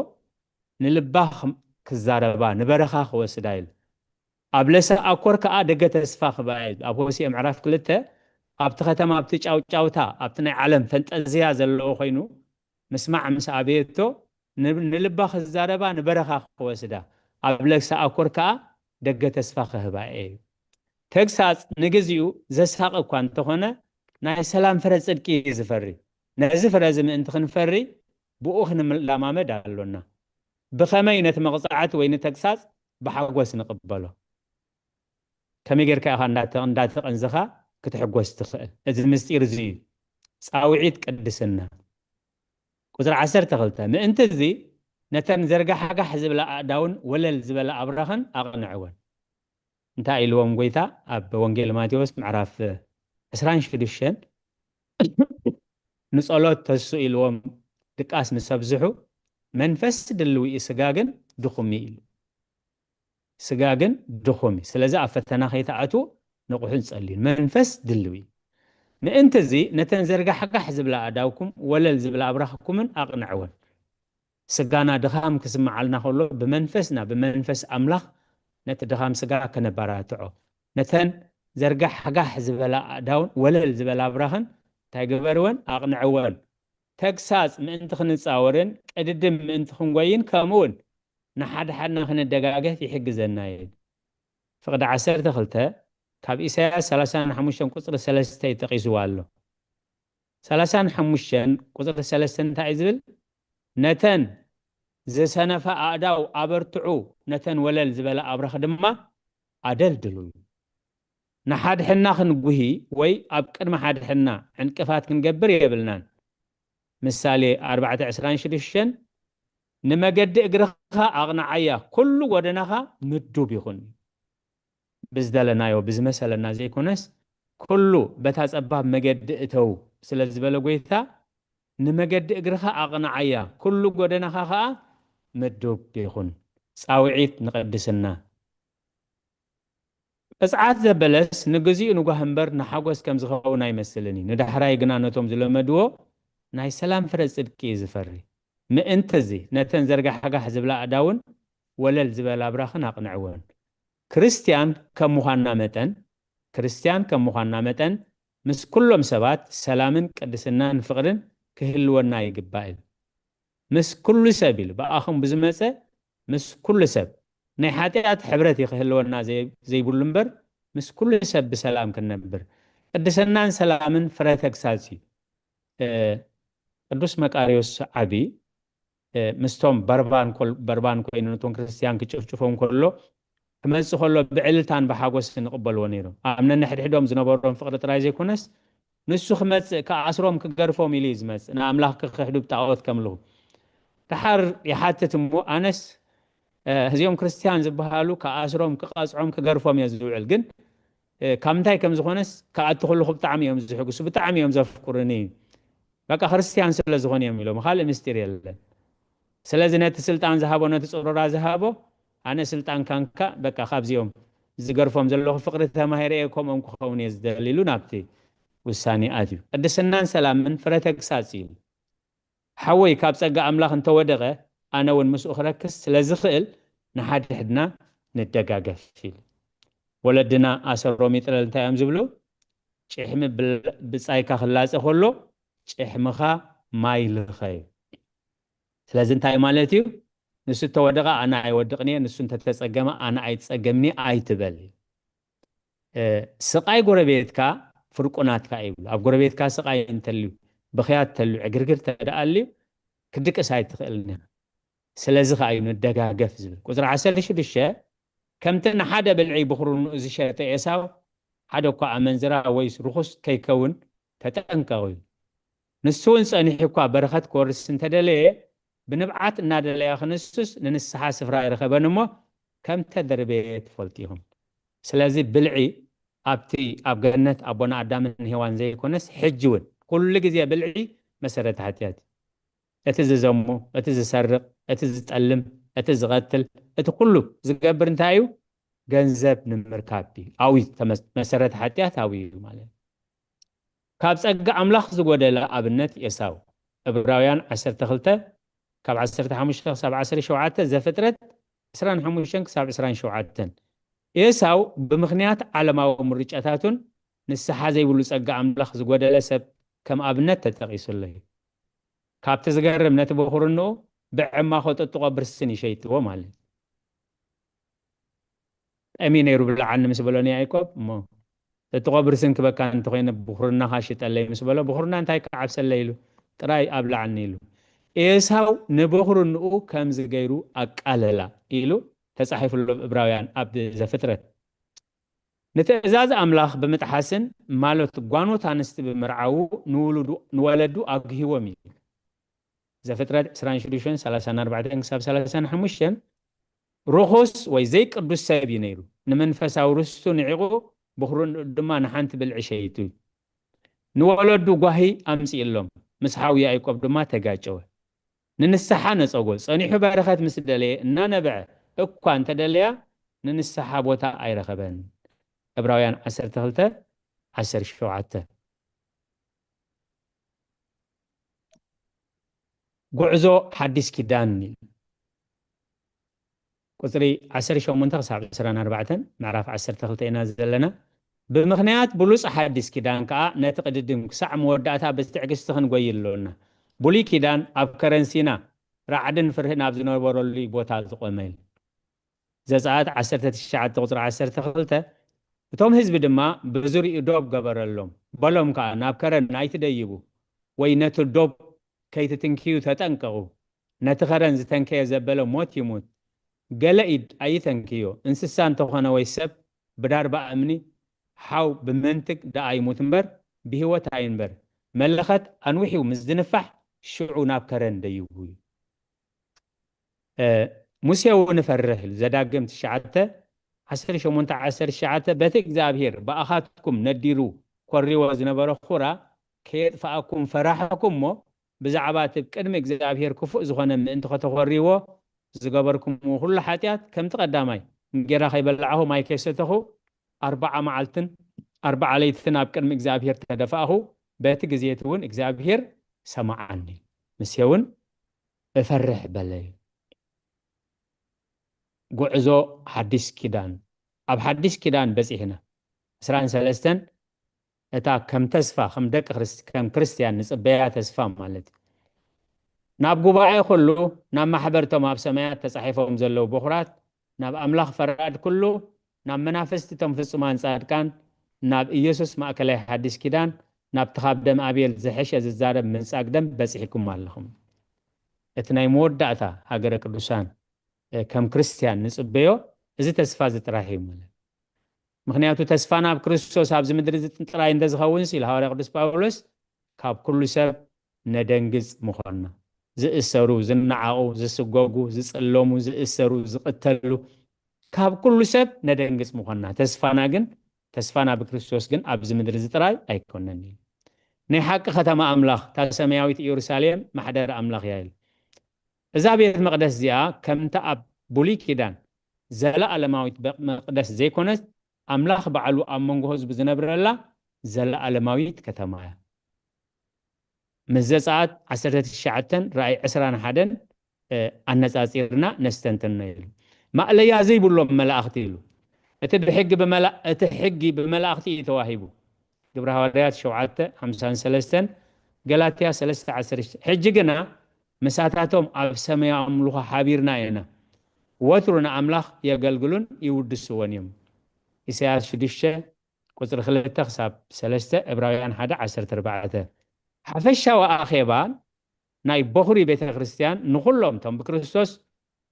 ንልባ ክም-፣ ክዛረባ፣ ንበረኻ ክወስዳ ኢሉ። ኣብ ለሰ ኣኮር ከኣ ደገ ተስፋ ክበኣ ኢሉ። ኣብ ሆሴዕ ምዕራፍ ክልተ፣ ኣብቲ ከተማ፣ ኣብቲ ጫውጫውታ፣ ኣብቲ ናይ ዓለም ፈንጠዝያ ዘለዎ ኮይኑ፣ ምስማዕ ምስ ኣበየቶ፣ ን-፣ ንልባ ክዛረባ፣ ንበረኻ ክወስዳ፣ ኣብ ለሰ ኣኮር ከኣ ደገ ተስፋ ክህባ እዩ። ተግሳጽ ንግዚኡ ዘሳቒ እኳ እንተኾነ፣ ናይ ሰላም ፍረ ጽድቂ እዩ ዝፈሪ። ነዚ ፍረ እዚ ምእንቲ ክንፈሪ፣ ብኡ ክንለማመድ ኣሎና። ብኸመይ ነቲ መቕጻዕቲ ወይ ንተግሳጽ ብሓጎስ ንቕበሎ? ከመይ ጌርካ ኢኻ እንዳተ-፣ እንዳተቐንዘኻ ክትሕጎስ ትኽእል? እዚ ምስጢር እዚ እዩ። ጻውዒት ቅድስና። ቁጽሪ ዓሰርተ ክልተ፣ ምእንቲ እዚ ነተን ዘርጋሕጋሕ ዝብላ ኣእዳውን ወለል ዝበላ ኣብራኽን ኣቕንዕወን። እንታይ ኢልዎም ጎይታ ኣብ ወንጌል ማቴዎስ ምዕራፍ ዕስራን ሽዱሽተን? ንጸሎት ተስኡ ኢልዎም ድቃስ ምስ ኣብዝሑ፣ መንፈስ ድልዊ እዩ፣ ስጋ ግን ድኹም እዩ ኢሉ። ስጋ ግን ድኹም እዩ። ስለዚ ኣብ ፈተና ከይትኣትዉ ንቑሕን ጸልዩን። መንፈስ ድልዊ እዩ። ምእንቲ እዚ ነተን ዘርጋሕጋሕ ዝብላ ኣእዳውኩም ወለል ዝብላ ኣብራኽኩምን ኣቕንዕወን። ስጋና ድኻም ክስምዓልና ከሎ ብመንፈስና፣ ብመንፈስ ኣምላኽ ነቲ ድኻም ስጋ ከነበራትዖ። ነተን ዘርጋሕጋሕ ዝበላ ኣእዳውን ወለል ዝበላ ኣብራኽን እንታይ ግበርወን? ኣቕንዕወን። ተግሳጽ ምእንቲ ክንጻወርን ቅድድም ምእንቲ ክንጎይን ከምኡውን ንሓድሓድና ክንደጋገፍ ይሕግዘና እዩ። ፍቕዲ ዓሰርተ ክልተ ካብ ኢሳያስ ሰላሳን ሓሙሽተን ቁጽሪ ሰለስተ እዩ ጠቒስዋ ኣሎ። ሰላሳን ሓሙሽተን ቁጽሪ ሰለስተ እንታይ እዩ ዝብል? ነተን ዝሰነፋ ኣእዳው ኣበርትዑ፣ ነተን ወለል ዝበላ ኣብራኽ ድማ ኣደልድሉ። ንሓድሕና ክንጉሂ ወይ ኣብ ቅድሚ ሓድሕና ዕንቅፋት ክንገብር የብልናን። ምሳሌ ኣርባዕተ ዕስራን ሽዱሽተን፣ ንመገዲ እግርኻ ኣቕንዓያ፣ ኩሉ ጎደናኻ ምዱብ ይኹን። ብዝደለናዮ፣ ብዝመሰለና ዘይኮነስ፣ ኩሉ በታ ጸባብ መገዲ እተው ስለ ዝበለ ጎይታ፣ ንመገዲ እግርኻ ኣቕንዓያ፣ ኩሉ ጎደናኻ ኸኣ ምዱብ ይኹን። ጻውዒት ንቅድስና። ቅጽዓት ዘበለስ ንግዚኡ ንጓህ እምበር ንሓጎስ ከም ዝኸውን ኣይመስልን እዩ። ንዳሕራይ ግና ነቶም ዝለመድዎ ናይ ሰላም ፍረ ጽድቂ እዩ ዝፈሪ። ምእንቲ እዚ ነተን ዘርጋሕጋሕ ዝብላ ኣእዳውን ወለል ዝበላ ኣብራኽን ኣቕንዕወን። ክርስትያን ከም ምዃንና መጠን፣ ክርስትያን ከም ምዃንና መጠን ምስ ኩሎም ሰባት ሰላምን ቅድስናን ፍቕርን ክህልወና ይግባእ እዩ። ምስ ኩሉ ሰብ ኢሉ፣ ብኣኹም ብዝመጸ ምስ ኩሉ ሰብ ናይ ሓጢኣት ሕብረት እዩ ክህልወና ዘይ-፣ ዘይብሉ እምበር፣ ምስ ኩሉ ሰብ ብሰላም ክንነብር። ቅድስናን ሰላምን ፍረ ተግሳጽ እዩ። እ፣ ቅዱስ መቃርዮስ ዓቢ፣ እ፣ ምስቶም በርባን ኮል-፣ በርባን ኮይኑ ነቶም ክርስትያን ክጭፍጭፎም ከሎ፣ ክመጽእ ከሎ ብዕልልታን ብሓጎስ ንቕበልዎ ነይሮም። ኣብ ነንሕድሕዶም ዝነበሮም ፍቕሪ ጥራይ ዘይኮነስ፣ ንሱ ክመጽእ፣ ክኣስሮም፣ ክገርፎም ኢሉ እዩ ዝመጽእ። ንኣምላኽ ክኽሕዱ፣ ብጣዖት ከምልኹ። ደሓር ይሓትት እሞ፣ ኣነስ፣ እ፣ እዚኦም ክርስትያን ዝበሃሉ ክኣስሮም፣ ክቐጽዖም፣ ክገርፎም እየ ዝውዕል። ግን፣ እ፣ ካብ ምንታይ ከም ዝኾነስ ክኣቱ ከለኹ ብጣዕሚ እዮም ዝሕጉሱ፣ ብጣዕሚ እዮም ዘፍቅሩኒ። በቃ ክርስትያን ስለ ዝኾኑ እዮም ኢሎም፣ ካልእ ምስጢር የለን። ስለዚ ነቲ ስልጣን ዝሃቦ፣ ነቲ ጽሮራ ዝሃቦ፣ ኣነ ስልጣን ካንካ፣ በቃ ካብዚኦም ዝገርፎም ዘለኹ ፍቕሪ ተማሂረ እየ፣ ከምኦም ክኸውን እየ ዝደሊ ኢሉ ናብቲ ውሳኔ ኣትዩ። ቅድስናን ሰላምን ፍረ ተግሳጽ እዩ። ሓወይ ካብ ጸጋ ኣምላኽ እንተወደቐ፣ ኣነ እውን ምስኡ ክረክስ ስለ ዝኽእል፣ ንሓድሕድና ንደጋገፍ ኢሉ። ወለድና ኣሰሮም ይጥለል እንታይ እዮም ዝብሉ? ጭሕሚ ብል-፣ ብጻይካ ክላጸ ከሎ፣ ጭሕምኻ ማይ ልኸ እዩ። ስለዚ እንታይ ማለት እዩ? ንሱ እተወደቐ ኣነ ኣይወድቕን እየ፣ ንሱ እንተተጸገመ ኣነ ኣይጸገምን እየ ኣይትበል። እ፣ ስቓይ ጎረቤትካ ፍርቁ ናትካ ይብሉ። ኣብ ጎረቤትካ ስቓይ እንተልዩ፣ ብኽያት እንተልዩ፣ ዕግርግር እንተ ደኣ ኣልዩ፣ ክትድቅስ ኣይትኽእልን ኢኻ። ስለዚ ኸኣ እዩ ንደጋገፍ ዝብል። ቁጽሪ ዓሰርተ ሽዱሽተ፣ ከምቲ ንሓደ ብልዒ ብኹሩ ንኡ ዝሸጠ ኤሳው፣ ሓደ እኳ ኣመንዝራ ወይስ ርኹስ ከይከውን ተጠንቀቑ እዩ። ንሱ እውን ጸኒሑ እኳ በረኸት ክወርስ እንተደለየ፣ ብንብዓት እናደለያ ክንሱስ ንንስሓ ስፍራ ኣይረኸበን እሞ ከም ተደርበየ ትፈልጡ ኢኹም። ስለዚ ብልዒ ኣብቲ ኣብ ገነት ኣቦና ኣዳምን ሄዋን ዘይኮነስ ሕጂ እውን ኩሉ ግዜ ብልዒ መሰረተ ሓጢኣት እዩ። እቲ ዝዘሙ፣ እቲ ዝሰርቕ፣ እቲ ዝጠልም፣ እቲ ዝቐትል፣ እቲ ኩሉ ዝገብር እንታይ እዩ? ገንዘብ ንምርካብ እዩ። ኣብኡ እዩ ተመስ-፣ መሰረተ ሓጢኣት ኣብኡ እዩ ማለት እዩ። ካብ ጸጋ ኣምላኽ ዝጎደለ ኣብነት ኤሳው። ዕብራውያን ዓሰርተ ክልተ ካብ ዓሰርተ ሓሙሽተ ክሳብ ዓሰርተ ሸውዓተ፣ ዘፍጥረት ዕስራን ሓሙሽተን ክሳብ ዕስራን ሸውዓተን። ኤሳው ብምኽንያት ዓለማዊ ምርጫታቱን ንስሓ ዘይብሉ ጸጋ ኣምላኽ ዝጎደለ ሰብ ከም ኣብነት ተጠቒሱሉ እዩ። ካብቲ ዝገርም ነቲ ብኹርንኡ ብዕማኾ ጥጥቖ ብርስን ይሸይጥዎ ማለት እዩ። ጠሚ ነይሩ ብልዓኒ ምስ በሎ ንያዕቆብ እሞ ጥጥቖ ብርስን ክበካ እንተኾይነ ብኹርናኻ ሽጠለይ ምስ በሎ ብኹርና እንታይ ክዓብሰለይ ኢሉ ጥራይ ኣብልዓኒ ኢሉ። ኤሳው ንብኹርንኡ ከምዚ ገይሩ ኣቃለላ ኢሉ ተጻሒፉ ኣሎ ኣብ ዕብራውያን ኣብ ዘፍጥረት። ንትእዛዝ ኣምላኽ ብምጥሓስን ማለት ጓኖት ኣንስቲ ብምርዓዉ ንውሉዱ ንወለዱ ኣግሂዎም እዩ። ዘፍጥረት ዕስራን ሽዱሽተን ሰላሳን ኣርባዕተን ክሳብ ሰላሳን ሓሙሽተን ርኹስ ወይ ዘይቅዱስ ሰብ እዩ ነይሩ። ንመንፈሳዊ ርስቱ ንዒቑ ብኹርንኡ ድማ ንሓንቲ ብልዒ ሸይጡ እዩ። ንወለዱ ጓሂ ኣምጺእሎም ምስ ሓው ያዕቆብ ድማ ተጋጨወ። ንንስሓ ነጸጎ። ጸኒሑ በረኸት ምስ ደለየ እናነበዐ እኳ እንተደለያ ንንስሓ ቦታ ኣይረኸበን። ዕብራውያን ዓሰርተ ክልተ ዓሰርተ ሸውዓተ። ጉዕዞ ሓዲስ ኪዳን እዩ። ቁጽሪ ዓሰርተ ሸሞንተ ክሳብ ዕስራን ኣርባዕተን ምዕራፍ ዓሰርተ ክልተ ኢና ዘለና። ብምኽንያት ብሉጽ ሓዲስ ኪዳን ከኣ ነቲ ቅድድም ክሳዕ መወዳእታ ብትዕግስቲ ክንጎይ ኣሎና። ብሉይ ኪዳን ኣብ ከረን ሲና ራዕድን ፍርህን ኣብ ዝነበረሉ ቦታ ዝቖመ እዩ። ዘጸኣት ዓሰርተ ትሽዓተ ቁጽሪ ዓሰርተ ክልተ፣ እቶም ህዝቢ ድማ ብዙርይኡ ዶብ ገበረሎም። በሎም ከኣ፣ ናብ ከረን ኣይትደይቡ፣ ወይ ነቲ ዶብ ከይትትንክዩ ተጠንቀቑ። ነቲ ኸረን ዝተንከየ ዘበለ ሞት ይሙት። ገለ ኢድ ኣይተንክዮ፣ እንስሳ እንተኾነ ወይ ሰብ ብዳርባ እምኒ ሓው ብመንትግ ደኣ ይሙት እምበር ብህይወት ኣይንበር። መለኸት ኣንዊሑ ምስ ዝንፋሕ ሽዑ ናብ ከረን ደይቡ እዩ። እ፣ ሙሴ እውን እፈርሕ ኢሉ። ዘዳግም ትሽዓተ ዓሰርተ ሸሞንተ ዓሰርተ ትሽዓተ፣ በቲ እግዚኣብሔር ብኣኻትኩም ነዲሩ ኮሪዎ ዝነበረ ኹራ ከየጥፍኣኩም ፈራሕኩ እሞ ብዛዕባ እቲ ቅድሚ እግዚኣብሔር ክፉእ ዝኾነ ምእንቲ ከተኾርይዎ ዝገበርኩምዎ ኩሉ ሓጢኣት ከምቲ ቀዳማይ እንጌራ ከይበላዕኹ ማይ ከይሰተኹ ኣርባዓ መዓልትን ኣርባዓ ለይትን ኣብ ቅድሚ እግዚኣብሔር ተደፋእኹ። በቲ ግዜ እቲ እውን እግዚኣብሔር ሰማዓኒ። ሙሴ እውን እፈርሕ በለ እዩ። ጉዕዞ ሓዲስ ኪዳን። ኣብ ሓዲስ ኪዳን በጺሕና። ዕስራን ሰለስተን እታ ከም ተስፋ፣ ከም ደቂ ክርስ-፣ ከም ክርስትያን ንጽበያ ተስፋ ማለት እዩ። ናብ ጉባኤ ኩሉ፣ ናብ ማሕበርቶም ኣብ ሰማያት ተጻሒፎም ዘለዉ በኹራት፣ ናብ ኣምላኽ ፈራድ ኩሉ፣ ናብ መናፍስቲ እቶም ፍጹማን ጻድቃን፣ ናብ ኢየሱስ ማእከላይ ሓዲስ ኪዳን፣ ናብቲ ካብ ደም ኣቤል ዝሐሸ ዝዛረብ ምንጻግ ደም በጺሕኩም ኣለኹም። እቲ ናይ መወዳእታ ሃገረ ቅዱሳን፣ እ፣ ከም ክርስትያን ንጽበዮ እዚ ተስፋ እዚ ጥራሕ እዩ ማለት። ምኽንያቱ ተስፋና ኣብ ክርስቶስ ኣብዚ ምድሪ እዚ ጥራይ እንተ ዝኸውን ኢሉ ሃዋርያ ቅዱስ ጳውሎስ ካብ ኩሉ ሰብ ነደንግጽ ምኾንና። ዝእሰሩ፣ ዝነዓቑ፣ ዝስጎጉ፣ ዝጽለሙ፣ ዝእሰሩ፣ ዝቕተሉ፣ ካብ ኩሉ ሰብ ነደንግጽ ምኾንና። ተስፋና ግን፣ ተስፋና ብክርስቶስ ግን ኣብዚ ምድሪ እዚ ጥራይ ኣይኮነን እዩ። ናይ ሓቂ ከተማ ኣምላኽ፣ እታ ሰማያዊት ኢየሩሳሌም ማሕደር ኣምላኽ እያ ኢሉ። እዛ ቤት መቕደስ እዚኣ ከምታ ኣብ ብሉይ ኪዳን ዘለኣለማዊት ቤት መቕደስ ዘይኮነስ፣ ኣምላኽ ባዕሉ ኣብ መንጎ ህዝቡ ዝነብረላ ዘለኣለማዊት ከተማ እያ። ምስ ዘጸኣት ዓሰርተ ትሽዓተን ራእይ ዕስራን ሓደን፣ እ፣ ኣነጻጺርና ነስተንትኖ ኢሉ። ማእለያ ዘይብሎም መላእኽቲ ኢሉ። እቲ ብሕጊ ብመላ-፣ እቲ ሕጊ ብመላእኽቲ እዩ ተዋሂቡ። ግብረ ሃዋርያት ሸውዓተ ሓምሳን ሰለስተን፣ ገላትያ ሰለስተ ዓሰርተ ሽዱሽተ። ሕጂ ግና ምሳታቶም ኣብ ሰማያዊ ኣምልኾ ሓቢርና ኢና። ወትሩ ንኣምላኽ የገልግሉን ይውድስዎን እዮም። ኢሳያስ ሽዱሽተ ቁጽሪ ክልተ ክሳብ ሰለስተ፣ ዕብራውያን ሓደ ዓሰርተ ኣርባዕተ። ሓፈሻዊ ኣኼባን ናይ በኹሪ ቤተ ክርስቲያን ንኹሎም እቶም ብክርስቶስ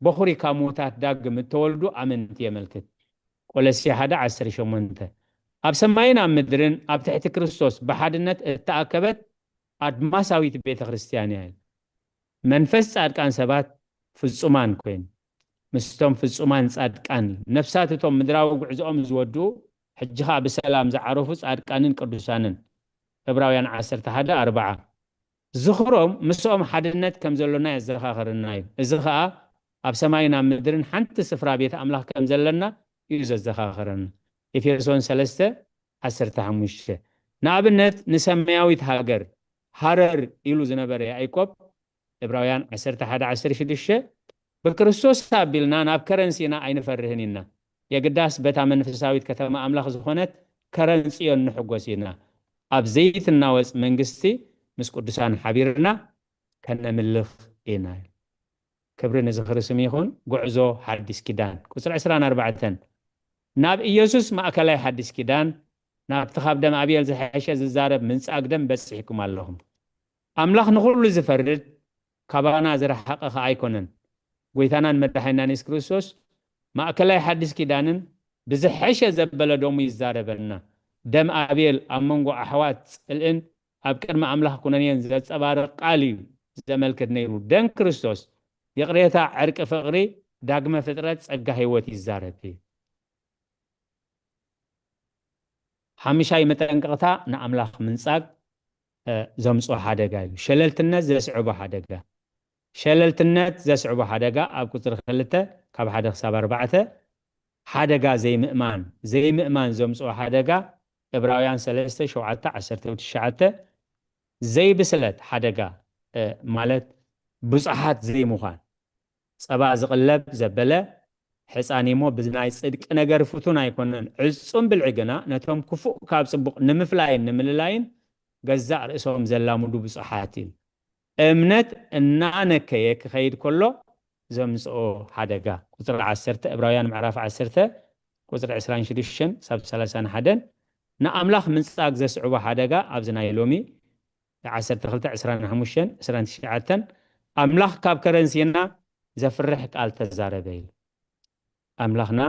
በኹሪ ካብ ምዉታት ዳግም እተወልዱ ኣመንቲ የመልክት። ቆለስየ ሓደ ዓሰርተ ሸሞንተ። ኣብ ሰማይን ኣብ ምድርን ኣብ ትሕቲ ክርስቶስ ብሓድነት እተኣከበት ኣድማሳዊት ቤተ ክርስቲያን እያ። መንፈስ ጻድቃን ሰባት ፍጹማን ኮይኑ፣ ምስቶም ፍጹማን ጻድቃን እዩ። ነፍሳት እቶም ምድራዊ ጉዕዞኦም ዝወድኡ፣ ሕጂ ኸኣ ብሰላም ዝዓረፉ ጻድቃንን ቅዱሳንን። ዕብራውያን ዓሰርተ ሓደ ኣርብዓ። ዝኽሮም ምስኦም ሓድነት ከም ዘሎና የዘኻኽረና እዩ። እዚ ኸኣ ኣብ ሰማይን ኣብ ምድርን ሓንቲ ስፍራ ቤት ኣምላኽ ከም ዘለና እዩ ዘዘኻኽረና። ኤፌሶን ሰለስተ ዓሰርተ ሓሙሽተ። ንኣብነት፣ ንሰማያዊት ሃገር ሃረር ኢሉ ዝነበረ ያዕቆብ፣ ዕብራውያን ዓሰርተ ሓደ ዓሰርተ ሽዱሽተ፣ ብክርስቶስ ኣቢልና ናብ ከረን ሲና ኣይንፈርህን ኢና። የግዳስ በታ መንፈሳዊት ከተማ ኣምላኽ ዝኾነት ከረን ጽዮን ንሕጎስ ኢና። ኣብ ዘይትናወጽ መንግስቲ ምስ ቅዱሳን ሓቢርና ከነምልኽ ኢና። ክብሪ ንዝኽሪ ስም ይኹን። ጉዕዞ ሓዲስ ኪዳን፣ ቁጽሪ ዕስራን ኣርባዕተን። ናብ ኢየሱስ ማእከላይ ሓዲስ ኪዳን፣ ናብቲ ካብ ደም ኣቤል ዝሐሸ ዝዛረብ ምንጻግ ደም በጺሕኩም ኣለኹም። ኣምላኽ ንኹሉ ዝፈርድ፣ ካባና ዝረሓቐ ኸኣ ኣይኮነን። ጎይታናን መድሓኒናን የሱስ ክርስቶስ ማእከላይ ሓዲስ ኪዳንን ብዝሐሸ ዘበለ ደሙ ይዛረበና። ደም ኣቤል ኣብ መንጎ ኣሕዋት ጽልእን ኣብ ቅድሚ ኣምላኽ ኩነኔን ዘንጸባርቕ ቃል እዩ ዘመልክት ነይሩ። ደም ክርስቶስ ይቕሬታ፣ ዕርቂ፣ ፍቕሪ፣ ዳግመ ፍጥረት፣ ጸጋ፣ ህይወት ይዛረብ እዩ። ሓምሻይ መጠንቀቕታ ንኣምላኽ ምንጻግ፣ እ፣ ዘምጽኦ ሓደጋ እዩ። ሸለልትነት ዘስዕቦ ሓደጋ። ሸለልትነት ዘስዕቦ ሓደጋ ኣብ ቁጽሪ ክልተ ካብ ሓደ ክሳብ ኣርባዕተ። ሓደጋ ዘይምእማን፣ ዘይምእማን ዘምጽኦ ሓደጋ፣ ዕብራውያን ሰለስተ ሸውዓተ ዓሰርተ ትሽዓተ። ዘይብስለት ሓደጋ፣ እ፣ ማለት ብዙሓት ዘይምዃን። ጸባ ዝቕለብ ዘበለ ሕጻን እሞ ብናይ ጽድቂ ነገር ፍቱን ኣይኮነን። ዕጹም ብልዒ ግና ነቶም ክፉእ ካብ ጽቡቕ ንምፍላይን ንምልላይን ገዛእ ርእሶም ዘላምዱ ብጹሓት እዩ። እምነት እናነከየ ክኸይድ ከሎ ዘምጽኦ ሓደጋ። ቁጽሪ ዓሰርተ፣ ዕብራውያን ምዕራፍ ዓሰርተ ቁጽሪ ዕስራን ሽዱሽተን ክሳብ ሰላሳን ሓደን። ንኣምላኽ ምንጻግ ዘስዕቦ ሓደጋ ኣብዚ ናይ ሎሚ ዓሰርተ ክልተ ዕስራን ሓሙሽተን ዕስራን ትሽዓተን። ኣምላኽ ካብ ከረን ሲና ዘፍርሕ ቃል ተዛረበ ኢሉ። ኣምላኽና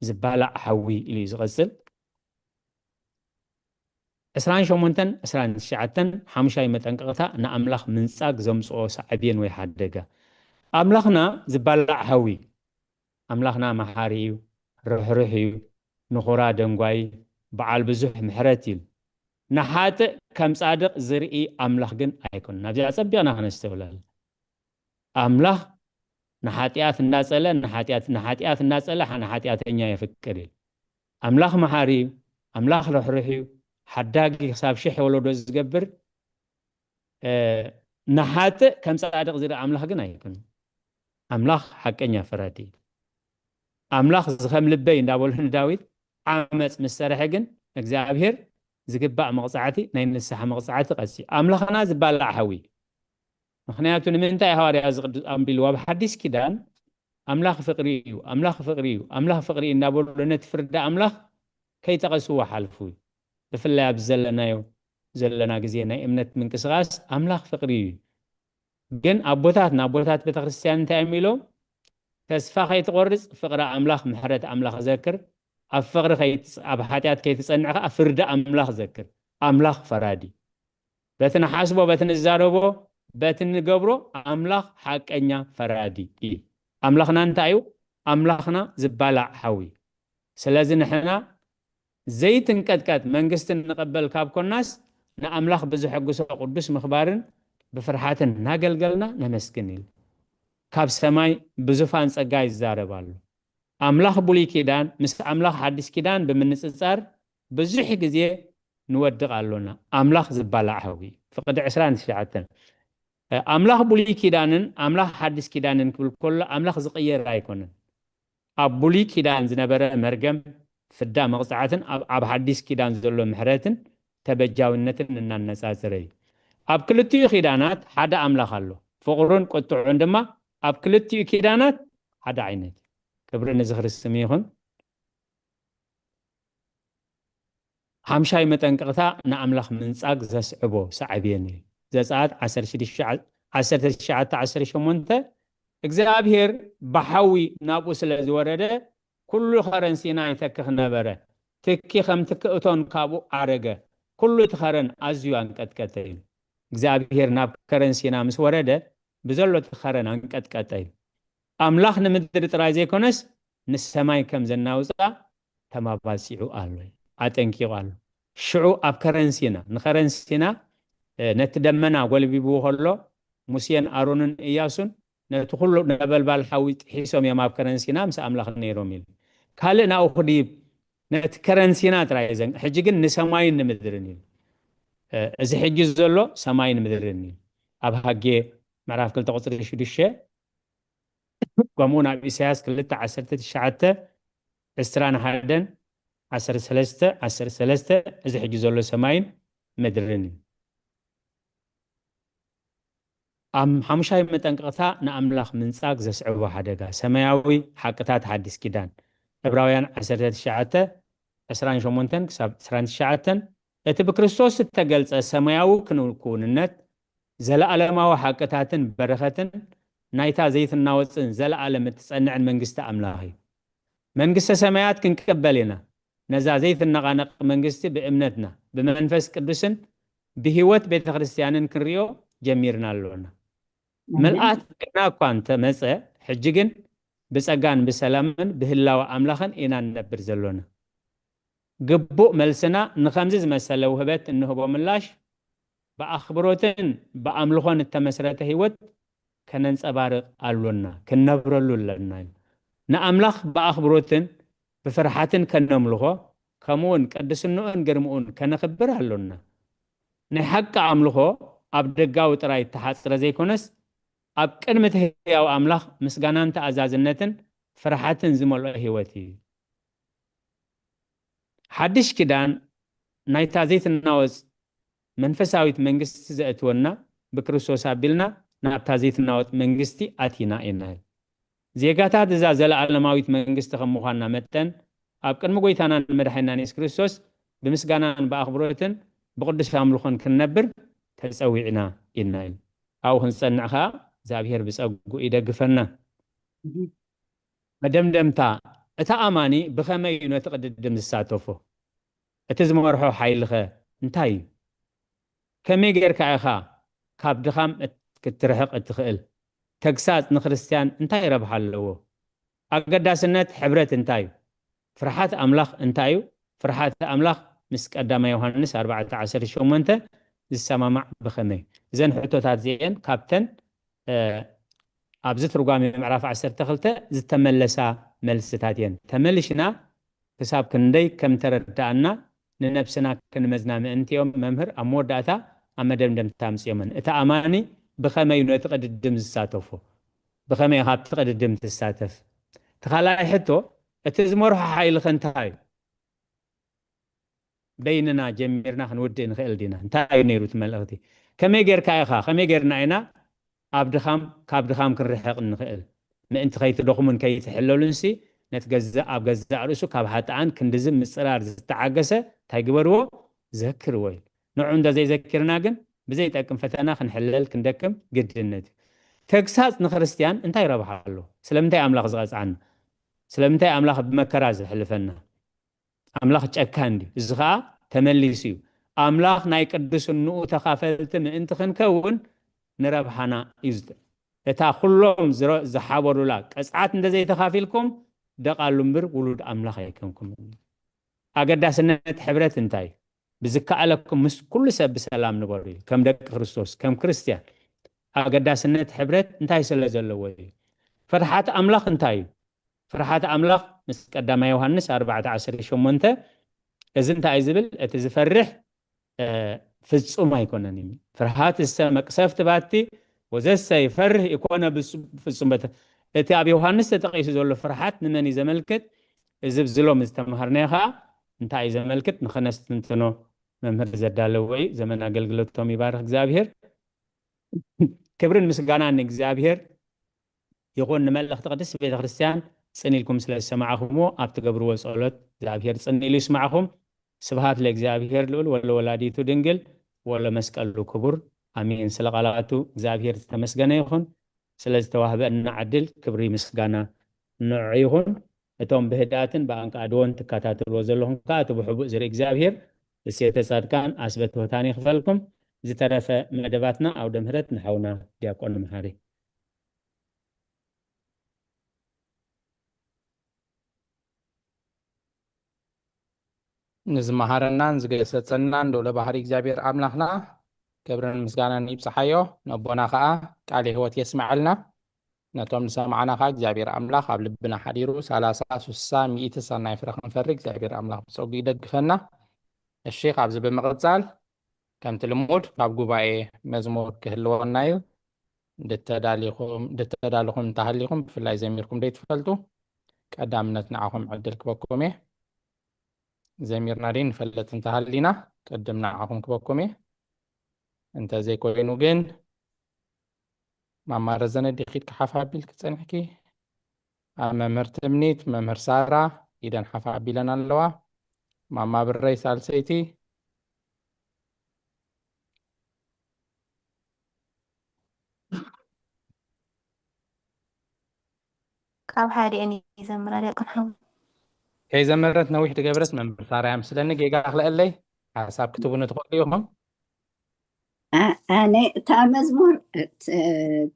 ዝባላዕ ሓዊ ኢሉ እዩ ዝቐጽል። ዕስራን ሸሞንተን ዕስራን ትሽዓተን። ሓሙሻይ መጠንቀቕታ ንኣምላኽ ምንጻግ ዘምጽኦ ሳዕቤን ወይ ሓደጋ። ኣምላኽና ዝባላዕ ሓዊ። ኣምላኽና መሓሪ እዩ፣ ርሕሩሕ እዩ፣ ንኹራ ደንጓይ፣ በዓል ብዙሕ ምሕረት እዩ። ንሓጥእ ከም ጻድቕ ዝርኢ ኣምላኽ ግን ኣይኮነን። ናብዚኣ ጸቢቕና ክነስተውላል። ኣምላኽ ንሓጢኣት እናጸለ፣ ንሓጢኣት፣ ንሓጢኣት እናጸለ፣ ንሓጢኣተኛ የፍቅር እዩ። ኣምላኽ መሓሪ እዩ፣ ኣምላኽ ርሕሩሕ እዩ፣ ሓዳጊ ክሳብ ሽሕ ወለዶ ዝገብር፣ እ፣ ንሓጥእ ከም ጻድቕ ዝርኢ ኣምላኽ ግን ኣይኮነን። ኣምላኽ ሓቀኛ ፈራዲ እዩ። ኣምላኽ እዚ ከም ልበይ እንዳበሉ ንዳዊት ዓመፅ ምስ ሰርሐ ግን እግዚኣብሔር ዝግባእ መቕጻዕቲ፣ ናይ ንስሓ መቕጻዕቲ ቀጺ። ኣምላኽና ዝባላዕ ሓዊ እዩ። ምኽንያቱ ንምንታይ ሃዋርያ እዚ ቅዱስ ኣንቢልዎ ኣብ ሓዲስ ኪዳን ኣምላኽ ፍቕሪ እዩ፣ ኣምላኽ ፍቕሪ እዩ፣ ኣምላኽ ፍቕሪ እዩ እንዳበሉ ነቲ ፍርዲ ኣምላኽ ከይጠቐስዎ ሓልፉ እዩ። ብፍላይ ኣብ ዘለናዮ ዘለና ግዜ ናይ እምነት ምንቅስቓስ ኣምላኽ ፍቕሪ እዩ። ግን ኣቦታትና፣ ኣቦታት ቤተክርስትያን እንታይ እዮም ኢሎም? ተስፋ ከይትቆርጽ ፍቕሪ ኣምላኽ፣ ምሕረት ኣምላኽ ዘክር፣ ኣብ ፍቕሪ ከይትጽ-፣ ኣብ ሓጢኣት ከይትጸንዕ ከኣ ፍርዲ ኣምላኽ ዘክር። ኣምላኽ ፈራዲ። በቲ ንሓስቦ፣ በቲ ንዛረቦ፣ በቲ ንገብሮ ኣምላኽ ሓቀኛ ፈራዲ እዩ። ኣምላኽና እንታይ እዩ? ኣምላኽና ዝባላዕ ሓዊ እዩ። ስለዚ ንሕና ዘይትንቀጥቀጥ መንግስቲ ንቐበል ካብ ኮናስ ንኣምላኽ ብዝሐጉሶ ቅዱስ ምኽባርን ብፍርሓትን እናገልገልና ነመስግን ኢሉ ካብ ሰማይ ብዙፋን ጸጋ ይዛረብ ኣሎ። ኣምላኽ ብሉይ ኪዳን ምስ ኣምላኽ ሓዲስ ኪዳን ብምንጽጻር ብዙሕ ግዜ ንወድቕ ኣሎና። ኣምላኽ ዝባላዕ ሓዊ፣ ፍቕዲ ዕስራን ትሽዓተን። ኣምላኽ ብሉይ ኪዳንን ኣምላኽ ሓዲስ ኪዳንን ክብል ከሎ ኣምላኽ ዝቕየር ኣይኮነን። ኣብ ብሉይ ኪዳን ዝነበረ መርገም፣ ፍዳ፣ መቕጻዕትን ኣብ፣ ኣብ ሓዲስ ኪዳን ዘሎ ምሕረትን ተበጃውነትን እናነጻጸረ እዩ። ኣብ ክልቲኡ ኪዳናት ሓደ ኣምላኽ ኣሎ። ፍቕሩን ቁጥዑን ድማ ኣብ ክልቲኡ ኪዳናት ሓደ ዓይነት እዩ። ክብሪ ንዝኽሪ ስም ይኹን። ሓምሻይ መጠንቀቕታ ንኣምላኽ ምንጻግ ዘስዕቦ ሳዕቤን እዩ። ዘጸኣት ዓሰርተ ሽዱሽተ፣ ዓሰርተ ትሽዓተ፣ ዓሰርተ ሸሞንተ፣ እግዚኣብሔር ብሓዊ ናብኡ ስለ ዝወረደ፣ ኩሉ ኸረን ሲና ይተክኽ ነበረ። ትኪ ከም ትኪ እቶን ካብኡ ዓረገ። ኩሉ እቲ ኸረን ኣዝዩ ኣንቀጥቀጠ እዩ። እግዚኣብሔር ናብ ከረን ሲና ምስ ወረደ፣ ብዘሎ እቲ ኸረን ኣንቀጥቀጠ እዩ። ኣምላኽ ንምድሪ ጥራይ ዘይኮነስ ንሰማይ ከም ዘናውፃ ተማባፂዑ ኣሎ፣ ኣጠንቂቑ ኣሎ። ሽዑ ኣብ ከረን ሲና፣ ንኸረን ሲና፣ እ፣ ነቲ ደመና ጎልቢብዎ ከሎ፣ ሙሴን ኣሮንን እያሱን ነቲ ኩሉ ነበልባል ሓዊ ጥሒሶም እዮም ኣብ ከረን ሲና ምስ ኣምላኽ ነይሮም ኢሉ። ካልእ ናብኡ ክድይብ ነቲ ከረን ሲና ጥራይ ዘን-፣ ሕጂ ግን ንሰማይን ንምድርን ኢሉ። እ፣ እዚ ሕጂ ዘሎ ሰማይን ምድርን እዩ። ኣብ ሃጌ ምዕራፍ ክልተ ቁጽሪ ሽዱሽተ፣ ከምኡ ናብ ኢሳያስ ክልተ ዓሰርተ ትሽዓተ፣ ዕስራን ሓደን፣ ዓሰርተ ሰለስተ፣ ዓሰርተ ሰለስተ፣ እዚ ሕጂ ዘሎ ሰማይን ምድርን እዩ። ኣብ ሓሙሻይ መጠንቀቕታ ንኣምላኽ ምንጻግ ዘስዕቦ ሓደጋ፣ ሰማያዊ ሓቅታት ሓዲስ ኪዳን፣ ዕብራውያን ዓሰርተ ትሽዓተ፣ ዕስራን ሸሞንተን ክሳብ ዕስራን ትሽዓተን፣ እቲ ብክርስቶስ እተገልጸ ሰማያዊ ክንው-፣ ክውንነት፣ ዘለኣለማዊ ሓቅታትን በረኸትን ናይታ ዘይትናወጽን ዘለኣለም እትጸንዕን መንግስቲ ኣምላኽ እዩ። መንግስተ ሰማያት ክንቅበል ኢና። ነዛ ዘይትነቓነቕ መንግስቲ ብእምነትና፣ ብመንፈስ ቅዱስን ብህይወት ቤተ ክርስቲያንን ክንሪኦ ጀሚርና ኣሎና። ኣሜን። ምልኣት ገና እኳ እንተመጸ፣ ሕጂ ግን ብጸጋን ብሰላምን ብህላወ ኣምላኽን ኢና ንነብር ዘሎና። ግቡእ መልስና ንኸምዚ ዝመሰለ ውህበት እንህቦ ምላሽ፣ ብኣኽብሮትን ብኣምልኾን እተመስረተ ህይወት ከነንጸባርቕ ኣሎና፣ ክንነብረሉ ኣለና እዩ። ንኣምላኽ ብኣኽብሮትን ብፍርሓትን ከነምልኾ፣ ከምኡውን ቅድስንኡን ግርምኡን ከነኽብር ኣሎና። ናይ ሓቂ ኣምልኾ ኣብ ደጋዊ ጥራይ እተሓጽረ ዘይኮነስ፣ ኣብ ቅድሚ እቲ ህያው ኣምላኽ ምስጋናን ተኣዛዝነትን ፍርሓትን ዝመልኦ ህይወት እዩ። ሓድሽ ኪዳን ናይታ ዘይትናወጽ መንፈሳዊት መንግስቲ ዘእትወና፣ ብክርስቶስ ኣቢልና ናብታ ዘይትናወጽ መንግስቲ ኣቲና ኢና። ዜጋታት እዛ ዘለኣለማዊት መንግስቲ ከም ምዃንና መጠን፣ ኣብ ቅድሚ ጐይታናን መድሓኒናን የሱስ ክርስቶስ ብምስጋናን ብኣኽብሮትን ብቕዱስ ኣምልኾን ክንነብር ተጸዊዕና ኢልና ኢሉ። ኣብኡ ክንጸንዕ ኸኣ እግዚኣብሔር ብጸግኡ ይደግፈና። እህ። መደምደምታ፣ እታ ኣማኒ ብኸመይ እዩ ነቲ ቅድድም ዝሳተፎ? እቲ ዝመርሖ ሓይልኸ እንታይ እዩ? ከመይ ጌርካ ኢኻ ካብ ድኻም እት-፣ ክትርሕቕ እትኽእል? ተግሳጽ ንክርስትያን እንታይ ረብሓ ኣለዎ? ኣገዳስነት ሕብረት እንታይ እዩ? ፍርሓት ኣምላኽ እንታይ እዩ? ፍርሓት ኣምላኽ ምስ ቀዳማይ ዮሃንስ ኣርባዕተ ዓሰርተ ሸሞንተ ዝሰማማዕ ብኸመይ? እዘን ሕቶታት እዚአን ካብተን፣ እ፣ ኣብዚ ትርጓሜ ምዕራፍ ዓሰርተ ክልተ ዝተመለሳ መልስታት እየን። ተመሊሽና ክሳብ ክንደይ ከም ተረዳእና ንነብስና ክንመዝና ምእንቲ እዮም መምህር ኣብ መወዳእታ ኣብ መደምደምታ ኣምጺኦመን። እቲ ኣማኒ ብኸመይ እዩ ነቲ ቅድድም ዝሳተፎ? ብኸመይ ኢኻ ኣብቲ ቅድድም ትሳተፍ? እቲ ካልኣይ ሕቶ፣ እቲ ዝመርሖ ሓይልኸ እንታይ እዩ? በይንና ጀሚርና ክንውድእ ንኽእል ዲና? እንታይ እዩ ነይሩ እቲ መልእኽቲ? ከመይ ጌርካ ኢኻ፣ ከመይ ጌርና ኢና ኣብ ድኻም፣ ካብ ድኻም ክንርሕቕ እንኽእል? ምእንቲ ከይትደኽሙን ከይትሕለሉንሲ፣ ነቲ ገዛእ፣ ኣብ ገዛእ ርእሱ ካብ ሓጥኣን ክንድዚ ምጽራር ዝተዓገሰ እንታይ ግበርዎ? ዘክርዎ ኢሉ። ንዑ እንተ ዘይዘኪርና ግን፣ ብዘይጠቅም ፈተና ክንሕለል ክንደክም ግድነት እዩ። ተግሳጽ ንክርስትያን እንታይ ረብሓ ኣለዎ? ስለምንታይ ኣምላኽ ዝቐጽዓና? ስለምንታይ ኣምላኽ ብመከራ ዘሕልፈና? ኣምላኽ ጨካን ድዩ? እዚ ኸኣ ተመሊሱ እዩ። ኣምላኽ ናይ ቅድስንኡ ተኻፈልቲ ምእንቲ ክንከውን ንረብሓና እዩ ዝጥ-፣ እታ ኩሎም ዝረ-፣ ዝሓበሩላ ቅጽዓት እንተ ዘይተኻፊልኩም ደቓሉ እምበር ውሉድ ኣምላኽ ኣይኮንኩምን። ኣገዳስነት ሕብረት እንታይ እዩ? ብዝከኣለኩም ምስ ኩሉ ሰብ ብሰላም ንበሩ ኢሉ። ከም ደቂ ክርስቶስ፣ ከም ክርስትያን፣ ኣገዳስነት ሕብረት እንታይ ስለ ዘለዎ እዩ? ፍርሓት ኣምላኽ እንታይ እዩ? ፍርሓት ኣምላኽ ምስ ቀዳማይ ዮሃንስ ኣርባዕተ ዓሰርተ ሸሞንተ፣ እዚ እንታይ እዩ ዝብል? እቲ ዝፈርሕ፣ እ፣ ፍጹም ኣይኮነን እዩ። ፍርሃትሰ መቅሰፍት ባቲ ወዘሰ ይፈርህ ኢኮነ ብሱ-፣ ፍጹም በተ-፣ እቲ ኣብ ዮሃንስ ተጠቒሱ ዘሎ ፍርሓት ንመን እዩ ዘመልክት? እዚ ኣብዚ ሎሚ ዝተምሃርናዮ ኸኣ እንታይ እዩ ዘመልክት? ንኸነስትንትኖ መምህር ዘዳለዎ እዩ። ዘመን ኣገልግሎቶም ይባርኽ እግዚኣብሔር። ክብርን ምስጋናን ንእግዚኣብሔር ይኹን። ንመልእኽቲ ቅድስት ቤተ ክርስቲያን ጽን ኢልኩም ስለ ዝሰማዕኹምዎ፣ ኣብ ትገብርዎ ጸሎት እግዚኣብሔር ጽን ኢሉ ይስማዕኹም። ስብሃት ለእግዚኣብሔር ልዑል ወለወላዲቱ ድንግል ወለመስቀሉ ክቡር። ኣሜን። ስለ ቃላቱ እግዚኣብሔር ዝተመስገነ ይኹን። ስለ ዝተዋህበና ዕድል ክብሪ ምስጋና ንዕኡ ይኹን። እቶም ብህድኣትን ብኣንቃድዎን ትከታተልዎ ዘለኹም ከኣ፣ እቲ ብሕቡእ ዝርኢ እግዚኣብሔር እሴተ ጻድቃን ኣስበ ትሑታን ይኽፈልኩም። ዝተረፈ መደባትና ኣውደ ምህረት ንሓውና ዲያቆን መሓሪ። ንዝመሃረናን ዝገሰጸናን ልዑለ ባህሪ እግዚኣብሔር ኣምላኽና ክብርን ምስጋናን ይብጽሓዮ። ነቦና ኸኣ ቃለ ህይወት የስምዐልና። ነቶም ዝሰማዕና ኸኣ እግዚኣብሔር ኣምላኽ ኣብ ልብና ሓዲሩ ሰላሳ፣ ስሳ፣ ሚእቲ ሰናይ ፍረ ክንፈሪ እግዚኣብሔር ኣምላኽ ብጸጉ ይደግፈና። እሺ፣ ካብዚ ብምቕጻል ከምቲ ልሙድ ካብ ጉባኤ መዝሙር ክህልወና እዩ። እንድተዳሊኹም እንድተዳልኹም እንተሃሊኹም ብፍላይ ዘሚርኩም ደይትፈልጡ ቀዳምነት ንዓኹም ዕድል ክበኩም እየ። ዘሚርና ደይ ንፈልጥ እንተሃሊና ቅድም ንዓኹም ክበኩም እየ። እንተዘይኮይኑ ግን ማማ ረዘነ ዲኺድ ክሓፍ ኣቢል ክጸንሕኪ ኣብ መምህር ትምኒት መምህር ሳራ ኢደን ሓፍ ኣቢለን ኣለዋ። ማማ ብረይ ሳልሰይቲ ካብ ሓዲአን ይዘምራ ደቅን ሓው ከይዘመረት ነዊሕ ዝገበረት መምህር ሳራ እያ ምስለኒ። ጌጋ ክልአለይ ሓሳብ ክትቡኒ ትኽእሉ ኢኹም። ኣነ እታ መዝሙር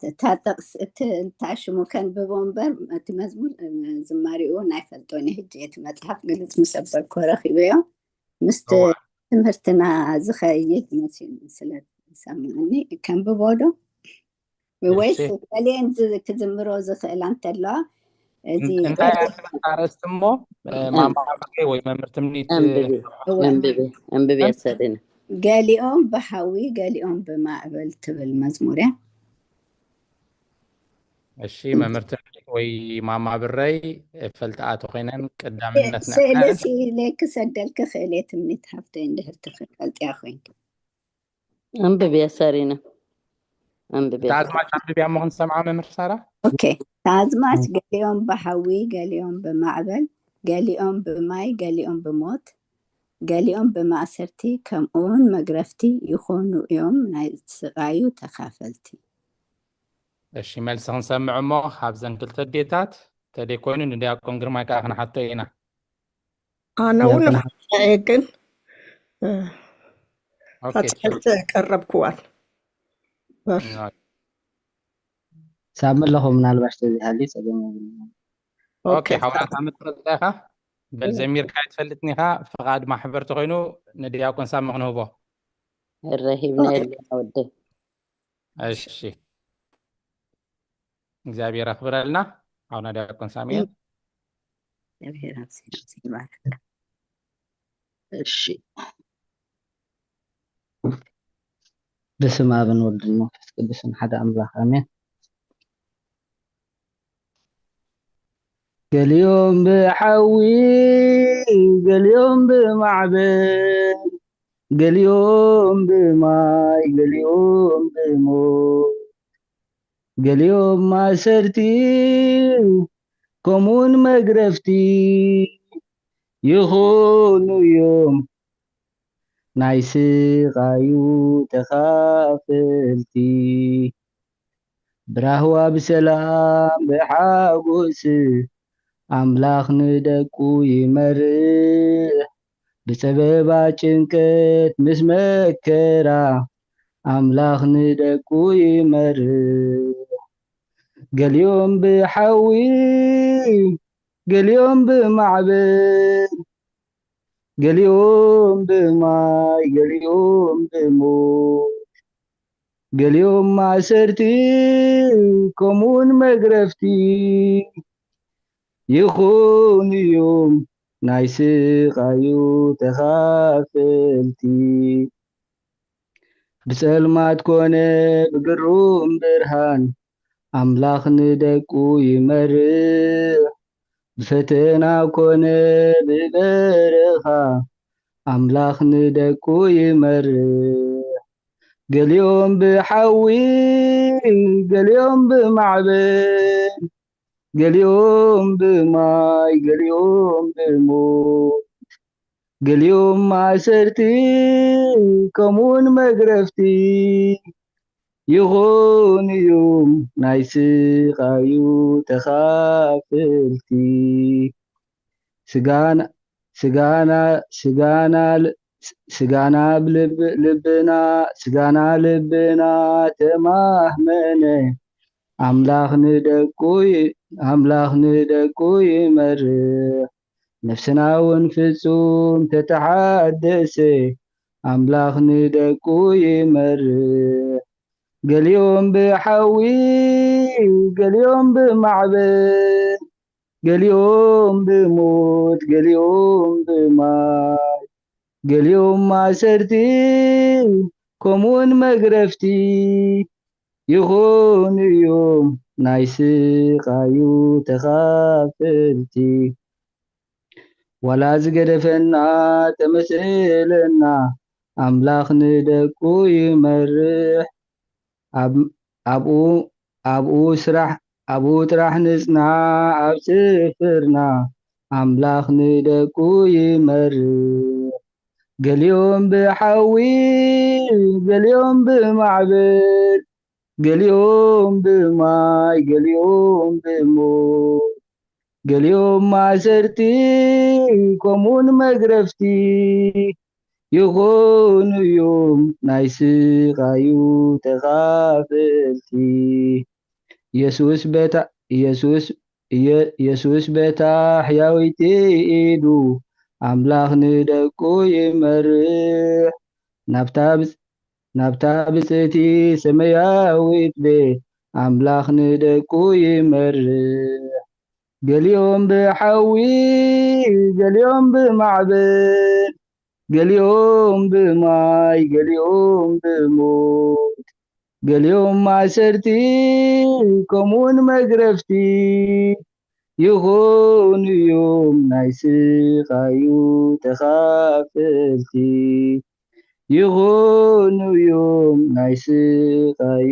እታ ጥቕስ እታ ሽሙ ከንብቦ እምበር እቲ መዝሙር ዝማሪኡ ናይ ፈልጦኒ። ሕጂ እቲ መጽሓፍ ግልጽ ምስ ኣበልኮ ረኺበዮ ምስቲ ትምህርትና ዝኸይድ መሲሉ ስለ ዝሰማዓኒ ከንብቦ ዶ? ወይስ ገሊአን ክዝምሮ ዝኽእላ እንተለዋ እዚ እንታይ ኣርእስቲ እሞ ማማፈሪ ወይ መምህር ትምኒት ኣንብቢ ኣንብቢ ኣሰሪና ገሊኦም ብሓዊ ገሊኦም ብማዕበል ትብል መዝሙር እያ። እሺ መምህር ትምኒት ወይ ማማ ብረይ ፈልጣ ተኮይነን ቀዳምነት ስእሊ ስእሊ ክሰደልክ ክእለ ትምኒት ሃፍተይ እንድሕር ትኽእል ፈልጥያ ኮይንክ ኣንብቢ ኣሰሪና ኣንብቢ እታ ኣዝማች ኣንብብያ እሞ ክንሰምዓ መምህር ሳራ ኦኬ ኣዝማች ገሊኦም ብሓዊ ገሊኦም ብማዕበል ገሊኦም ብማይ ገሊኦም ብሞት ገሊኦም ብማእሰርቲ ከምኡውን መግረፍቲ ይኾኑ እዮም ናይ ስቓዩ ተኻፈልቲ። እሺ መልሲ ክንሰምዕ እሞ ካብዘን ክልተ ኣዴታት ተደይኮይኑ ንዲያቆን ግርማይ ከዓ ክንሓቶ ኢና። ኣነ እውን ሓንሳኤ ግን ታትሕልቲ ቀረብክዋን ሳሚ ኣለኹ ምናልባሽ ተዚሃሊ ፀገም የብልና። ኦኬ ሓውና ሳሚ ትፈልጣ ኢኻ በል ዘሚርካ ኣይትፈልጥኒ ኢኻ ፍቓድ ማሕበር ተኮይኑ ንዲያቆን ሳሚ ክንህቦ ረሂብና የለና ወደይ እሺ እግዚኣብሔር ኣኽብረልና ሓውና ዲያቆን ሳሙኤል እግዚኣብሔር ኣብዚ እሺ በስመ አብን ወልድን መንፈስ ቅዱስን ሓደ ኣምላኽ ኣሜን። ገሊኦም ብሓዊ ገሊኦም ብማዕበል ገሊኦም ብማይ ገሊኦም ብሞት ገሊኦም ማእሰርቲ ከምኡውን መግረፍቲ ይኾኑ እዮም ናይ ስቓዩ ተኻፈልቲ። ብራህዋ ብሰላም ብሓጎስ ኣምላኽ ንደቁ ይመርሕ። ብጸበባ ጭንቀት ምስ መከራ ኣምላኽ ንደቁ ይመርሕ። ገሊኦም ብሓዊ ገሊኦም ብማዕበል ገሊኦም ብማይ ገሊኦም ብሞት ገሊኦም ማእሰርቲ ከምኡውን መግረፍቲ ይኹኑ እዮም ናይ ስቓዩ ተኻፈልቲ። ብጸልማት ኮነ ብግሩም ብርሃን ኣምላኽ ንደቁ ይመርሕ። ብፈተና ኮነ ብበረኻ ኣምላኽ ንደቁ ይመርሕ። ገሊኦም ብሓዊ ገሊኦም ብማዕበል ገሊኦም ብማይ ገሊኦም ብሞት ገሊኦም ማእሰርቲ ከምኡውን መግረፍቲ ይኾኑ እዮም ናይ ስቓዩ ተኻፈልቲ። ስጋና ስጋና ስጋና ስጋና ልብና ስጋና ልብና ተማህመነ ኣምላኽ ንደቁ ኣምላኽ ንደቁ ይመርሕ ነፍስና እውን ፍጹም ተተሓደሰ፣ ኣምላኽ ንደቁ ይመርሕ። ገሊኦም ብሓዊ፣ ገሊኦም ብማዕበል፣ ገሊኦም ብሞት፣ ገሊኦም ብማይ፣ ገሊኦም ማእሰርቲ፣ ከምኡውን መግረፍቲ ይኾኑ እዮም ናይ ስቓዩ ተኻፈልቲ። ዋላ ዝገደፈና ተመስለና፣ ኣምላኽ ንደቁ ይመርሕ። ኣብ-፣ ኣብኡ፣ ኣብኡ ስራሕ፣ ኣብኡ ጥራሕ ንጽናዕ ኣብ ስፍርና፣ ኣምላኽ ንደቁ ይመርሕ። ገሊኦም ብሓዊ፣ ገሊኦም ብማዕበል፣ ገሊኦም ብማይ፣ ገሊኦም ብሞት፣ ገሊኦም ማእሰርቲ፣ ከምኡን መግረፍቲ ይኾኑ እዮም ናይ ስቓዩ ተኻፈልቲ። የሱስ በታ፣ የሱስ፣ የ-፣ የሱስ በታ ሕያወይቲ ኢዱ ኣምላኽ ንደቁ ይመርሕ። ናብታ ብጽ-፣ ናብታ ብጽእቲ ሰማያዊት ቤት ኣምላኽ ንደቁ ይመርሕ። ገሊኦም ብሓዊ፣ ገሊኦም ብማዕበል፣ ገሊኦም ብማይ፣ ገሊኦም ብሞት፣ ገሊኦም ማእሰርቲ፣ ከምኡውን መግረፍቲ ይኾኑ እዮም ናይ ስቓዩ ተኻፈልቲ። ይኾኑ እዮም ናይ ስቓዩ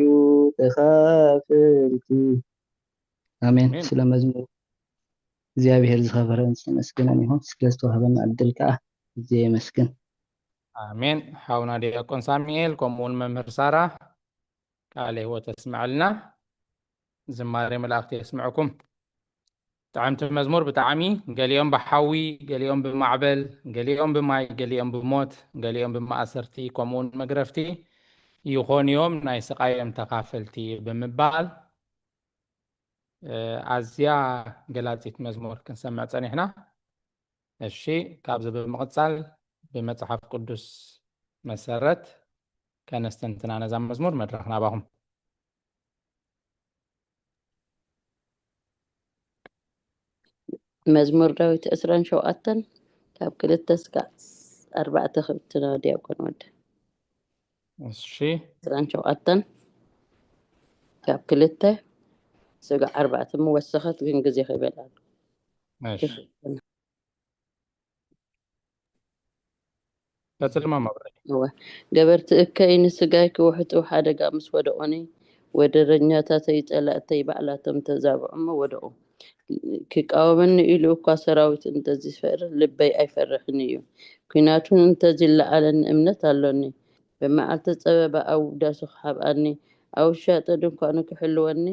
ተኻፈልቲ። ኣሜን። ኣሜን። ስለ መዝሙር እግዚኣብሔር ዝኸበረን ዝተመስገነን ይኹን። ስለ ዝተዋህበና ዕድል ከኣ ኣዝየ የመስግን። ኣሜን። ሓውና ዲያቆን ሳሙኤል፣ ከምኡ እውን መምህር ሳራ፣ ቃለ ህይወት ተስምዐልና። ዝማሬ መላእክቲ የስምዕኩም። ጥዕምቲ መዝሙር ብጣዕሚ። ገሊኦም ብሓዊ፣ ገሊኦም ብማዕበል፣ ገሊኦም ብማይ፣ ገሊኦም ብሞት፣ ገሊኦም ብማእሰርቲ፣ ከምኡውን መግረፍቲ ይኾኑ እዮም ናይ ስቓዮም ተኻፈልቲ ብምባል፣ እ፣ ኣዝያ ገላጺት መዝሙር ክንሰምዕ ጸኒሕና። እሺ፣ ካብዚ ብምቕጻል ብመጽሓፍ ቅዱስ መሰረት ከነስተንትና ነዛ መዝሙር፣ መድረኽ ናባኹም። መዝሙር ዳዊት ዕስራን ሸውዓተን ካብ ክልተ ስጋዕ ኣርባዕተ ክብትና ዲያቆን ወደ። እሺ። ዕስራን ሸውዓተን ካብ ክልተ ስጋዕ ኣርባዕተ ምወሰኸት ግን ግዜ ከይበላሉ። እሺ። ቀጽሊ ማማ ብራይ። እወ። ገበርቲ እከይ ንስጋይ ክውሕጡ ሓደጋ ምስ ወደቑኒ፣ ወደረኛታተይ ጸላእተይ ባዕላቶም ተዛብዖሞ ወደቑ። ክቃወመኒ ኢሉ እኳ ሰራዊት እንተዝፈርህ ልበይ ኣይፈርሕን እዩ። ኲናቱን እንተዝለዓለኒ እምነት ኣሎኒ። ብመዓልቲ ጸበባ ኣብ ውዳሱ ክሓብኣኒ፣ ኣብ ውሻጠ ድንኳኑ ክሕልወኒ፣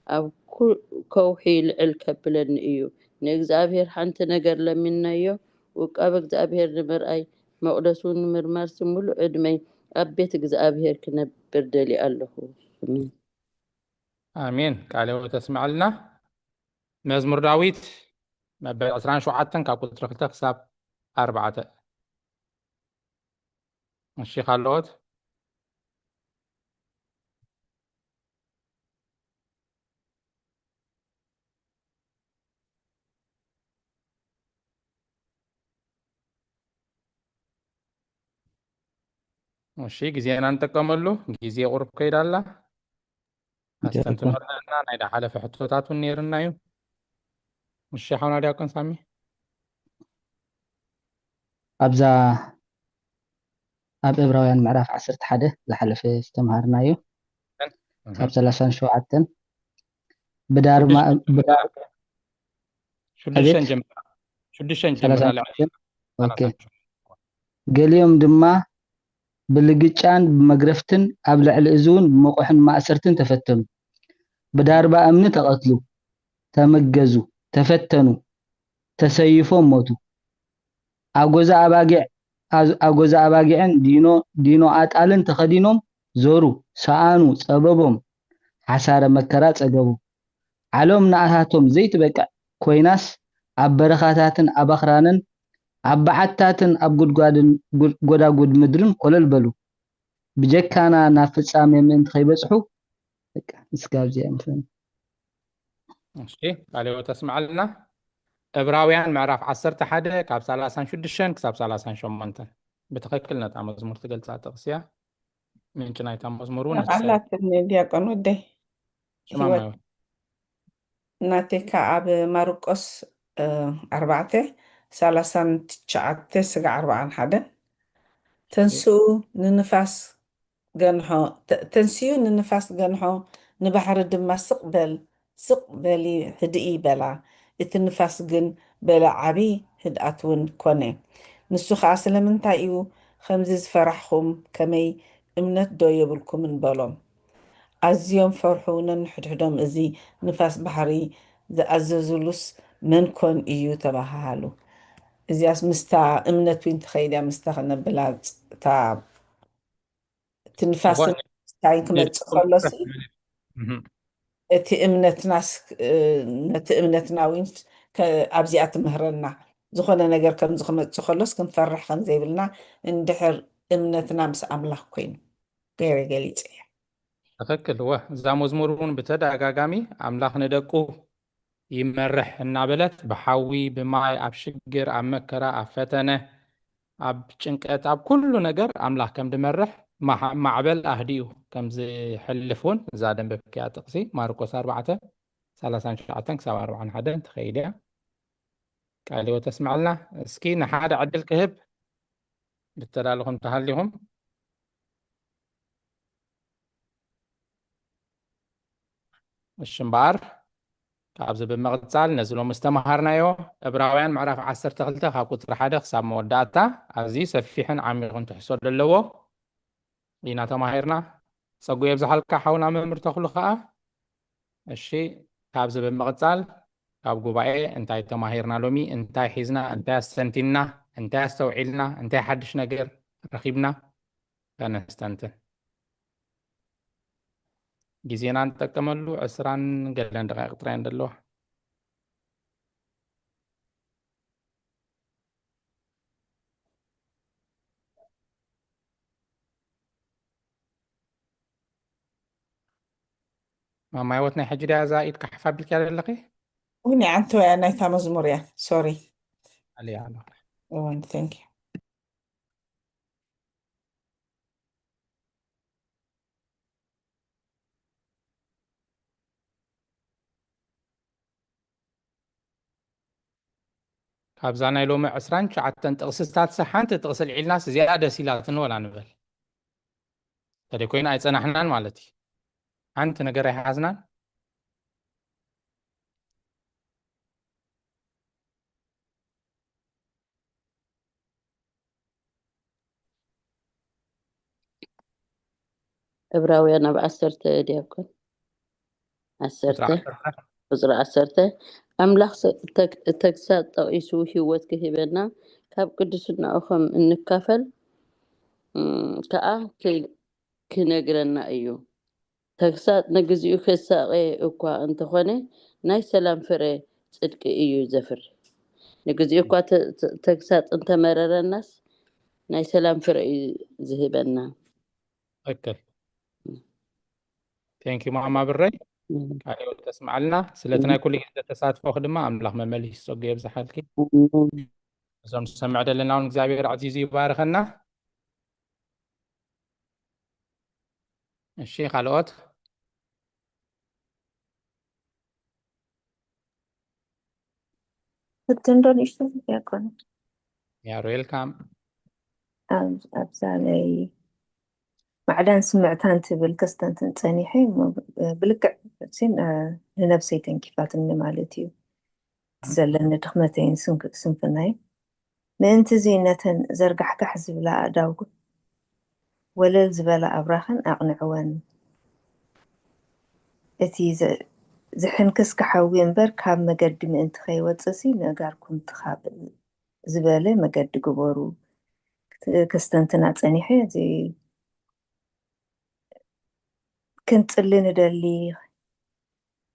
ኣብ ኩ-፣ ከውሒ ልዕል ከብለኒ እዩ። ንእግዚኣብሔር ሓንቲ ነገር ለሚንናዮ፣ ውቃበ እግዚኣብሔር ንምርኣይ፣ መቕደሱ ንምርማርሲ ምሉእ ዕድመይ ኣብ ቤት እግዚኣብሔር ክነብር ደልየ ኣለኹ። ኣሜን። ኣሜን። ቃለ ሕይወት ተስምዐልና። መዝሙር ዳዊት መበል ዕስራን ሸውዓተን ካብ ቁጽሪ ክልተ ክሳብ ኣርባዕተ። እሺ፣ ካልኦት? እሺ፣ ግዜና ንጥቀመሉ። ግዜ ቁሩብ ከይዳ ኣላ። ኣስተንትኖ ኣለና። ናይ ዝሓለፈ ሕቶታት እውን ነይርና እዩ። እሺ፣ ሓውና ዲያቆን ሳሚ። ኣብዛ ኣብ ዕብራውያን ምዕራፍ ዓሰርተ ሓደ ዝሓለፈ ዝተምሃርናዮ፣ እህ። ካብ ሰላሳን ሸውዓተን ብዳርማ-፣ ሽዱሽተ ብዳ-፣ ሽዱሽተን ኣቤት? ጀምራ። ሽዱሽተን ጀምራ ሰላሳን ሸውዓተን? ኦኬ። ሰላሳን ሸውዓተን። ገሊኦም ድማ ብልግጫን ብመግረፍትን ኣብ ልዕሊ እዚ እውን ብመቑሕን ማእሰርትን ተፈተኑ። ብዳርባ እምኒ ተቐትሉ፣ ተመገዙ፣ ተፈተኑ፣ ተሰይፎም ሞቱ። ኣብ ጎዛ ኣባጊዕ፣ ኣብ፣ ኣብ ጎዛ ኣባጊዕን ዲኖ፣ ዲኖ ኣጣልን ተኸዲኖም ዞሩ፣ ሰኣኑ፣ ጸበቦም፣ ሓሳረ መከራ ጸገቡ። ዓለም ንኣታቶም ዘይትበቅዕ ኮይናስ፣ ኣብ በረኻታትን ኣብ ኣኽራንን ኣብ በዓትታትን ኣብ ጉድጓድን ጎዳጉድ ምድርን ኮለል በሉ። ብጀካና ናብ ፍጻሜ ምእንቲ ከይበጽሑ። በቃ እስካብ እዚኣ። እሺ፣ ቃለ ሕይወት ኣስምዓልና። ዕብራውያን ምዕራፍ ዓሰርተ ሓደ ካብ ሰላሳን ሽዱሽተን ክሳብ ሰላሳን ሸሞንተን። ብትኽክል ነታ መዝሙር ትገልጻ ጥቕሲ እያ። ምንጪ ናይታ መዝሙር እውን ንሳ እያ። ኣላትኒ ዲያቆን ወደይ። ሽማማ ህይወት ይወ- ናተይ ከኣ ኣብ ማርቆስ ኣርባዕተ ሰላሳን ትሽዓተ ስጋዕ ኣርባዓን ሓደን። ተንስኡ ንንፋስ ገንሖ ተ- ተንስኡ ንንፋስ ገንሖ፣ ንባሕሪ ድማ ስቕ በል፣ ስቕ በሊ፣ ህድኢ በላ። እቲ ንፋስ ግን በለ፣ ዓቢ ህድኣት እውን ኮነ። ንሱ ኸኣ ስለምንታይ እዩ ኸምዚ ዝፈራሕኹም? ከመይ እምነት ዶ የብልኩምን? በሎም። ኣዝዮም ፈርሑ፣ ነንሕድሕዶም፣ እዚ ንፋስ ባሕሪ ዝኣዘዙሉስ መን ኮን እዩ? ተባሃሃሉ። እዚኣስ ምስታ እምነት እውን ትኸይድ እያ፣ ምስታ ከነብላ እታ እቲ ንፋስን ዝኾነ ስታይን ክመጽእ ከሎሲ እህ። እቲ እምነትናስ ነቲ እምነትና እውን ኣብዚኣ ትምህረና። ዝኾነ ነገር ከምዚ ክመጽእ ከሎስ ክንፈርሕ ከም ዘይብልና እንድሕር እምነትና ምስ ኣምላኽ ኮይኑ ገይረ ገሊጸ እየ። ትኽክል። እወ፣ እዛ መዝሙር እውን ብተደጋጋሚ ኣምላኽ ንደቁ ይመርሕ እናበለት ብሓዊ፣ ብማይ፣ ኣብ ሽግር፣ ኣብ መከራ፣ ኣብ ፈተነ፣ ኣብ ጭንቀት፣ ኣብ ኩሉ ነገር ኣምላኽ ከም ድመርሕ፣ ማዕ- ማዕበል ኣህዲኡ ከም ዝሕልፍ እውን እዛ ደንበብክያ ጥቕሲ ማርቆስ ኣርባዕተ ሰላሳን ትሽዓተን ክሳብ ኣርባዓን ሓደን ትኸይድ እያ። ቃለ ሕይወት ተስምዐልና። እስኪ ንሓደ ዕድል ክህብ ብተዳለኹም ተሃሊኹም። እሺ እምበኣር ካብዚ ብምቕጻል ነዚ ሎሚ ዝተምሃርናዮ ዕብራውያን ምዕራፍ ዓሰርተ ክልተ ካብ ቁጽሪ ሓደ ክሳብ መወዳእታ ኣዝዩ ሰፊሕን ዓሚቑን ትሕዝቶ ዘለዎ ኢና ተማሂርና። ጸጉ የብዝሓልካ ሓውና መምህር ተኽሉ ከኣ። እሺ ካብዚ ብምቕጻል ካብ ጉባኤ እንታይ ተማሂርና ሎሚ፣ እንታይ ሒዝና፣ እንታይ ኣስተንቲንና፣ እንታይ ኣስተውዒልና፣ እንታይ ሓድሽ ነገር ረኺብና ከነስተንትን። ግዜና ንጠቀመሉ ዕስራን ገለን ደቃይቕ ጥራይ ዘለዋ። ማማ ህይወት ናይ ሕጂ ድያ እዛ ኢድካ ሓፍ ኣቢልካ ዘለኺ? እውን ኣንተ ወያ ናይታ መዝሙር እያ። ሶሪ። ኣልያ ኣለኹ። እውን thank you። ካብዛ ናይ ሎሚ ዕስራን ትሽዓተን ጥቕስታት ሓንቲ ጥቕሲ ልዒልናስ እዚኣ ደስ ኢላትኒ ወላ ንበል። ተደይ ኮይና ኣይጸናሕናን ማለት እዩ። ሓንቲ ነገር ኣይሓዝናን። ዕብራውያን ኣብ ዓሰርተ ዲያቆን ዓሰርተ ቁጽሪ ዓሰርተ ኣምላኽ ተግሳጽ ጠቒሱ ህይወት ክህበና ካብ ቅድስናኡ ከም እንካፈል ከኣ ክነግረና እዩ። ተግሳጽ ንግዚኡ ክሳቐ እኳ እንተኾነ ናይ ሰላም ፍረ ጽድቂ እዩ ዘፍሪ። ንግዚኡ እኳ ተግሳጽ እንተመረረናስ ናይ ሰላም ፍረ እዩ ዝህበና። ትክክል። Thank you ማማ ብረይ፣ ቃለ ሕይወት ተስምዓልና። ስለቲ ናይ ኩሉ ግዜ ተሳትፎኺ ድማ ኣምላኽ መመሊሱ ጸጉ የብዝሓልኪ። እዞም ዝሰምዕ ዘለና እውን እግዚኣብሔር ኣዕዚዙ ይባርኸና። እሺ ካልኦት? ሕቶ እንዶ ንእሽቶ ዲያቆን። You are welcome። ኣብዛ ናይ ማዕዳን ስምዕታን ትብል ከስተንትን ጸኒሐ እሞ ብልክዕ ንነብሰይ ተንኪፋትኒ ማለት እዩ። ዘለኒ ድኽመተይን ስንፍናይን ምእንቲ እዚ ነተን ዘርጋሕጋሕ ዝብላ ኣእዳው ወለል ዝበላ ኣብራኽን ኣቕንዕወን። እቲ ዝሕንክስ ክሓዊ እምበር ካብ መገዲ ምእንቲ ከይወጽእሲ ነጋርኩም ትኻእ ዝበለ መገዲ ግበሩ። ከስተንትና ጸኒሐ እዚ ክንጽሊ ንደሊ፣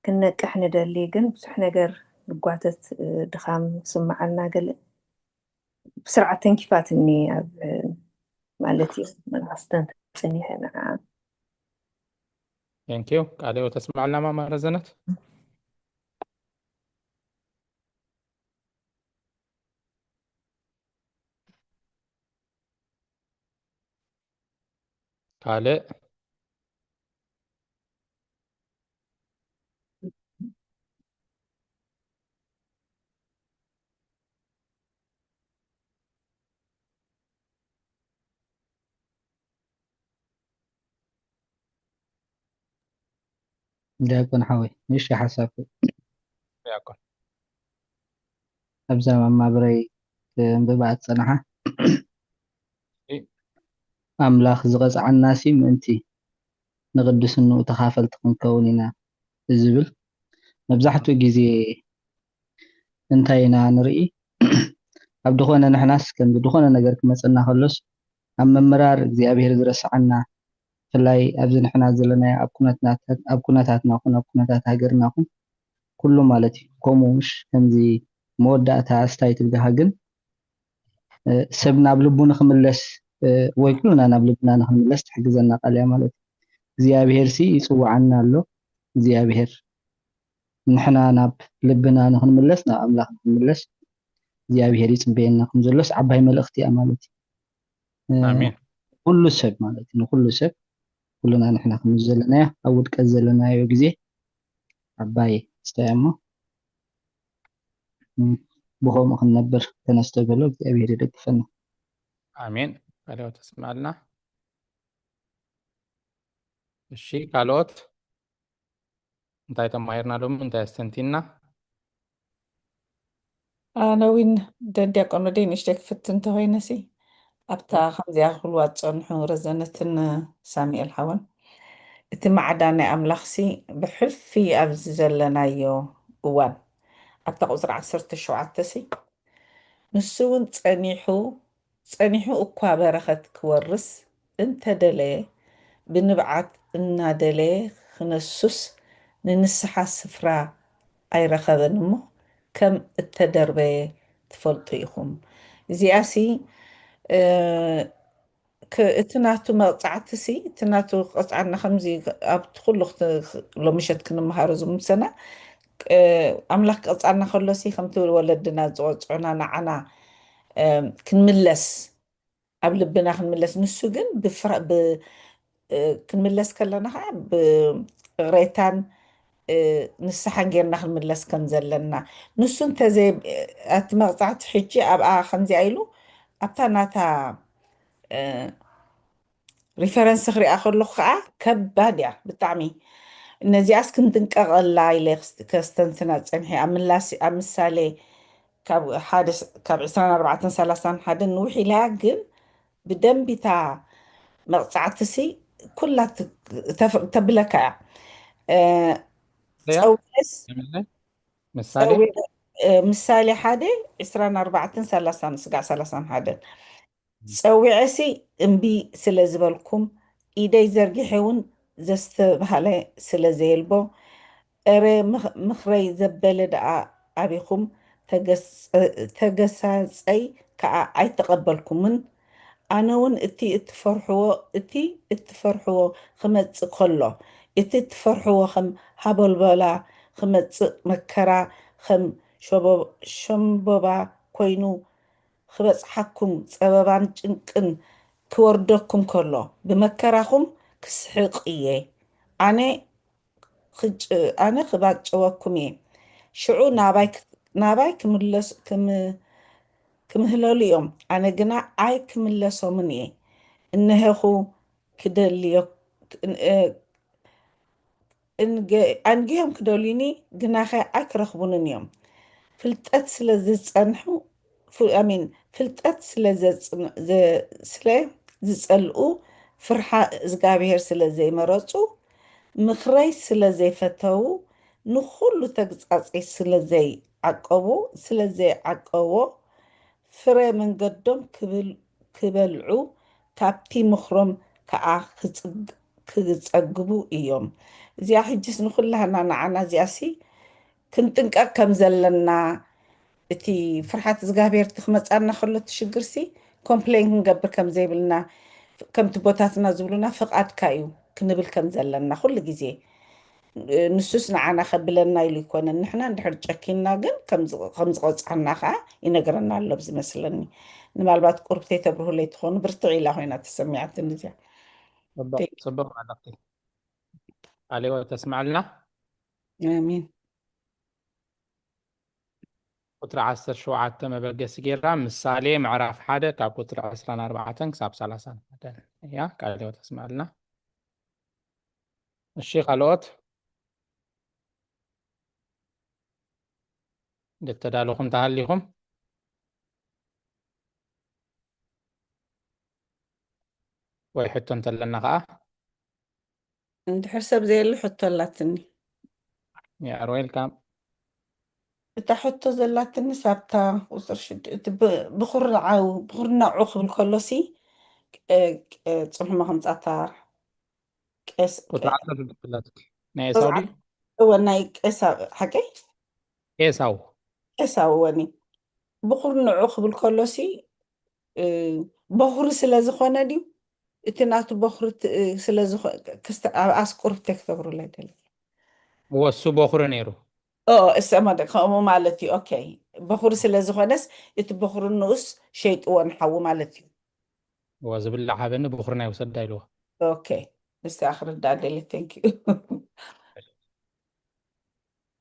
ክንነቅሕ ንደሊ፣ ግን ብዙሕ ነገር ዝጓተት፣ እ፣ ድኻም ስምዓና ገለ ብስርዓት ተንኪፋትኒ ኣብ፣ እ፣ ማለት እዩ። መልኣስተን ተጸኒሐ ንዓ። Thank you። ቃለ ሕይወት ተስምዓልና ማማ ረዘነት። ካልእ? ዲያቆን ሓወይ፣ እሺ፣ ሓሳብ ዲያቆን። ኣብዛ ማማ ብረይ ክንብባ ዝጸናሓ፣ እ- ኣምላኽ ዝቐጽዓናሲ ምእንቲ ንቕድስንኡ ተኻፈልቲ ክንከውን ኢና ዝብል መብዛሕትኡ ግዜ እንታይ ኢና ንርኢ? ኣብ ድኾነ ንሕናስ ከምዚ ድኾነ ነገር ክመጸና ከሎስ ኣብ ምምራር እግዚኣብሔር ዝረስዓና፣ ብፍላይ ኣብዚ ንሕና ዘለናዮ ኣብ ኩነትናት-፣ ኣብ ኩነታትና ኩን ኣብ ኩነታት ሃገርና ኩን ኩሉ ማለት እዩ። ከምኡ ምሽ ከምዚ መወዳእታ ኣስታይ ትብልካ ግን፣ እ፣ ሰብ ናብ ልቡ ንኽምለስ፣ እ፣ ወይ ኩልና ናብ ልብና ንኽንምለስ ትሕግዘና ቃል እያ ማለት እዩ። እግዚኣብሄር ሲ ይጽውዓና ኣሎ። እግዚኣብሄር ንሕና ናብ ልብና ንኽንምለስ፣ ናብ ኣምላኽ ንኽንምለስ እግዚኣብሄር ይጽበየና ከም ዘሎስ ዓባይ መልእኽቲ እያ ማለት እዩ። እ፣ ኣሜን። ኩሉ ሰብ ማለት እዩ፣ ንኩሉ ሰብ፣ ኩልና ንሕና ከም ዘለናዮ፣ ኣብ ውድቀት ዘለናዮ ግዜ ዓባይ ኣስታይ እያ እሞ፣ እ፣ ብኸምኡ ክንነብር ተነስቶ ገሎ እግዚኣብሄር ይደግፈና። ኣሜን። ቃለ ሕይወት ተስምዓልና። እሺ፣ ካልኦት እንታይ ተማሂርና ሎሚ? እንታይ ኣስተንቲና? ኣነ እውን ደዲያቆን ወደይ ንእሽተይ ክፍትን እንተኾይነሲ፣ ኣብታ ከምዚኣ ክብልዋ ዝጸንሑ ረዘነትን ሳሙኤል ሓወን፣ እቲ ማዕዳ ናይ ኣምላኽሲ ብሕልፊ ኣብዚ ዘለናዮ እዋን፣ ኣብታ ቁጽሪ ዓሰርተ ሸውዓተ ሲ፣ ንሱ እውን ጸኒሑ፣ ጸኒሑ እኳ በረኸት ክወርስ እንተደለየ፣ ብንብዓት እናደለየ ክነሱስ ንንስሓ ስፍራ ኣይረኸበን እሞ፣ ከም እተደርበየ ትፈልጡ ኢኹም። እዚኣሲ፣ እ፣ ክ-፣ እቲ ናቱ መቕጻዕትሲ፣ እቲ ናቱ ክቐጽዓና ከምዚ ኣብቲ ኩሉ ክት-፣ ሎሚ ምሸት ክንመሃሮ ዝምሰና፣ እ፣ ኣምላኽ ክቐጽዓና ከሎሲ፣ ከምቲ ወለድና ዝቐጽዑና ንዓና፣ እ፣ ክንምለስ፣ ኣብ ልብና ክንምለስ፣ ንሱ ግን ብፍራ-፣ ብ-፣ እ፣ ክንምለስ ከለና ኸዓ ብይቕሬታን፣ እ፣ ንስሓን ጌርና ክንምለስ ከም ዘለና። ንሱ እንተዘይ-፣ እ፣ ኣቲ መቕጻዕቲ ሕጂ ኣብኣ ከምዚኣ ኢሉ፣ ኣብታ ናታ፣ እ፣ ሪፈረንስ ክሪኣ ከለኹ ኸዓ ከባድ እያ ብጣዕሚ። ነዚኣስ ክንጥንቀቐላ ኢለ ክስ-፣ ከስተንትና ጸንሐ። ኣብ ምላስ-፣ ኣብ ምሳሌ ካብ ሓደ ስ-፣ ካብ ዕስራን ኣርባዕተን ሰላሳን ሓደ ንውሕ ኢላ እያ፣ ግን ብደንቢ እታ መቕጻዕትሲ ኩላ ት-፣ ተፍ-፣ ተብለካ እያ። እ፣ እያ? ጸዊዕስ-፣ ምሳሌ? ምሳሌ? ጸዊዕ-፣ እ፣ ምሳሌ ሓደ ዕስራን ኣርባዕተን ሰላሳን፣ ስጋዕ ሰላሳን ሓደን። ጸዊዐሲ እምቢ ስለ ዝበልኩም፣ ኢደይ ዘርጊሐ እውን ዘስተብሃለ ስለ ዘየልቦ፣ እረ ምኽ-፣ ምኽረይ ዘበለ ደኣ ኣቢኹም፣ ተገሰ-፣ ተገሳጸይ ከኣ ኣይተቐበልኩምን። ኣነ እውን እቲ እትፈርሕዎ፣ እቲ እትፈርሕዎ ክመጽእ ከሎ፣ እቲ እትፈርሕዎ ከም ሃቦልቦላ ክመጽእ፣ መከራ ከም ሸቦ-፣ ሸምቦባ ኮይኑ ክበጽሓኩም፣ ጸበባን ጭንቅን ክወርደኩም ከሎ፣ ብመከራኹም ክስሕቕ እየ። ኣነ ክጭ-፣ ኣነ ክባጨወኩም እየ። ሽዑ ናባይ ክ-፣ ናባይ ክምለስ-፣ ክም-፣ ክምህለሉ እዮም። ኣነ ግና ኣይክምለሶምን እየ። እነሄኹ ክደልዮ-፣ እ፣ እንገ-፣ ኣንጊሆም ክደልዩኒ፣ ግናኸ ኣይክረኽቡንን እዮም። ፍልጠት ስለ ዝጸንሑ፣ ፍ-፣ ኣሚን፣ ፍልጠት ስለ ዘጽን-፣ ዘ-፣ ስለ ዝጸልኡ፣ ፍርሃ እግዚኣብሔር ስለ ዘይመረጹ፣ ምኽረይ ስለ ዘይፈተዉ፣ ንኹሉ ተግጻጸይ ስለ ዘይዓቀቡ፣ ስለ ዘይዓቀብዎ፣ ፍረ መንገዶም ክብል-፣ ክበልዑ፣ ካብቲ ምኽሮም ከኣ ክጽግ-፣ ክጸግቡ እዮም። እዚኣ ሕጅስ ንኹላህና ንዓና እዚኣሲ ክንጥንቀቅ ከም ዘለና፣ እቲ ፍርሓት እግዚኣብሔር እቲ ክመጻና ከሎ እቲ ሽግርሲ ኮምፕሌን ክንገብር ከም ዘይብልና፣ ከምቲ ቦታትና ዝብሉና ፍቃድካ እዩ ክንብል ከም ዘለና ኩሉ ግዜ። ንሱስ ንዓና ከብለና ኢሉ ይኮነን፣ ንሕና እንድሕር ጨኪንና ግን ከም ዝ- ከም ዝቆጻና ከዓ ይነግረና ኣሎ ብዝመስለኒ። ምናልባት ቁርብተይ ተብርሁለይ ትኾኑ፣ ብርትዕ ኢላ ኮይና ተሰሚዓትኒ እዚኣ። ጽቡቅ ጽቡቅ መልእኽቲ። ቃለ ህይወት ተስምዐልና። ኣሜን። ቁፅሪ ዓሰርተ ሸውዓተ መበገሲ ጌርና። ምሳሌ ምዕራፍ ሓደ ካብ ቁፅሪ ዕስራን ኣርባዕተን ክሳብ ሰላሳን ሓደ እያ። ቃለ ህይወት ተስምዐልና። እሺ፣ ካልኦት? እንተዳለኹም ተሃሊኹም ወይ ሕቶ እንተለና ከዓ? እንድሕር ሰብ ዘየሉ ሕቶ ኣላትኒ። You are welcome። እታ ሕቶ ዘላትኒ ሳብታ ቁፅር ሽድ እቲ ብ- ብኹርዓው ብኹርናዑ ክብል ከሎሲ ቅ- ቅ- ፅምሕማ ከምፃታ ቀስ ቁፅሪ ዓሰርተ ዝብለትክ ናይ ኤሳው ድዩ? እወ ናይ ቀሳው ሓቀይ ኤሳው። ኤሳው እወኒ ብኹርንዑ ክብል ከሎሲ እ፣ በኹሪ ስለ ዝኾነ ድዩ? እቲ ናቱ በኹሪ ት- እ፣ ስለ ዝኾ- ክስተ- ኣብ ኣስቁርብተ ክተብሩለይ ደለ እወ እሱ በኹሪ ነይሩ። ኦ እሰ መደ ከምኡ ማለት እዩ። ኦኬ በኹሪ ስለ ዝኾነስ እቲ በኹሪ ንኡስ ሸይጥዎ ንሓዊ ማለት እዩ። እወ ዝብላዕ ሃበኒ በኹርና ይውሰዳ ኢልዎ። ኦኬ ንስ ኣኽርዳ ደለ ቴንክ ዩ።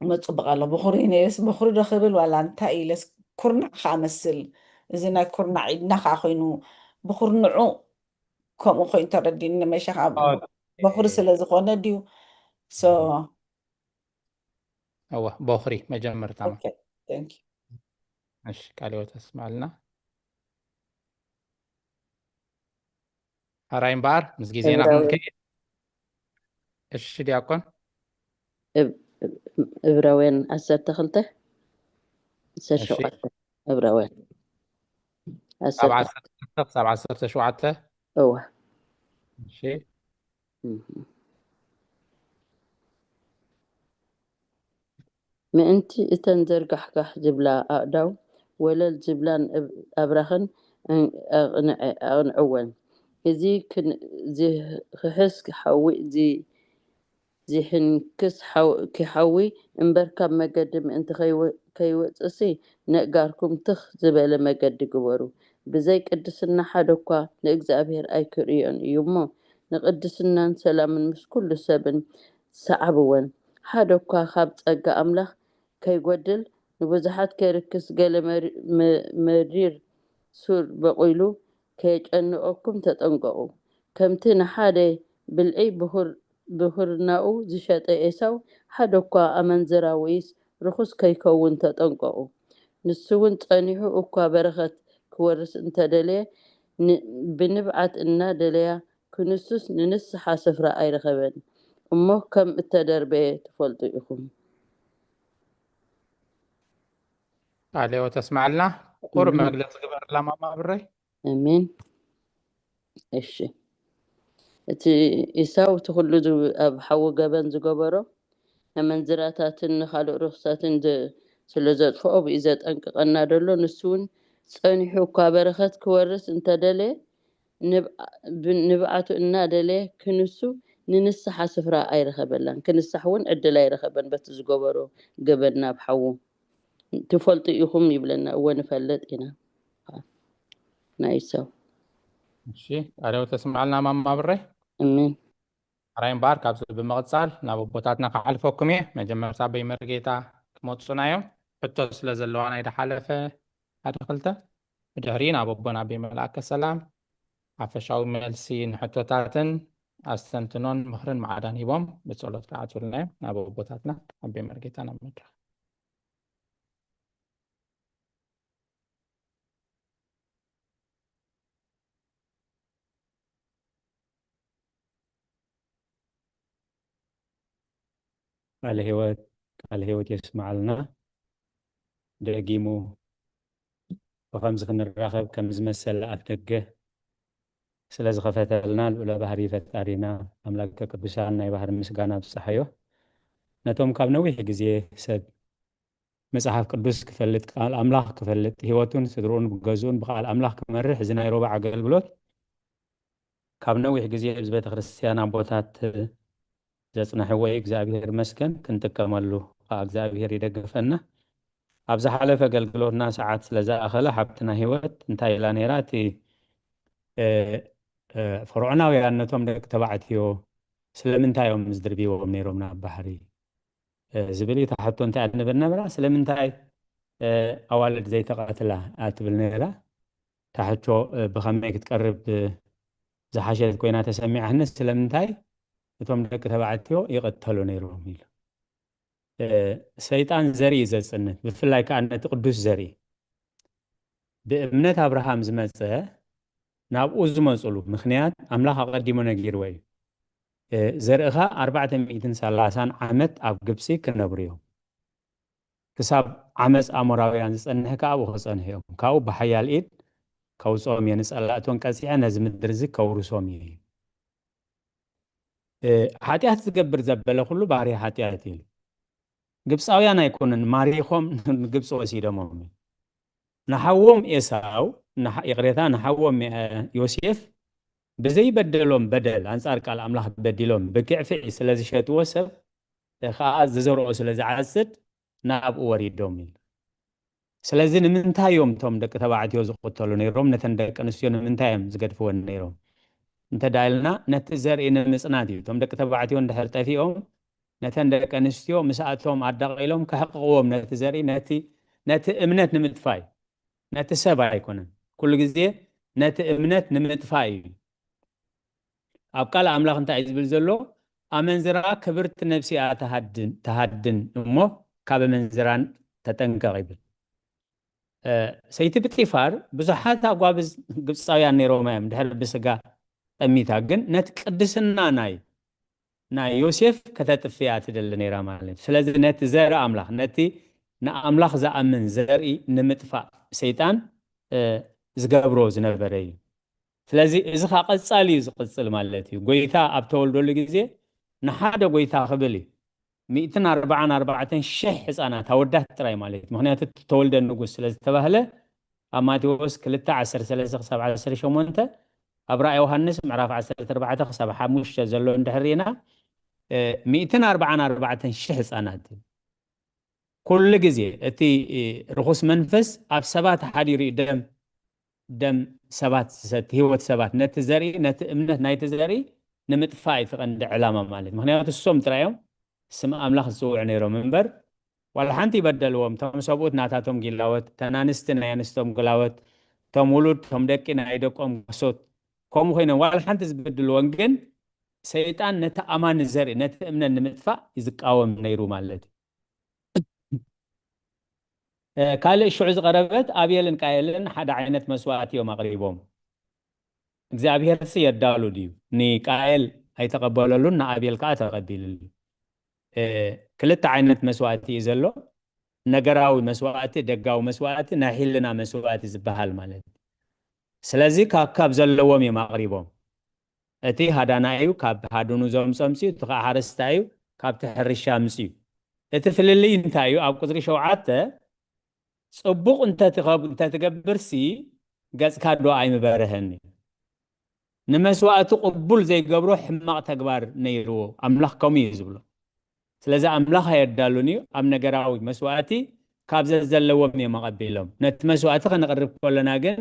መፅቡቕ ኣሎ። በኹሪ ነይረስ በኹሪ ዶ ክብል ዋላ እንታይ ኢለስ ኩርናዕ ከዓ መስል። እዚ ናይ ኩርናዕ ኢድና ከዓ ኮይኑ ብኩርንዑ ከምኡ ኮይኑ ተረዲኒ መሸ ከዓ በኹሪ ስለ ዝኾነ ድዩ? ሶ እወ በኹሪ መጀመርታ። ኦኬ ቴንክ ዩ። እሺ ቃለ ህይወት ተስምዐልና። ሕራይ እምበኣር ምስ ግዜና እብራውያን። ክንከይድ። እሺ ዲያቆን። እብ- እብ- እብራውያን ዓሰርተ ክልተ ዓሰርተ ሸውዓተ። እብራውያን ካብ ዓሰርተ ዓሰርተ ክልተ ክሳብ ዓሰርተ ሸውዓተ። እወ እሺ እህ። ምእንቲ እተን ዘርጋሕጋሕ ዝብላ ኣእዳው ወለል ዝብላን እብ- ኣብራኽን ኣን- ኣቕንዐ- ኣቕንዕወን። እዚ ክን- ዝኽሕስ ሓዊ ዚ- ዚሕንክስ ሓው- ኪሓዊ እምበር ካብ መገዲ ምእንቲ ከይወ- ከይወፅእሲ ነእጋርኩም ትኽ ዝበለ መገዲ ግበሩ። ብዘይ ቅድስና ሓደ እኳ ንእግዚኣብሔር ኣይክርእዮን እዩ እሞ ንቅድስናን ሰላምን ምስ ኩሉ ሰብን ሰዓብወን። ሓደ እኳ ካብ ጸጋ ኣምላኽ ከይጎድል፣ ንብዙሓት ከይርክስ፣ ገለ መሪ- መ- መሪር ሱር በቒሉ ከየጨንቐኩም ተጠንቀቑ። ከምቲ ንሓደ ብልዒ ብኹር- ብኹርናኡ ዝሸጠ ኤሳው፣ ሓደ እኳ ኣመንዝራ ወይስ ርኹስ ከይከውን ተጠንቀቑ። ንሱ እውን ጸኒሑ እኳ በረኸት ክወርስ እንተደለየ፣ ን- ብንብዓት እናደለያ ክንሱስ ንንስሓ ስፍራ ኣይረኸበን እሞ ከም እተደርበየ ትፈልጡ ኢኹም። ቃለ ሕይወት ተስማዕልና። ቁሩብ መግለጺ ግበርላ ማማ ብረይ። ኣሜን። እሺ፣ እቲ ኢሳው እቲ ኩሉ ዝ- ኣብ ሓዊ ገበን ዝገበሮ ኣመንዝራታትን ንኻልእ ርኹሳትን ዘ- ስለ ዘጥፍኦ ብኡ ዘጠንቅቐና ደሎ። ንሱ እውን ጸኒሑ እኳ በረኸት ክወርስ እንተደለየ ንብ- ብ- ንብዓቱ እናደለየ ክንሱ ንንስሓ ስፍራ ኣይረኸበላን። ክንሳሕ እውን ዕድል ኣይረኸበን በቲ ዝገበሮ ገበን ናብ ሓዉ። ትፈልጡ ኢኹም ይብለና። እወ ንፈልጥ ኢና። ናይ ኢሳው። እሺ፣ ቃለ ሕይወት ተስማዕልና ማማ ብረይ። ኣሜን። ሕራይ እምበኣር ካብዚ ብምቕጻል ናብ ኣቦታትና ክሓልፈኩም እየ። መጀመርታ ኣቦይ መርጌታ ክመጹና እዮም። ሕቶ ስለ ዘለዋ ናይ ድሓለፈ ሓደ ክልተ፣ ብድሕሪ ናብ ኣቦና ኣቦይ መልኣከ ሰላም ሓፈሻዊ መልሲ ንሕቶታትን ኣስተንትኖን ምኽርን ማዕዳን ሂቦም ብጸሎት ክዓጽውልና እዮም። ናብ ኣቦታትና ኣቦይ መርጌታ ናብ መድረኽ። ቃለ ሕይወት ቃለ ሕይወት የስምዓልና። ደጊሙ ብኸምዚ ክንራኸብ ከም ዝመሰለ ኣፍ ደገ ስለ ዝኸፈተልና ልዑለ ባህሪ ፈጣሪና ኣምላከ ቅዱሳን ናይ ባህሪ ምስጋና ብጽሓዮ። ነቶም ካብ ነዊሕ ግዜ ሰብ መጽሓፍ ቅዱስ ክፈልጥ፣ ቃል ኣምላኽ ክፈልጥ፣ ህይወቱን ስድርኡን ብገዝኡን ብቃል ኣምላኽ ክመርሕ፣ እዚ ናይ ሮባ ኣገልግሎት ካብ ነዊሕ ግዜ ኣብዚ ቤተ ክርስቲያን ኣቦታት ዘጽንሕዎ እዩ። እግዚኣብሔር ይመስገን፣ ክንጥቀመሉ ከዓ እግዚኣብሔር ይደግፈና። ኣብ ዝሓለፈ ኣገልግሎትና ሰዓት ስለ ዝኣኸለ፣ ሓብትና ህይወት እንታይ ኢላ ነይራ? እቲ፣ እ፣ እ፣ ፈርዖናውያን ነቶም ደቂ ተባዕትዮ ስለምንታይ እዮም ዝድርብዎም ነይሮም ናብ ባሕሪ? እ፣ ዝብል እዩ። እታ ሕቶ እንታይ እያ ትብል ነበራ? ስለምንታይ፣ እ፣ ኣዋልድ ዘይተቐትላ እያ ትብል ነይራ። እታ ሕቶ፣ እ፣ ብኸመይ ክትቀርብ፣ እ፣ ዝሓሸት ኮይና ተሰሚዓትኒ፣ ስለምንታይ እቶም ደቂ ተባዕትዮ ይቐተሉ ነይሮም ኢሉ። እ፣ ሰይጣን ዘርኢ እዩ ዘጽንት፣ ብፍላይ ከኣ ነቲ ቅዱስ ዘርኢ። ብእምነት ኣብርሃም ዝመጸ ናብኡ ዝመጹሉ ምኽንያት ኣምላኽ ኣቐዲሙ ነጊርዎ እዩ። እ፣ ዘርእኻ ኣርባዕተ ሚእትን ሰላሳን ዓመት ኣብ ግብጺ ክነብሩ እዮም። ክሳብ ዓመፅ ኣሞራውያን ዝጸንሕ ከኣ ኣብኡ ክጸንሑ እዮም። ካብኡ ብሓያል ኢድ ከውፅኦም እየ፣ ንጸላእቶን ቀጺዐ ነዚ ምድሪ እዚ ከውርሶም እየ። እ፣ ሓጢኣት ዝገብር ዘበለ ኩሉ ባርያ ሓጢኣት እዩ። ግብፃውያን ኣይኮኑን ማሪኾም ንግብፂ ወሲዶሞም እዩ። ንሓዎም ኤሳው፣ ንሓ-፣ ይቕሬታ፣ ንሓዎም፣ እ፣ ዮሴፍ ብዘይበደሎም በደል፣ ኣንጻር ቃል ኣምላኽ በዲሎም ብግዕፍዒ ስለ ዝሸጥዎ ሰብ፣ እ፣ ኸኣ ዝዘርኦ ስለ ዝዓጽድ ናብኡ ወሪዶም ኢሉ። ስለዚ ንምንታይ እዮም እቶም ደቂ ተባዕትዮ ዝቕተሉ ነይሮም? ነተን ደቂ ኣንስትዮ ንምንታይ እዮም ዝገድፍወን ነይሮም? እንተ ደኣ ኢልና ነቲ ዘርኢ ንምጽናት እዩ። እቶም ደቂ ተባዕትዮ እንድሕር ጠፊኦም ነተን ደቂ ኣንስትዮ ምስኣቶም ኣዳቒሎም ከሕቕቕዎም ነቲ ዘርኢ፣ ነቲ፣ ነቲ እምነት ንምጥፋእ እዩ። ነቲ ሰብ ኣይኮነን። ኩሉ ግዜ ነቲ እምነት ንምጥፋእ እዩ። ኣብ ቃል ኣምላኽ እንታይ እዩ ዝብል ዘሎ? ኣመንዝራ ክብርቲ ነፍሲ እያ ትሃድን፣ ትሃድን እሞ ካብ ኣመንዝራን ተጠንቀቕ ይብል። እ፣ ሰይቲ ጲጢፋር ብዙሓት ኣጓብዝ ግብፃውያን ነይሮማ እዮም፣ ድሕሪ ብስጋ ጠሚታ፣ ግን ነቲ ቅድስና ናይ፣ ናይ ዮሴፍ ከተጥፍያ ትደሊ ነይራ ማለት እዩ። ስለዚ ነቲ ዘርኢ ኣምላኽ፣ ነቲ ንኣምላኽ ዝኣምን ዘርኢ ንምጥፋእ ሰይጣን፣ እ፣ ዝገብሮ ዝነበረ እዩ። ስለዚ እዚ ኸዓ ቀጻሊ እዩ ዝቕጽል ማለት እዩ። ጎይታ ኣብ ተወልደሉ ግዜ ንሓደ ጎይታ ክብል እዩ። ሚእትን ኣርባዓን ኣርባዕተን ሽሕ ህጻናት ኣወዳት ጥራይ ማለት እዩ። ምኽንያቱ እቲ ተወልደ ንጉስ ስለ ዝተባህለ ኣብ ማቴዎስ ክልተ ዓሰርተ ሰለስተ ክሳብ ዓሰርተ ሸሞንተ፣ ኣብ ራእይ ዮሃንስ ምዕራፍ ዓሰርተ ኣርባዕተ ክሳብ ሓሙሽተ ዘሎ እንድሕር ርኢና፣ እ፣ ሚእትን ኣርባዓን ኣርባዕተን ሽሕ ህጻናት እዩ። ኩሉ ግዜ እቲ፣ እ፣ ርኹስ መንፈስ ኣብ ሰባት ሓዲሩ እዩ ደም፣ ደም ሰባት ዝሰቲ፣ ህይወት ሰባት፣ ነቲ ዘርኢ፣ ነቲ እምነት ናይቲ ዘርኢ ንምጥፋእ እዩ እቲ ቀንዲ ዕላማ ማለት። ምኽንያቱ እሶም ጥራይ እዮም ስም ኣምላኽ ዝጽውዑ ነይሮም እምበር፣ ዋላ ሓንቲ ይበደልዎም። እቶም ሰብኡት ናታቶም ጊላወት፣ እተን ኣንስቲ ናይ ኣንስቶም ግላወት፣ እቶም ውሉድ፣ እቶም ደቂ ናይ ደቆም ጓሶት፣ ከምኡ ኮይኖም ዋላ ሓንቲ ዝበድልዎን፣ ግን ሰይጣን ነቲ ኣማኒ ዘርኢ፣ ነቲ እምነት ንምጥፋእ እዩ ዝቃወም ነይሩ ማለት እዩ። እ፣ ካልእ ሽዑ ዝቐረበት፣ ኣቤልን ቃየልን ሓደ ዓይነት መስዋእቲ እዮም ኣቕሪቦም። እግዚኣብሄርሲ የዳሉ ድዩ? ንቃየል ኣይተቐበለሉን፣ ንኣቤል ከኣ ተቐቢልሉ። እ፣ ክልተ ዓይነት መስዋእቲ እዩ ዘሎ። ነገራዊ መስዋእቲ፣ ደጋዊ መስዋእቲ፣ ናይ ሕልና መስዋእቲ ዝበሃል ማለት እዩ። ስለዚ ካብ፣ ካብ ዘለዎም እዮም ኣቕሪቦም። እቲ ሃዳና እዩ፣ ካብ ሃድኑ ዘምጽኦ ኣምጽኡ፣ እቲ ኸዓ ሓረስታይ እዩ፣ ካብቲ ሕርሻ ኣምጽኡ። እቲ ፍልልይ እንታይ እዩ? ኣብ ቁጽሪ ሸውዓተ፣ ጽቡቕ እንተትኸብ-፣ እንተትገብርሲ ገጽካ ዶ ኣይምበርሀን እዩ? ንመስዋእቲ ቅቡል ዘይገብሮ ሕማቕ ተግባር ነይርዎ፣ ኣምላኽ ከምኡ እዩ ዝብሎ። ስለዚ ኣምላኽ ኣየዳሉን እዩ፣ ኣብ ነገራዊ መስዋእቲ ካብ ዘዘለዎም እዮም ኣቐቢሎም። ነቲ መስዋእቲ ከነቕርብ ከለና ግን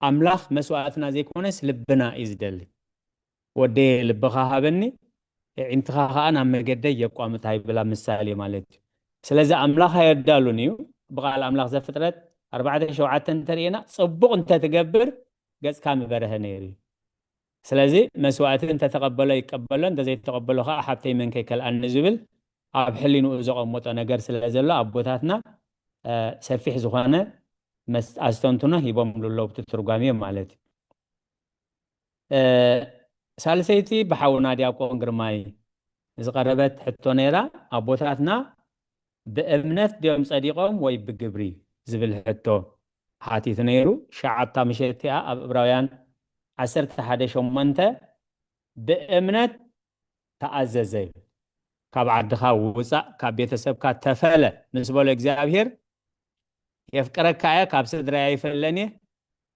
ኣምላኽ መስዋእትና ዘይኮነስ ልብና እዩ ዝደሊ። "ወደየ ልብኻ ሃበኒ፣ ኣዒንትኻ ኸኣ ናብ መገደይ የቋምታ" ይብል ኣብ ምሳሌ ማለት እዩ። ስለዚ ኣምላኽ ኣየዳሉን እዩ። ብቓል ኣምላኽ ዘፍጥረት ኣርባዕተ ሸውዓተ እንተርኢና፣ ጽቡቕ እንተትገብር ገጽካ ምበርሀ ነይሩ እዩ። ስለዚ መስዋእቲ እንተተቐበሎ ይቀበሎ፣ እንተዘይተቐበሎ ኸዓ ሓብተይ መን ከይከልኣኒ ዝብል ኣብ ሕሊንኡ ዘቐመጦ ነገር ስለ ዘሎ ኣቦታትና፣ እ፣ ሰፊሕ ዝኾነ መስ-፣ ኣስተንትኖ ሂቦምሉ ኣለዉ፣ ብቲ ትርጓሜ ማለት እዩ። እ፣ ሳልሰይቲ ብሓውና ዲያቆን ግርማይ ዝቐረበት ሕቶ ነይራ። ኣቦታትና ብእምነት ድዮም ጸዲቖም ወይ ብግብሪ ዝብል ሕቶ ሓቲቱ ነይሩ። ሸዓብታ ምሸት እቲኣ ኣብ ዕብራውያን ዓሰርተ ሓደ ሸሞንተ ብእምነት ተኣዘዘ ይብል። ካብ ዓድኻ ውፃእ፣ ካብ ቤተሰብካ ተፈለ ምስ በሎ እግዚኣብሔር፣ የፍቅረካ እየ፣ ካብ ስድራይ ኣይፈለን እየ፣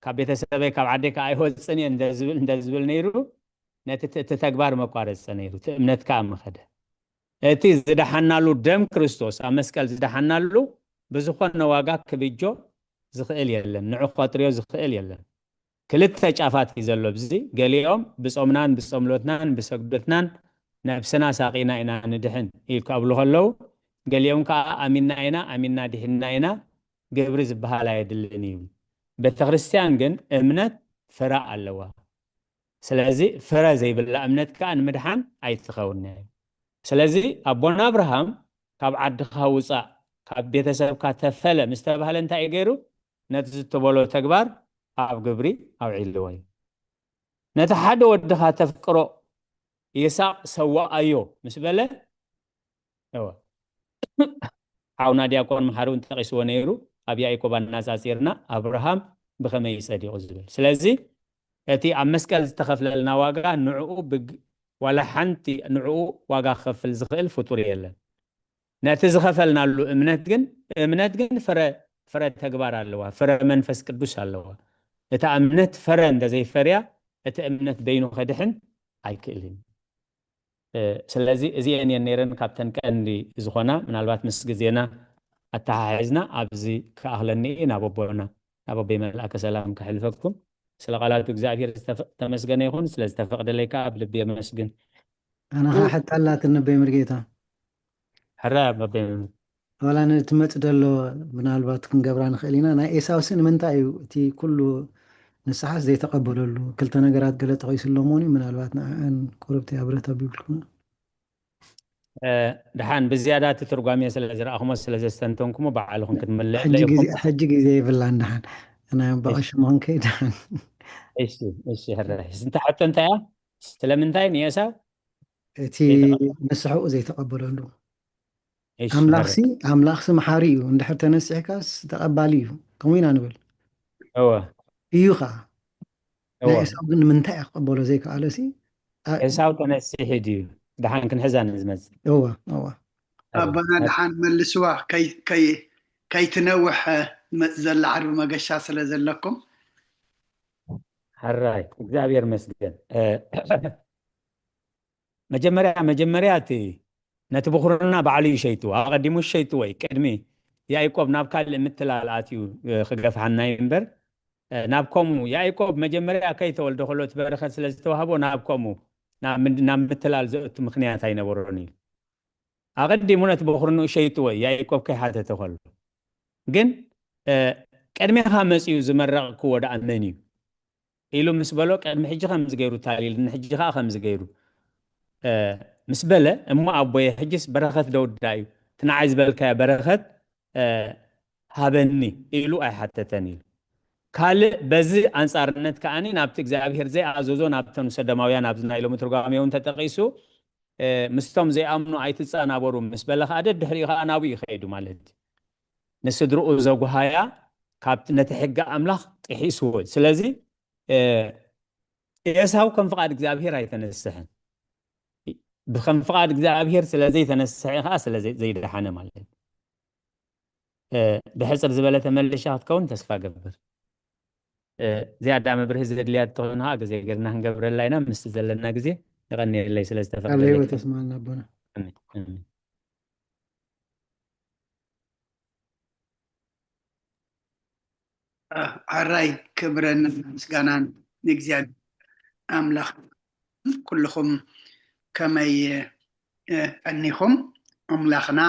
ካብ ቤተሰበይ ካብ ዓደይ ከዓ ኣይወፅን እየ እንተዝብል እንተዝብል ነይሩ፣ ነቲ እቲ ተግባር መቋረፀ ነይሩ፣ እቲ እምነት ከዓ ምኸደ። እቲ ዝደሓናሉ ደም ክርስቶስ ኣብ መስቀል ዝደሓናሉ ብዝኾነ ዋጋ ክብጆ ዝኽእል የለን፣ ንዑ ከጥርዮ ዝኽእል የለን። ክልተ ጫፋት እዩ ዘሎ ኣብዚ። ገሊኦም ብጾምናን ብጾምሎትናን ብሰግዶትናን ነብስና ሳቂና ኢና ንድሕን ኢልካ ኣብሉ ከለዉ፣ ገሊኦም ከዓ ኣሚንና ኢና፣ ኣሚንና ድሒንና ኢና፣ ግብሪ ዝበሃል ኣየድልን እዩ። ቤተክርስትያን ግን እምነት ፍረ ኣለዋ። ስለዚ ፍረ ዘይብላ እምነት ከዓ ንምድሓን ኣይትኸውን እያ። ስለዚ ኣቦና ኣብርሃም ካብ ዓድኻ ውፃእ፣ ካብ ቤተሰብካ ተፈለ ምስ ተባህለ እንታይ እዩ ገይሩ? ነቲ ዝተበሎ ተግባር ኣብ ግብሪ ኣውዒልዎ እዩ። ነቲ ሓደ ወድኻ ተፍቅሮ ይስሐቅ ሰዋኣዮ ምስ በለ፣ እወ፣ ሓውና ዲያቆን መሓሪ እውን ጠቒስዎ ነይሩ፣ ኣብ ያዕቆብ ኣነጻጺርና ኣብርሃም ብኸመይ እዩ ጸዲቑ ዝብል። ስለዚ እቲ ኣብ መስቀል ዝተኸፍለልና ዋጋ ንዕኡ ብግ-፣ ዋላ ሓንቲ ንዕኡ ዋጋ ክኸፍል ዝኽእል ፍጡር የለን። ነቲ ዝኸፈልናሉ እምነት ግን፣ እምነት ግን ፍረ፣ ፍረ ተግባር ኣለዋ፣ ፍረ መንፈስ ቅዱስ ኣለዋ። እታ እምነት ፍረ እንተዘይፈርያ፣ እቲ እምነት በይኑ ከድሕን ኣይክእልን። እ፣ ስለዚ እዚኤን እየን ነይረን ካብተን ቀንዲ ዝኾና፣ ምናልባት ምስ ግዜና ኣተሓሒዝና ኣብዚ ክኣኽለኒ እዩ ናብ ኣቦና፣ ናብ ኣቦይ መልኣከ ሰላም ከሕልፈኩም። ስለ ቃላቱ እግዚኣብሔር ዝተፈ-፣ ተመስገነ ይኹን። ስለ ዝተፈቕደለይ ከኣ ኣብ ልቢ የመስግን። ኣነ ኸዓ ሕቶ ኣላትኒ ኣቦይ መርጌታ። ሕራይ ኣቦይ መምህር። ዋላ ነቲ መጽእ ደሎ ምናልባት ክንገብራ ንኽእል ኢና። ናይ ኤሳውሲ ንምንታይ እዩ እቲ ኩሉ ንስሓስ ዘይተቐበለሉ? ክልተ ነገራት ገለ ጠቒሱ ኣሎ እሞኒ፣ ምናልባት ንዕኣን ቁርብቲ ኣብረት ኣቢልኩና። እ፣ ደሓን ብዝያዳ እቲ ትርጓሜ ስለ ዝረኣኹሞ ስለ ዘስተንተንኩሞ ባዕልኹም ክትምልእ ሕጂ ግዜ፣ ለኢኹም። ሕጂ ግዜ የብላን ደሓን። ናይ ኣቦ እሺ። ቀሺ ምዃን ከይደሓን። እሺ፣ እሺ፣ ሕራይ። እንታይ ሕቶ እንታይ እያ? ስለምንታይ ንኤሳው እቲ ዘይተቐበለ? ንስሕኡ ዘይተቐበለሉ? እሺ፣ ኣምላኽሲ፣ ሕራይ። ኣምላኽሲ መሓሪ እዩ። እንድሕር ተነሲሕካስ ተቐባሊ እዩ። ከምኡ ኢና ንብል። እወ። እዩ ኸዓ። እወ። ናይ ኤሳው ግን ንምንታይ እያ ክቐበሎ ዘይከኣለሲ? ኣ-፣ ኤሳው ተነሲሒ ድዩ? ደሓን ክንሕዛ ንዝመጽእ። እወ፣ እወ። እወ። ኣቦና ደሓን መልስዋ፣ ከይ-፣ ከይ-፣ ከይትነውሕ፣ እ፣ መ-፣ ዘላ ዓርቢ መገሻ ስለ ዘለኩም። ሕራይ፣ እግዚኣብሔር ይመስገን። እ፣ መጀመርያ፣ መጀመርያ እቲ ነቲ ብኹርና ባዕሉ እዩ ሸይጥዎ። ኣቐዲሙ ሸይጥዎ እዩ። ቅድሚ ያዕቆብ ናብ ካልእ ምትላል ኣትዩ፣ እ፣ ክገፍሓና እዩ እምበር፣ እ፣ ናብ ከምኡ ያዕቆብ መጀመርያ ከይተወልደ ከሎ እቲ በረኸት ስለ ዝተዋህቦ ናብ ከምኡ፣ ናብ ምድ-፣ ናብ ምትላል ዘእቱ ምኽንያት ኣይነበሮን እዩ። ኣቐዲሙ ነቲ ብኹርንኡ ሸይጥዎ እዩ፣ ያዕቆብ ከይሓተተ ከሎ። ግን፣ እ፣ ቅድሜኻ መጺኡ ዝመረቕክዎ ደኣ መን እዩ? ኢሉ ምስ በሎ፣ ቅድሚ ሕጂ ከምዚ ገይሩ ታሊልኒ፣ ሕጂ ኸኣ ከምዚ ገይሩ፣ እ፣ ምስ በለ፣ እሞ ኣቦየ፣ ሕጂስ በረኸት ደውዳ እዩ፣ እቲ ንዓይ ዝበልካዮ በረኸት፣ እ፣ ሃበኒ ኢሉ ኣይሓተተን ኢሉ። ካልእ በዚ ኣንጻርነት ከኣኒ ናብቲ እግዚኣብሔር ዘይኣዘዞ፣ ናብተን ሰዶማውያን ኣብዚ ናይ ሎሚ ትርጓሜ እውን ተጠቒሱ፣ እ፣ ምስቶም ዘይኣምኑ ኣይትጸናበሩ ምስ በለ ከኣ ደድሕሪኡ ከኣ ናብኡ እዩ ከይዱ ማለት እዩ። ንስድርኡ ዘጉሃያ ካብቲ ነቲ ሕጊ ኣምላኽ ጥሒስዎ እዩ። ስለዚ፣ እ፣ ኤሳው ከም ፍቓድ እግዚኣብሔር ኣይተነስሐን። ብከም ፍቓድ እግዚኣብሔር ስለ ዘይተነስሐ ከኣ ስለ ዘይ-፣ ዘይደሓነ ማለት እዩ። እ፣ ብሕጽር ዝበለ ተመልሻ ክትከውን ተስፋ ገብር። እ፣ ዝያዳ መብርሂ ዘድልያ እንተኾይኑ ከኣ ግዜ ጌርና ክንገብረላ ኢና። ምስቲ ዘለና ግዜ የቐንየለይ ስለ ቃለ ዝተፈቕደለይ። ህይወት የስማዕና ኣቦና። ኣሜን፣ ኣሜን። እ፣ ሕራይ ክብርን ምስጋናን ንእግዚኣብሔር ኣምላኽ። ኩልኹም ከመይ፣ እ፣ ቀኒኹም? ኣምላኽና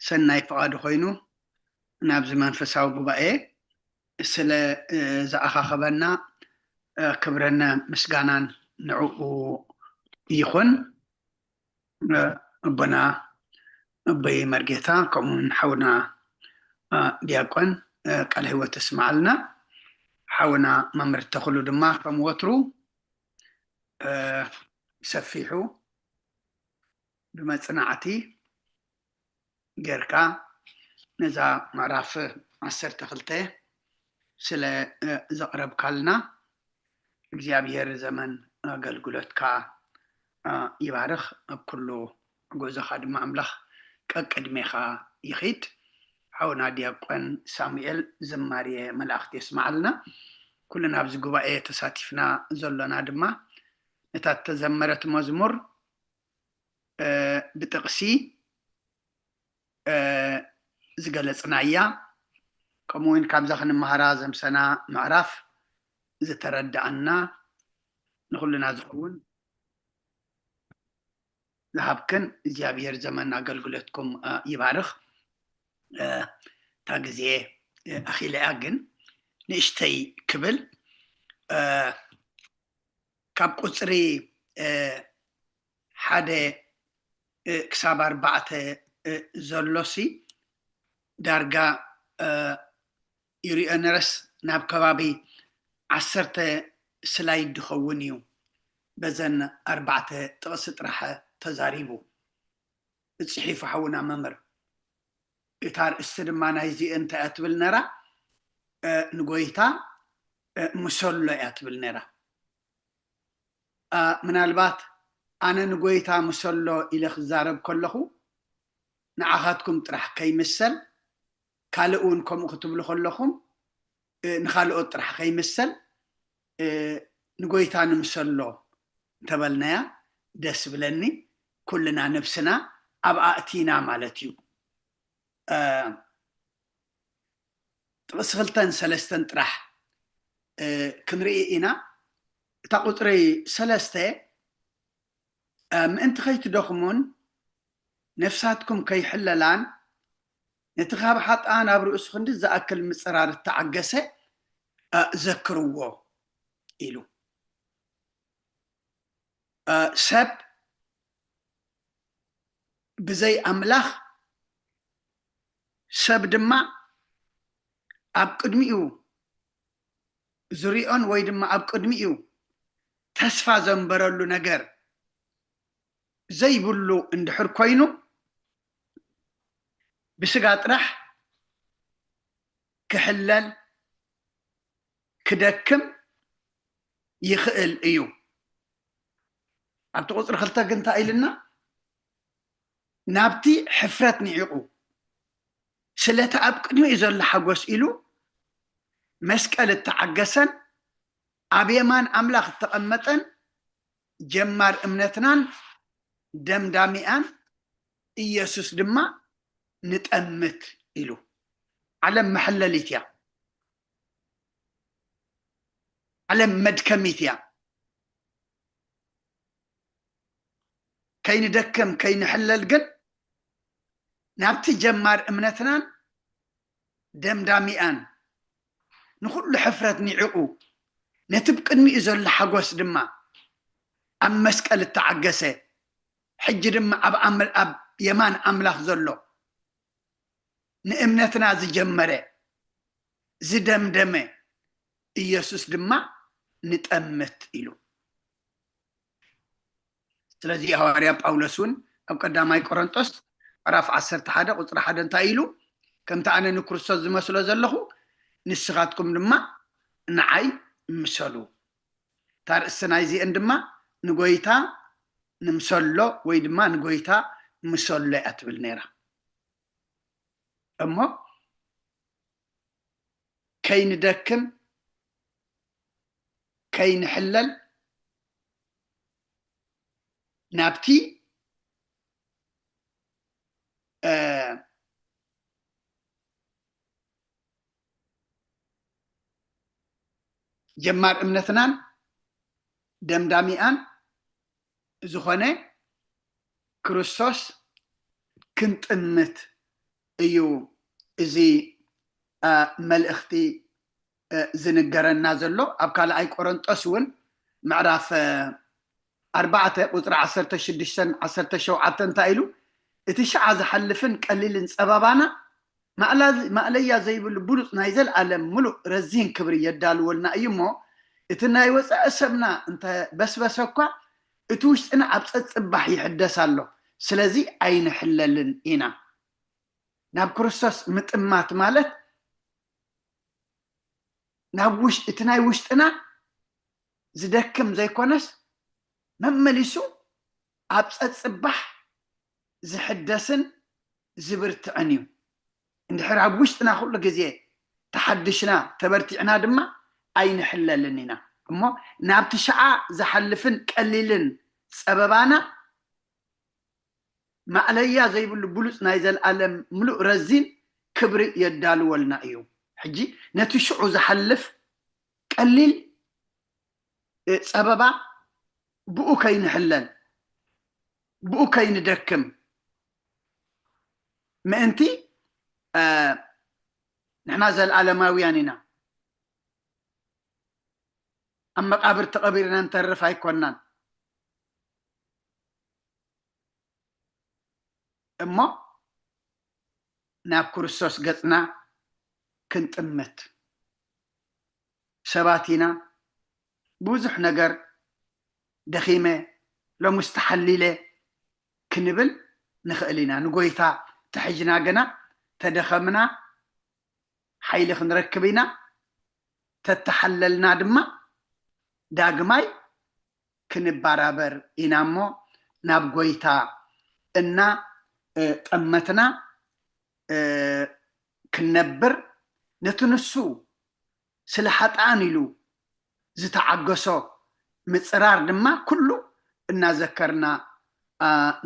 ሰናይ ፍቓዱ ኮይኑ ናብዚ መንፈሳዊ ጉባኤ ስለ፣ እ፣ ዝኣኻኸበና፣ እ፣ ክብርን ምስጋናን ንዕኡ ይኹን። እ፣ ኣቦና ኣቦይ መርጌታ፣ ከምኡውን ሓውና፣ እ፣ ዲያቆን፣ እ፣ ቃለ ህይወት ተስምዓልና። ሓውና መምህር ተኽሉ ድማ ከም ወትሩ፣ እ፣ ሰፊሑ ብመጽናዕቲ ጌርካ ነዛ ምዕራፍ ዓሰርተ ክልተ ስለ፣ እ፣ ዘቕረብካልና እግዚኣብሔር ዘመን ኣገልግሎትካ፣ እ፣ ይባርኽ። ኣብ ኩሉ ጉዕዞኻ ድማ ኣምላኽ ቀቅድሜኻ ይኺድ። ሓውና ዲያቆን ሳሙኤል ዝማሬ መላእኽቲ የስምዓልና። ኩልና ኣብዚ ጉባኤ ተሳቲፍና ዘሎና ድማ ነታ እተዘመረት መዝሙር ብጥቕሲ ዝገለጽናያ፣ ከምኡ እውን ካብዛ ክንመሃራ ዘምሰና ምዕራፍ ዝተረዳኣና ንኹልና ዝኸውን ዝሃብክን እግዚኣብሔር ዘመን ኣገልግሎትኩም ይባርኽ። እታ ግዜ ኣኺለያ ግን ንእሽተይ ክብል ካብ ቁፅሪ ሓደ ክሳብ ኣርባዕተ ዘሎሲ ዳርጋ ይሪኦ ነረስ ናብ ከባቢ ዓሰርተ ስላይድ ድኸውን እዩ። በዘን ኣርባዕተ ጥቕሲ ጥራሕ ተዛሪቡ እፅሒፉ ሓውና መምህር። እታ ርእስቲ ድማ ናይዚ እንታይ እያ ትብል ነራ? ንጎይታ ምሰሎ እያ ትብል ነራ። ምናልባት ኣነ ንጎይታ ምሰሎ ኢለ ክዛረብ ከለኹ ንዓኻትኩም ጥራሕ ከይምሰል፣ ካልእ እውን ከምኡ ክትብሉ ከለኹም ንኻልኦት ጥራሕ ከይምሰል ንጎይታ ንምሰሎ እንተበልናያ ደስ ብለኒ። ኩልና ነብስና ኣብ ኣእቲና ማለት እዩ። ጥቕሲ ክልተን ሰለስተን ጥራሕ ክንርኢ ኢና። እታ ቁፅሪ ሰለስተ ምእንቲ ከይትደኽሙን ነፍሳትኩም ከይሕለላን ነቲ ካብ ሓጥኣን ኣብ ርእሱ ክንዲ ዝኣክል ምፅራር እተዓገሰ ዘክርዎ ኢሉ። ሰብ ብዘይ ኣምላኽ ሰብ ድማ ኣብ ቅድሚኡ ዝሪኦን ወይ ድማ ኣብ ቅድሚኡ ተስፋ ዘንበረሉ ነገር ዘይብሉ እንድሕር ኮይኑ ብስጋ ጥራሕ ክሕለል ክደክም ይኽእል እዩ። ኣብቲ ቁፅሪ ክልተ ግን እንታይ ኢልና? ናብቲ ሕፍረት ንዒቑ ስለቲ ኣብ ቅድሚኡ ዘሎ ሓጎስ ኢሉ መስቀል እተዓገሰን ኣብ የማን ኣምላኽ እተቐመጠን ጀማር እምነትናን ደምዳሚኣን ኢየሱስ ድማ ንጠምት ኢሉ። ዓለም መሐለሊት እያ። ዓለም መድከሚት እያ። ከይንደክም ከይንሕለል ግን ናብቲ ጀማር እምነትናን ደምዳሚኣን ንኹሉ ሕፍረት ኒዕቑ ነቲ ብቅድሚኡ ዘሎ ሓጎስ ድማ ኣብ መስቀል እተዓገሰ ሕጂ ድማ ኣብ ኣም- ኣብ የማን ኣምላኽ ዘሎ ንእምነትና ዝጀመረ ዝደምደመ ኢየሱስ ድማ ንጠምት ኢሉ። ስለዚ ሃዋርያ ጳውሎስ እውን ኣብ ቀዳማይ ቆሮንጦስ ምዕራፍ ዓሰርተ ሓደ ቁፅሪ ሓደ እንታይ ኢሉ? ከምቲ ኣነ ንክርስቶስ ዝመስሎ ዘለኹ ንስኻትኩም ድማ ንዓይ ምሰሉ። እታ ርእሲ ናይዚአን ድማ ንጎይታ ንምሰሎ ወይ ድማ ንጎይታ ምሰሎ እያ ትብል ነይራ። እሞ ከይንደክም ከይንሕለል ናብቲ ጀማር እምነትናን ደምዳሚኣን ዝኾነ ክርስቶስ ክንጥምት እዩ እዚ መልእኽቲ ዝንገረና ዘሎ። ኣብ ካልኣይ ቆሮንጦስ እውን ምዕራፍ ኣርባዕተ ቁፅሪ ዓሰርተ ሽዱሽተን ዓሰርተ ሸውዓተን እንታይ ኢሉ? እቲ ሸዓ ዝሓልፍን ቀሊልን ፀባባና ማእለያ ዘይብሉ ብሉፅ ናይ ዘለኣለም ሙሉእ ረዚን ክብሪ የዳልወልና እዩ እሞ እቲ ናይ ወፃኢ ሰብና እንተበስበሰ እኳ እቲ ውሽጥና ኣብ ፀፅባሕ ይሕደስ ኣሎ። ስለዚ ኣይንሕለልን ኢና። ናብ ክርስቶስ ምጥማት ማለት ናብ ውሽ እቲ ናይ ውሽጥና ዝደክም ዘይኮነስ መመሊሱ ኣብ ፀፅባሕ ዝሕደስን ዝብርትዕን እዩ። እንድሕር ኣብ ውሽጥና ኩሉ ግዜ ተሓድሽና ተበርቲዕና ድማ ኣይንሕለልን ኢና። እሞ ናብቲ ሽዓ ዝሓልፍን ቀሊልን ጸበባና ማእለያ ዘይብሉ ብሉጽ ናይ ዘልኣለም ምሉእ ረዚን ክብሪ የዳልወልና እዩ። ሕጂ ነቲ ሽዑ ዝሓልፍ ቀሊል ጸበባ ብኡ ከይንሕለል ብኡ ከይንደክም ምእንቲ ንሕና ዘልኣለማውያን ኢና። ኣብ መቃብር ተቐቢርና ንተርፍ ኣይኮናን እሞ ናብ ክርስቶስ ገጽና ክንጥምት። ሰባት ኢና፣ ብዙሕ ነገር ደኺመ፣ ሎምስ ተሓሊለ ክንብል ንኽእል ኢና። ንጎይታ ተሕጅና ግና ተደኸምና ሓይሊ ክንረክብ ኢና። ተተሓለልና ድማ ዳግማይ ክንባራበር ኢና እሞ ናብ ጎይታ እና ጠመትና ክንነብር ነቲ ንሱ ስለ ሓጥኣን ኢሉ ዝተዓገሶ ምጽራር ድማ ኩሉ እናዘከርና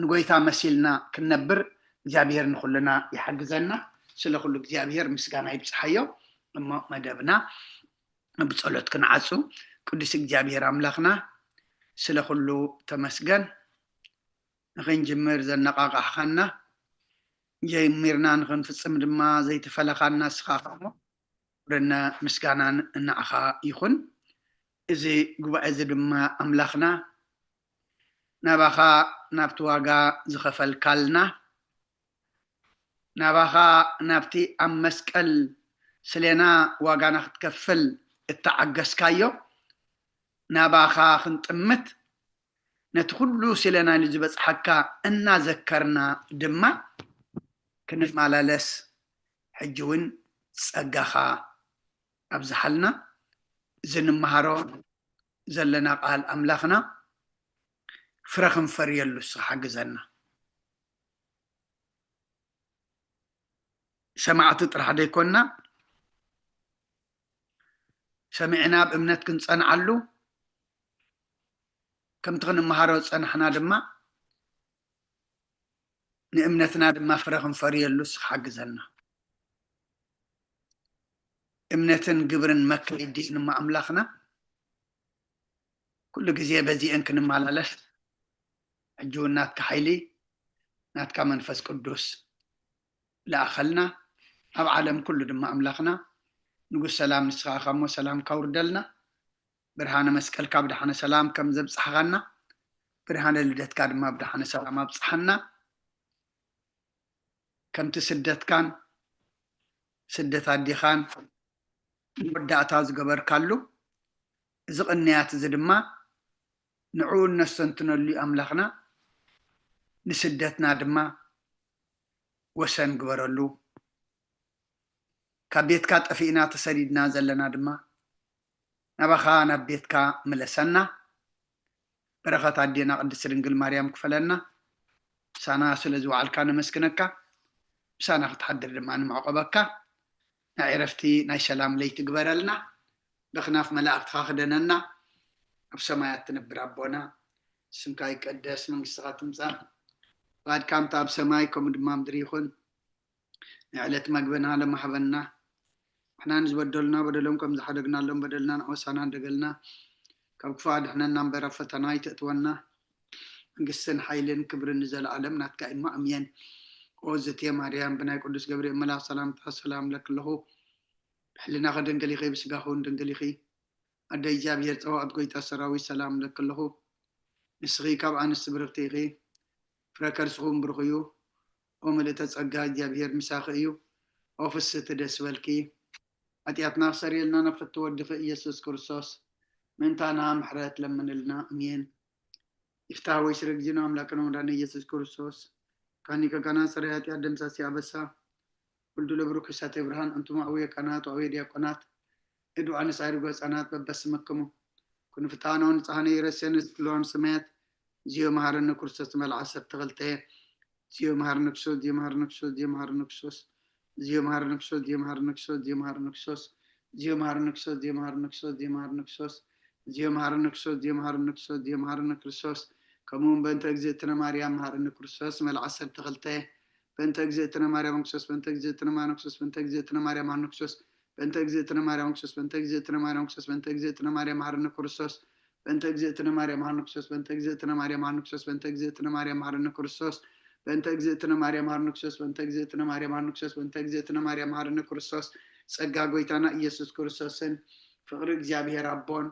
ንጎይታ መሲልና ክንነብር እግዚኣብሔር ንኩልና ይሓግዘና። ስለ ኩሉ እግዚኣብሔር ምስጋና ይብጽሓዮ። እሞ መደብና ብጸሎት ክንዓጹ። ቅዱስ እግዚኣብሔር ኣምላኽና ስለ ኩሉ ተመስገን። ንኽንጅምር ዘነቓቓሕኻና ጀሚርና ንኽንፍጽም ድማ ዘይተፈለኻና ንስኻ እሞ ክብርን ምስጋናን ንዓኻ ይኹን። እዚ ጉባኤ እዚ ድማ ኣምላኽና ናባኻ ናብቲ ዋጋ ዝኸፈልካልና ናባኻ ናብቲ ኣብ መስቀል ስሌና ዋጋና ክትከፍል እተዓገስካዮ ናባኻ ክንጥምት ነቲ ኩሉ ስሌና ኢሉ ዝበጽሓካ እናዘከርና ድማ ክንመላለስ ሕጂ እውን ጸጋኻ ኣብዝሓልና። ዝንመሃሮ ዘለና ቃል ኣምላኽና ፍረ ክንፈርየሉ ንስኻ ሓግዘና። ሰማዕቲ ጥራሕ ዘይኮንና ሰሚዕና ብእምነት ክንጸንዓሉ ከምቲ ክንመሃሮ ዝጸናሕና ድማ ንእምነትና ድማ ፍረ ክንፈርየሉ ንስኻ ሓግዘና። እምነትን ግብርን መካይዲ ንማ ኣምላኽና ኩሉ ግዜ በዚአን ክንመላለስ ሕጂ እውን ናትካ ሓይሊ ናትካ መንፈስ ቅዱስ ለኣኸልና። ኣብ ዓለም ኩሉ ድማ ኣምላኽና ንጉስ ሰላም ንስኻ ኢኻ እሞ ሰላምካ ውርደልና። ብርሃነ መስቀልካ ብደሓነ ሰላም ከም ዘብጽሕኻና ብርሃነ ልደትካ ድማ ብደሓነ ሰላም ኣብጽሓና። ከምቲ ስደትካን ስደት ኣዴኻን መወዳእታ ዝገበርካሉ እዚ ቅንያት እዚ ድማ ንዕኡ እነስተንትነሉ እዩ ኣምላኽና። ንስደትና ድማ ወሰን ግበረሉ። ካብ ቤትካ ጠፊእና ተሰዲድና ዘለና ድማ ናባኻ ናብ ቤትካ ምለሰና። በረኸት ኣዴና ቅድስቲ ድንግል ማርያም ክፈለና። ምሳና ስለ ዝወዓልካ ነመስግነካ። ምሳና ክትሓድር ድማ ንመዕቆበካ። ናይ ዕረፍቲ ናይ ሰላም ለይቲ ግበረልና። በክናፍ መላእክትኻ ክደነና። ኣብ ሰማያት ትነብር ኣቦና ስምካ ይቀደስ መንግስትኻ ትምጻእ። ፍቃድካ ምታ ኣብ ሰማይ ከምኡ ድማ ምድሪ ይኹን። ንዕለት መግብና ለማህበና። ንሕና ንዝበደሉና በደሎም ከም ዝሓደግናሎም በደልና ንኣወሳና እንደገልና ካብ ክፉ ኣድሕነና እምበር ኣብ ፈተና ኣይተእትወና። መንግስትን ሓይልን ክብርን ንዘለኣለም ናትካ እዩ። ኣሜን። ኦ ዝትየ ማርያም ብናይ ቅዱስ ገብርኤል መልኣክ ሰላምታ ሰላም ለክለኹ ብሕልናኸ ድንግል ኢኺ ብስጋኹ እውን ድንግል ኢኺ። ኣደ እግዚኣብሔር ጸዋዕት ጎይታ ሰራዊት ሰላም ለክለኹ። ንስኺ ካብ ኣንስቲ ብርኽቲ ኢኺ። ፍረ ከርስኹም ብሩኽ እዩ። ኦ ምልእተ ጸጋ እግዚኣብሔር ምሳኺ እዩ። ኦ ፍስህቲ ደስ በልኪ። ሓጢኣትና ክሰርየልና ናብ ፍትው ወድኺ ኢየሱስ ክርስቶስ ምእንታና ምሕረት ለምንልና። ኣሜን። ይፍታህ ወይ ስረ ጊዜና ኣምላክና ወዳነ ኢየሱስ ክርስቶስ ካኒ ከካና ስረ ኃጢአት ደምሳሲ ኣበሳ ወልዱ ለብሩክ እሳተ ብርሃን እንቱም አውየ ካህናት ወአውየ ዲያቆናት እዱ ኣንስ አይርጎ ህፃናት በበስመክሙ ክንፍታኖ ንጻህነ ይረሴን ስክሎን ስሜት ዚዮ መሃረነ ክርስቶስ መልዓ ዓሰርተ ክልተ ዚዮ መሃርነ ክርስቶስ፣ ዚዮ መሃርነ ክርስቶስ፣ ዚዮ መሃርነ ክርስቶስ፣ ዚዮ መሃርነ ክርስቶስ፣ ዚዮ መሃርነ ክርስቶስ፣ ዚዮ መሃርነ ክርስቶስ፣ ዚዮ መሃርነ ክርስቶስ፣ ዚዮ መሃርነ ክርስቶስ፣ ዚዮ መሃርነ ክርስቶስ፣ ዚዮ መሃርነ ክርስቶስ፣ ዚዮ መሃርነ ክርስቶስ። ከምኡ እውን በእንተ እግዝእትነ ማርያም መሃርነ ክርስቶስ፣ መልዓ ዓሰርተ ክልተ። በእንተ እግዝእትነ ማርያም ክርስቶስ፣ በእንተ እግዝእትነ ማርያም ክርስቶስ፣ በእንተ እግዝእትነ ማርያም መሃርነ ክርስቶስ፣ በእንተ እግዝእትነ ማርያም ክርስቶስ፣ በእንተ እግዝእትነ ማርያም ክርስቶስ፣ በእንተ እግዝእትነ ማርያም መሃርነ ክርስቶስ፣ በእንተ እግዝእትነ ማርያም መሃርነ ክርስቶስ፣ በእንተ እግዝእትነ ማርያም መሃርነ ክርስቶስ፣ በእንተ እግዝእትነ ማርያም መሃርነ ክርስቶስ፣ በእንተ እግዝእትነ ማርያም መሃርነ ክርስቶስ፣ በእንተ እግዝእትነ ማርያም መሃርነ ክርስቶስ፣ በእንተ እግዝእትነ ማርያም መሃርነ ክርስቶስ። ጸጋ ጎይታና ኢየሱስ ክርስቶስን ፍቕሪ እግዚኣብሔር ኣቦን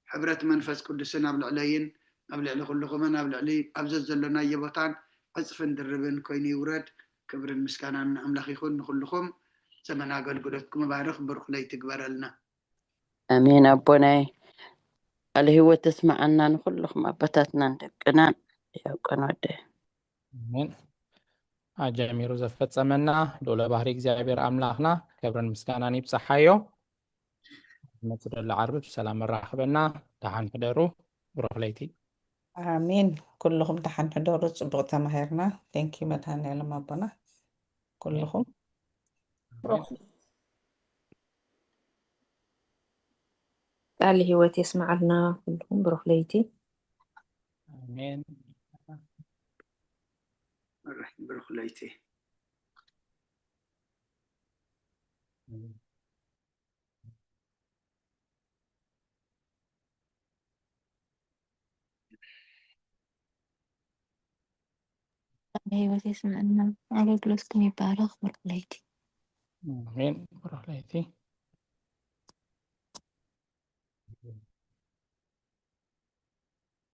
ሕብረት መንፈስ ቅዱስን ኣብ ልዕለይን ኣብ ልዕሊ ኩልኹምን ኣብ ልዕሊ ኣብ ዘዘሎናዮ ቦታን ዕጽፍን ድርብን ኮይኑ ይውረድ። ክብርን ምስጋናን ንኣምላኽ ይኹን። ንኹልኹም ዘመን ኣገልግሎትኩም ይባርኽ። ብሩኽ ለይቲ ግበረልና። ኣሜን። ኣቦናይ ቃለ ህይወት ተስምዓና፣ ንኹልኹም ኣቦታትናን ደቅናን። ያው ቀን ወደ ኣሜን። ኣጀሚሩ ዘፈጸመና ልዑለ ባህሪ እግዚኣብሔር ኣምላኽና ክብርን ምስጋናን ይብጽሓዮ። መጽእ ደሎ ዓርቢ ብሰላም መራኽበና። ደሓን ሕደሩ። ብሩኽ ለይቲ። ኣሜን። ኩልኹም ደሓን ሕደሩ። ጽቡቕ ተማሂርና። Thank you መድሃኔዓለም ኣቦና። ኩልኹም ቃል ህይወት የስምዓልና። ኩልኹም ብሩኽ ለይቲ። ኣሜን። ብሩኽ ለይቲ። ቃለ ህይወት የስምዐና። ኣገልግሎትኩም ይባረኽ። ብሩኽ ለይቲ። ኣሜን። ብሩኽ ለይቲ።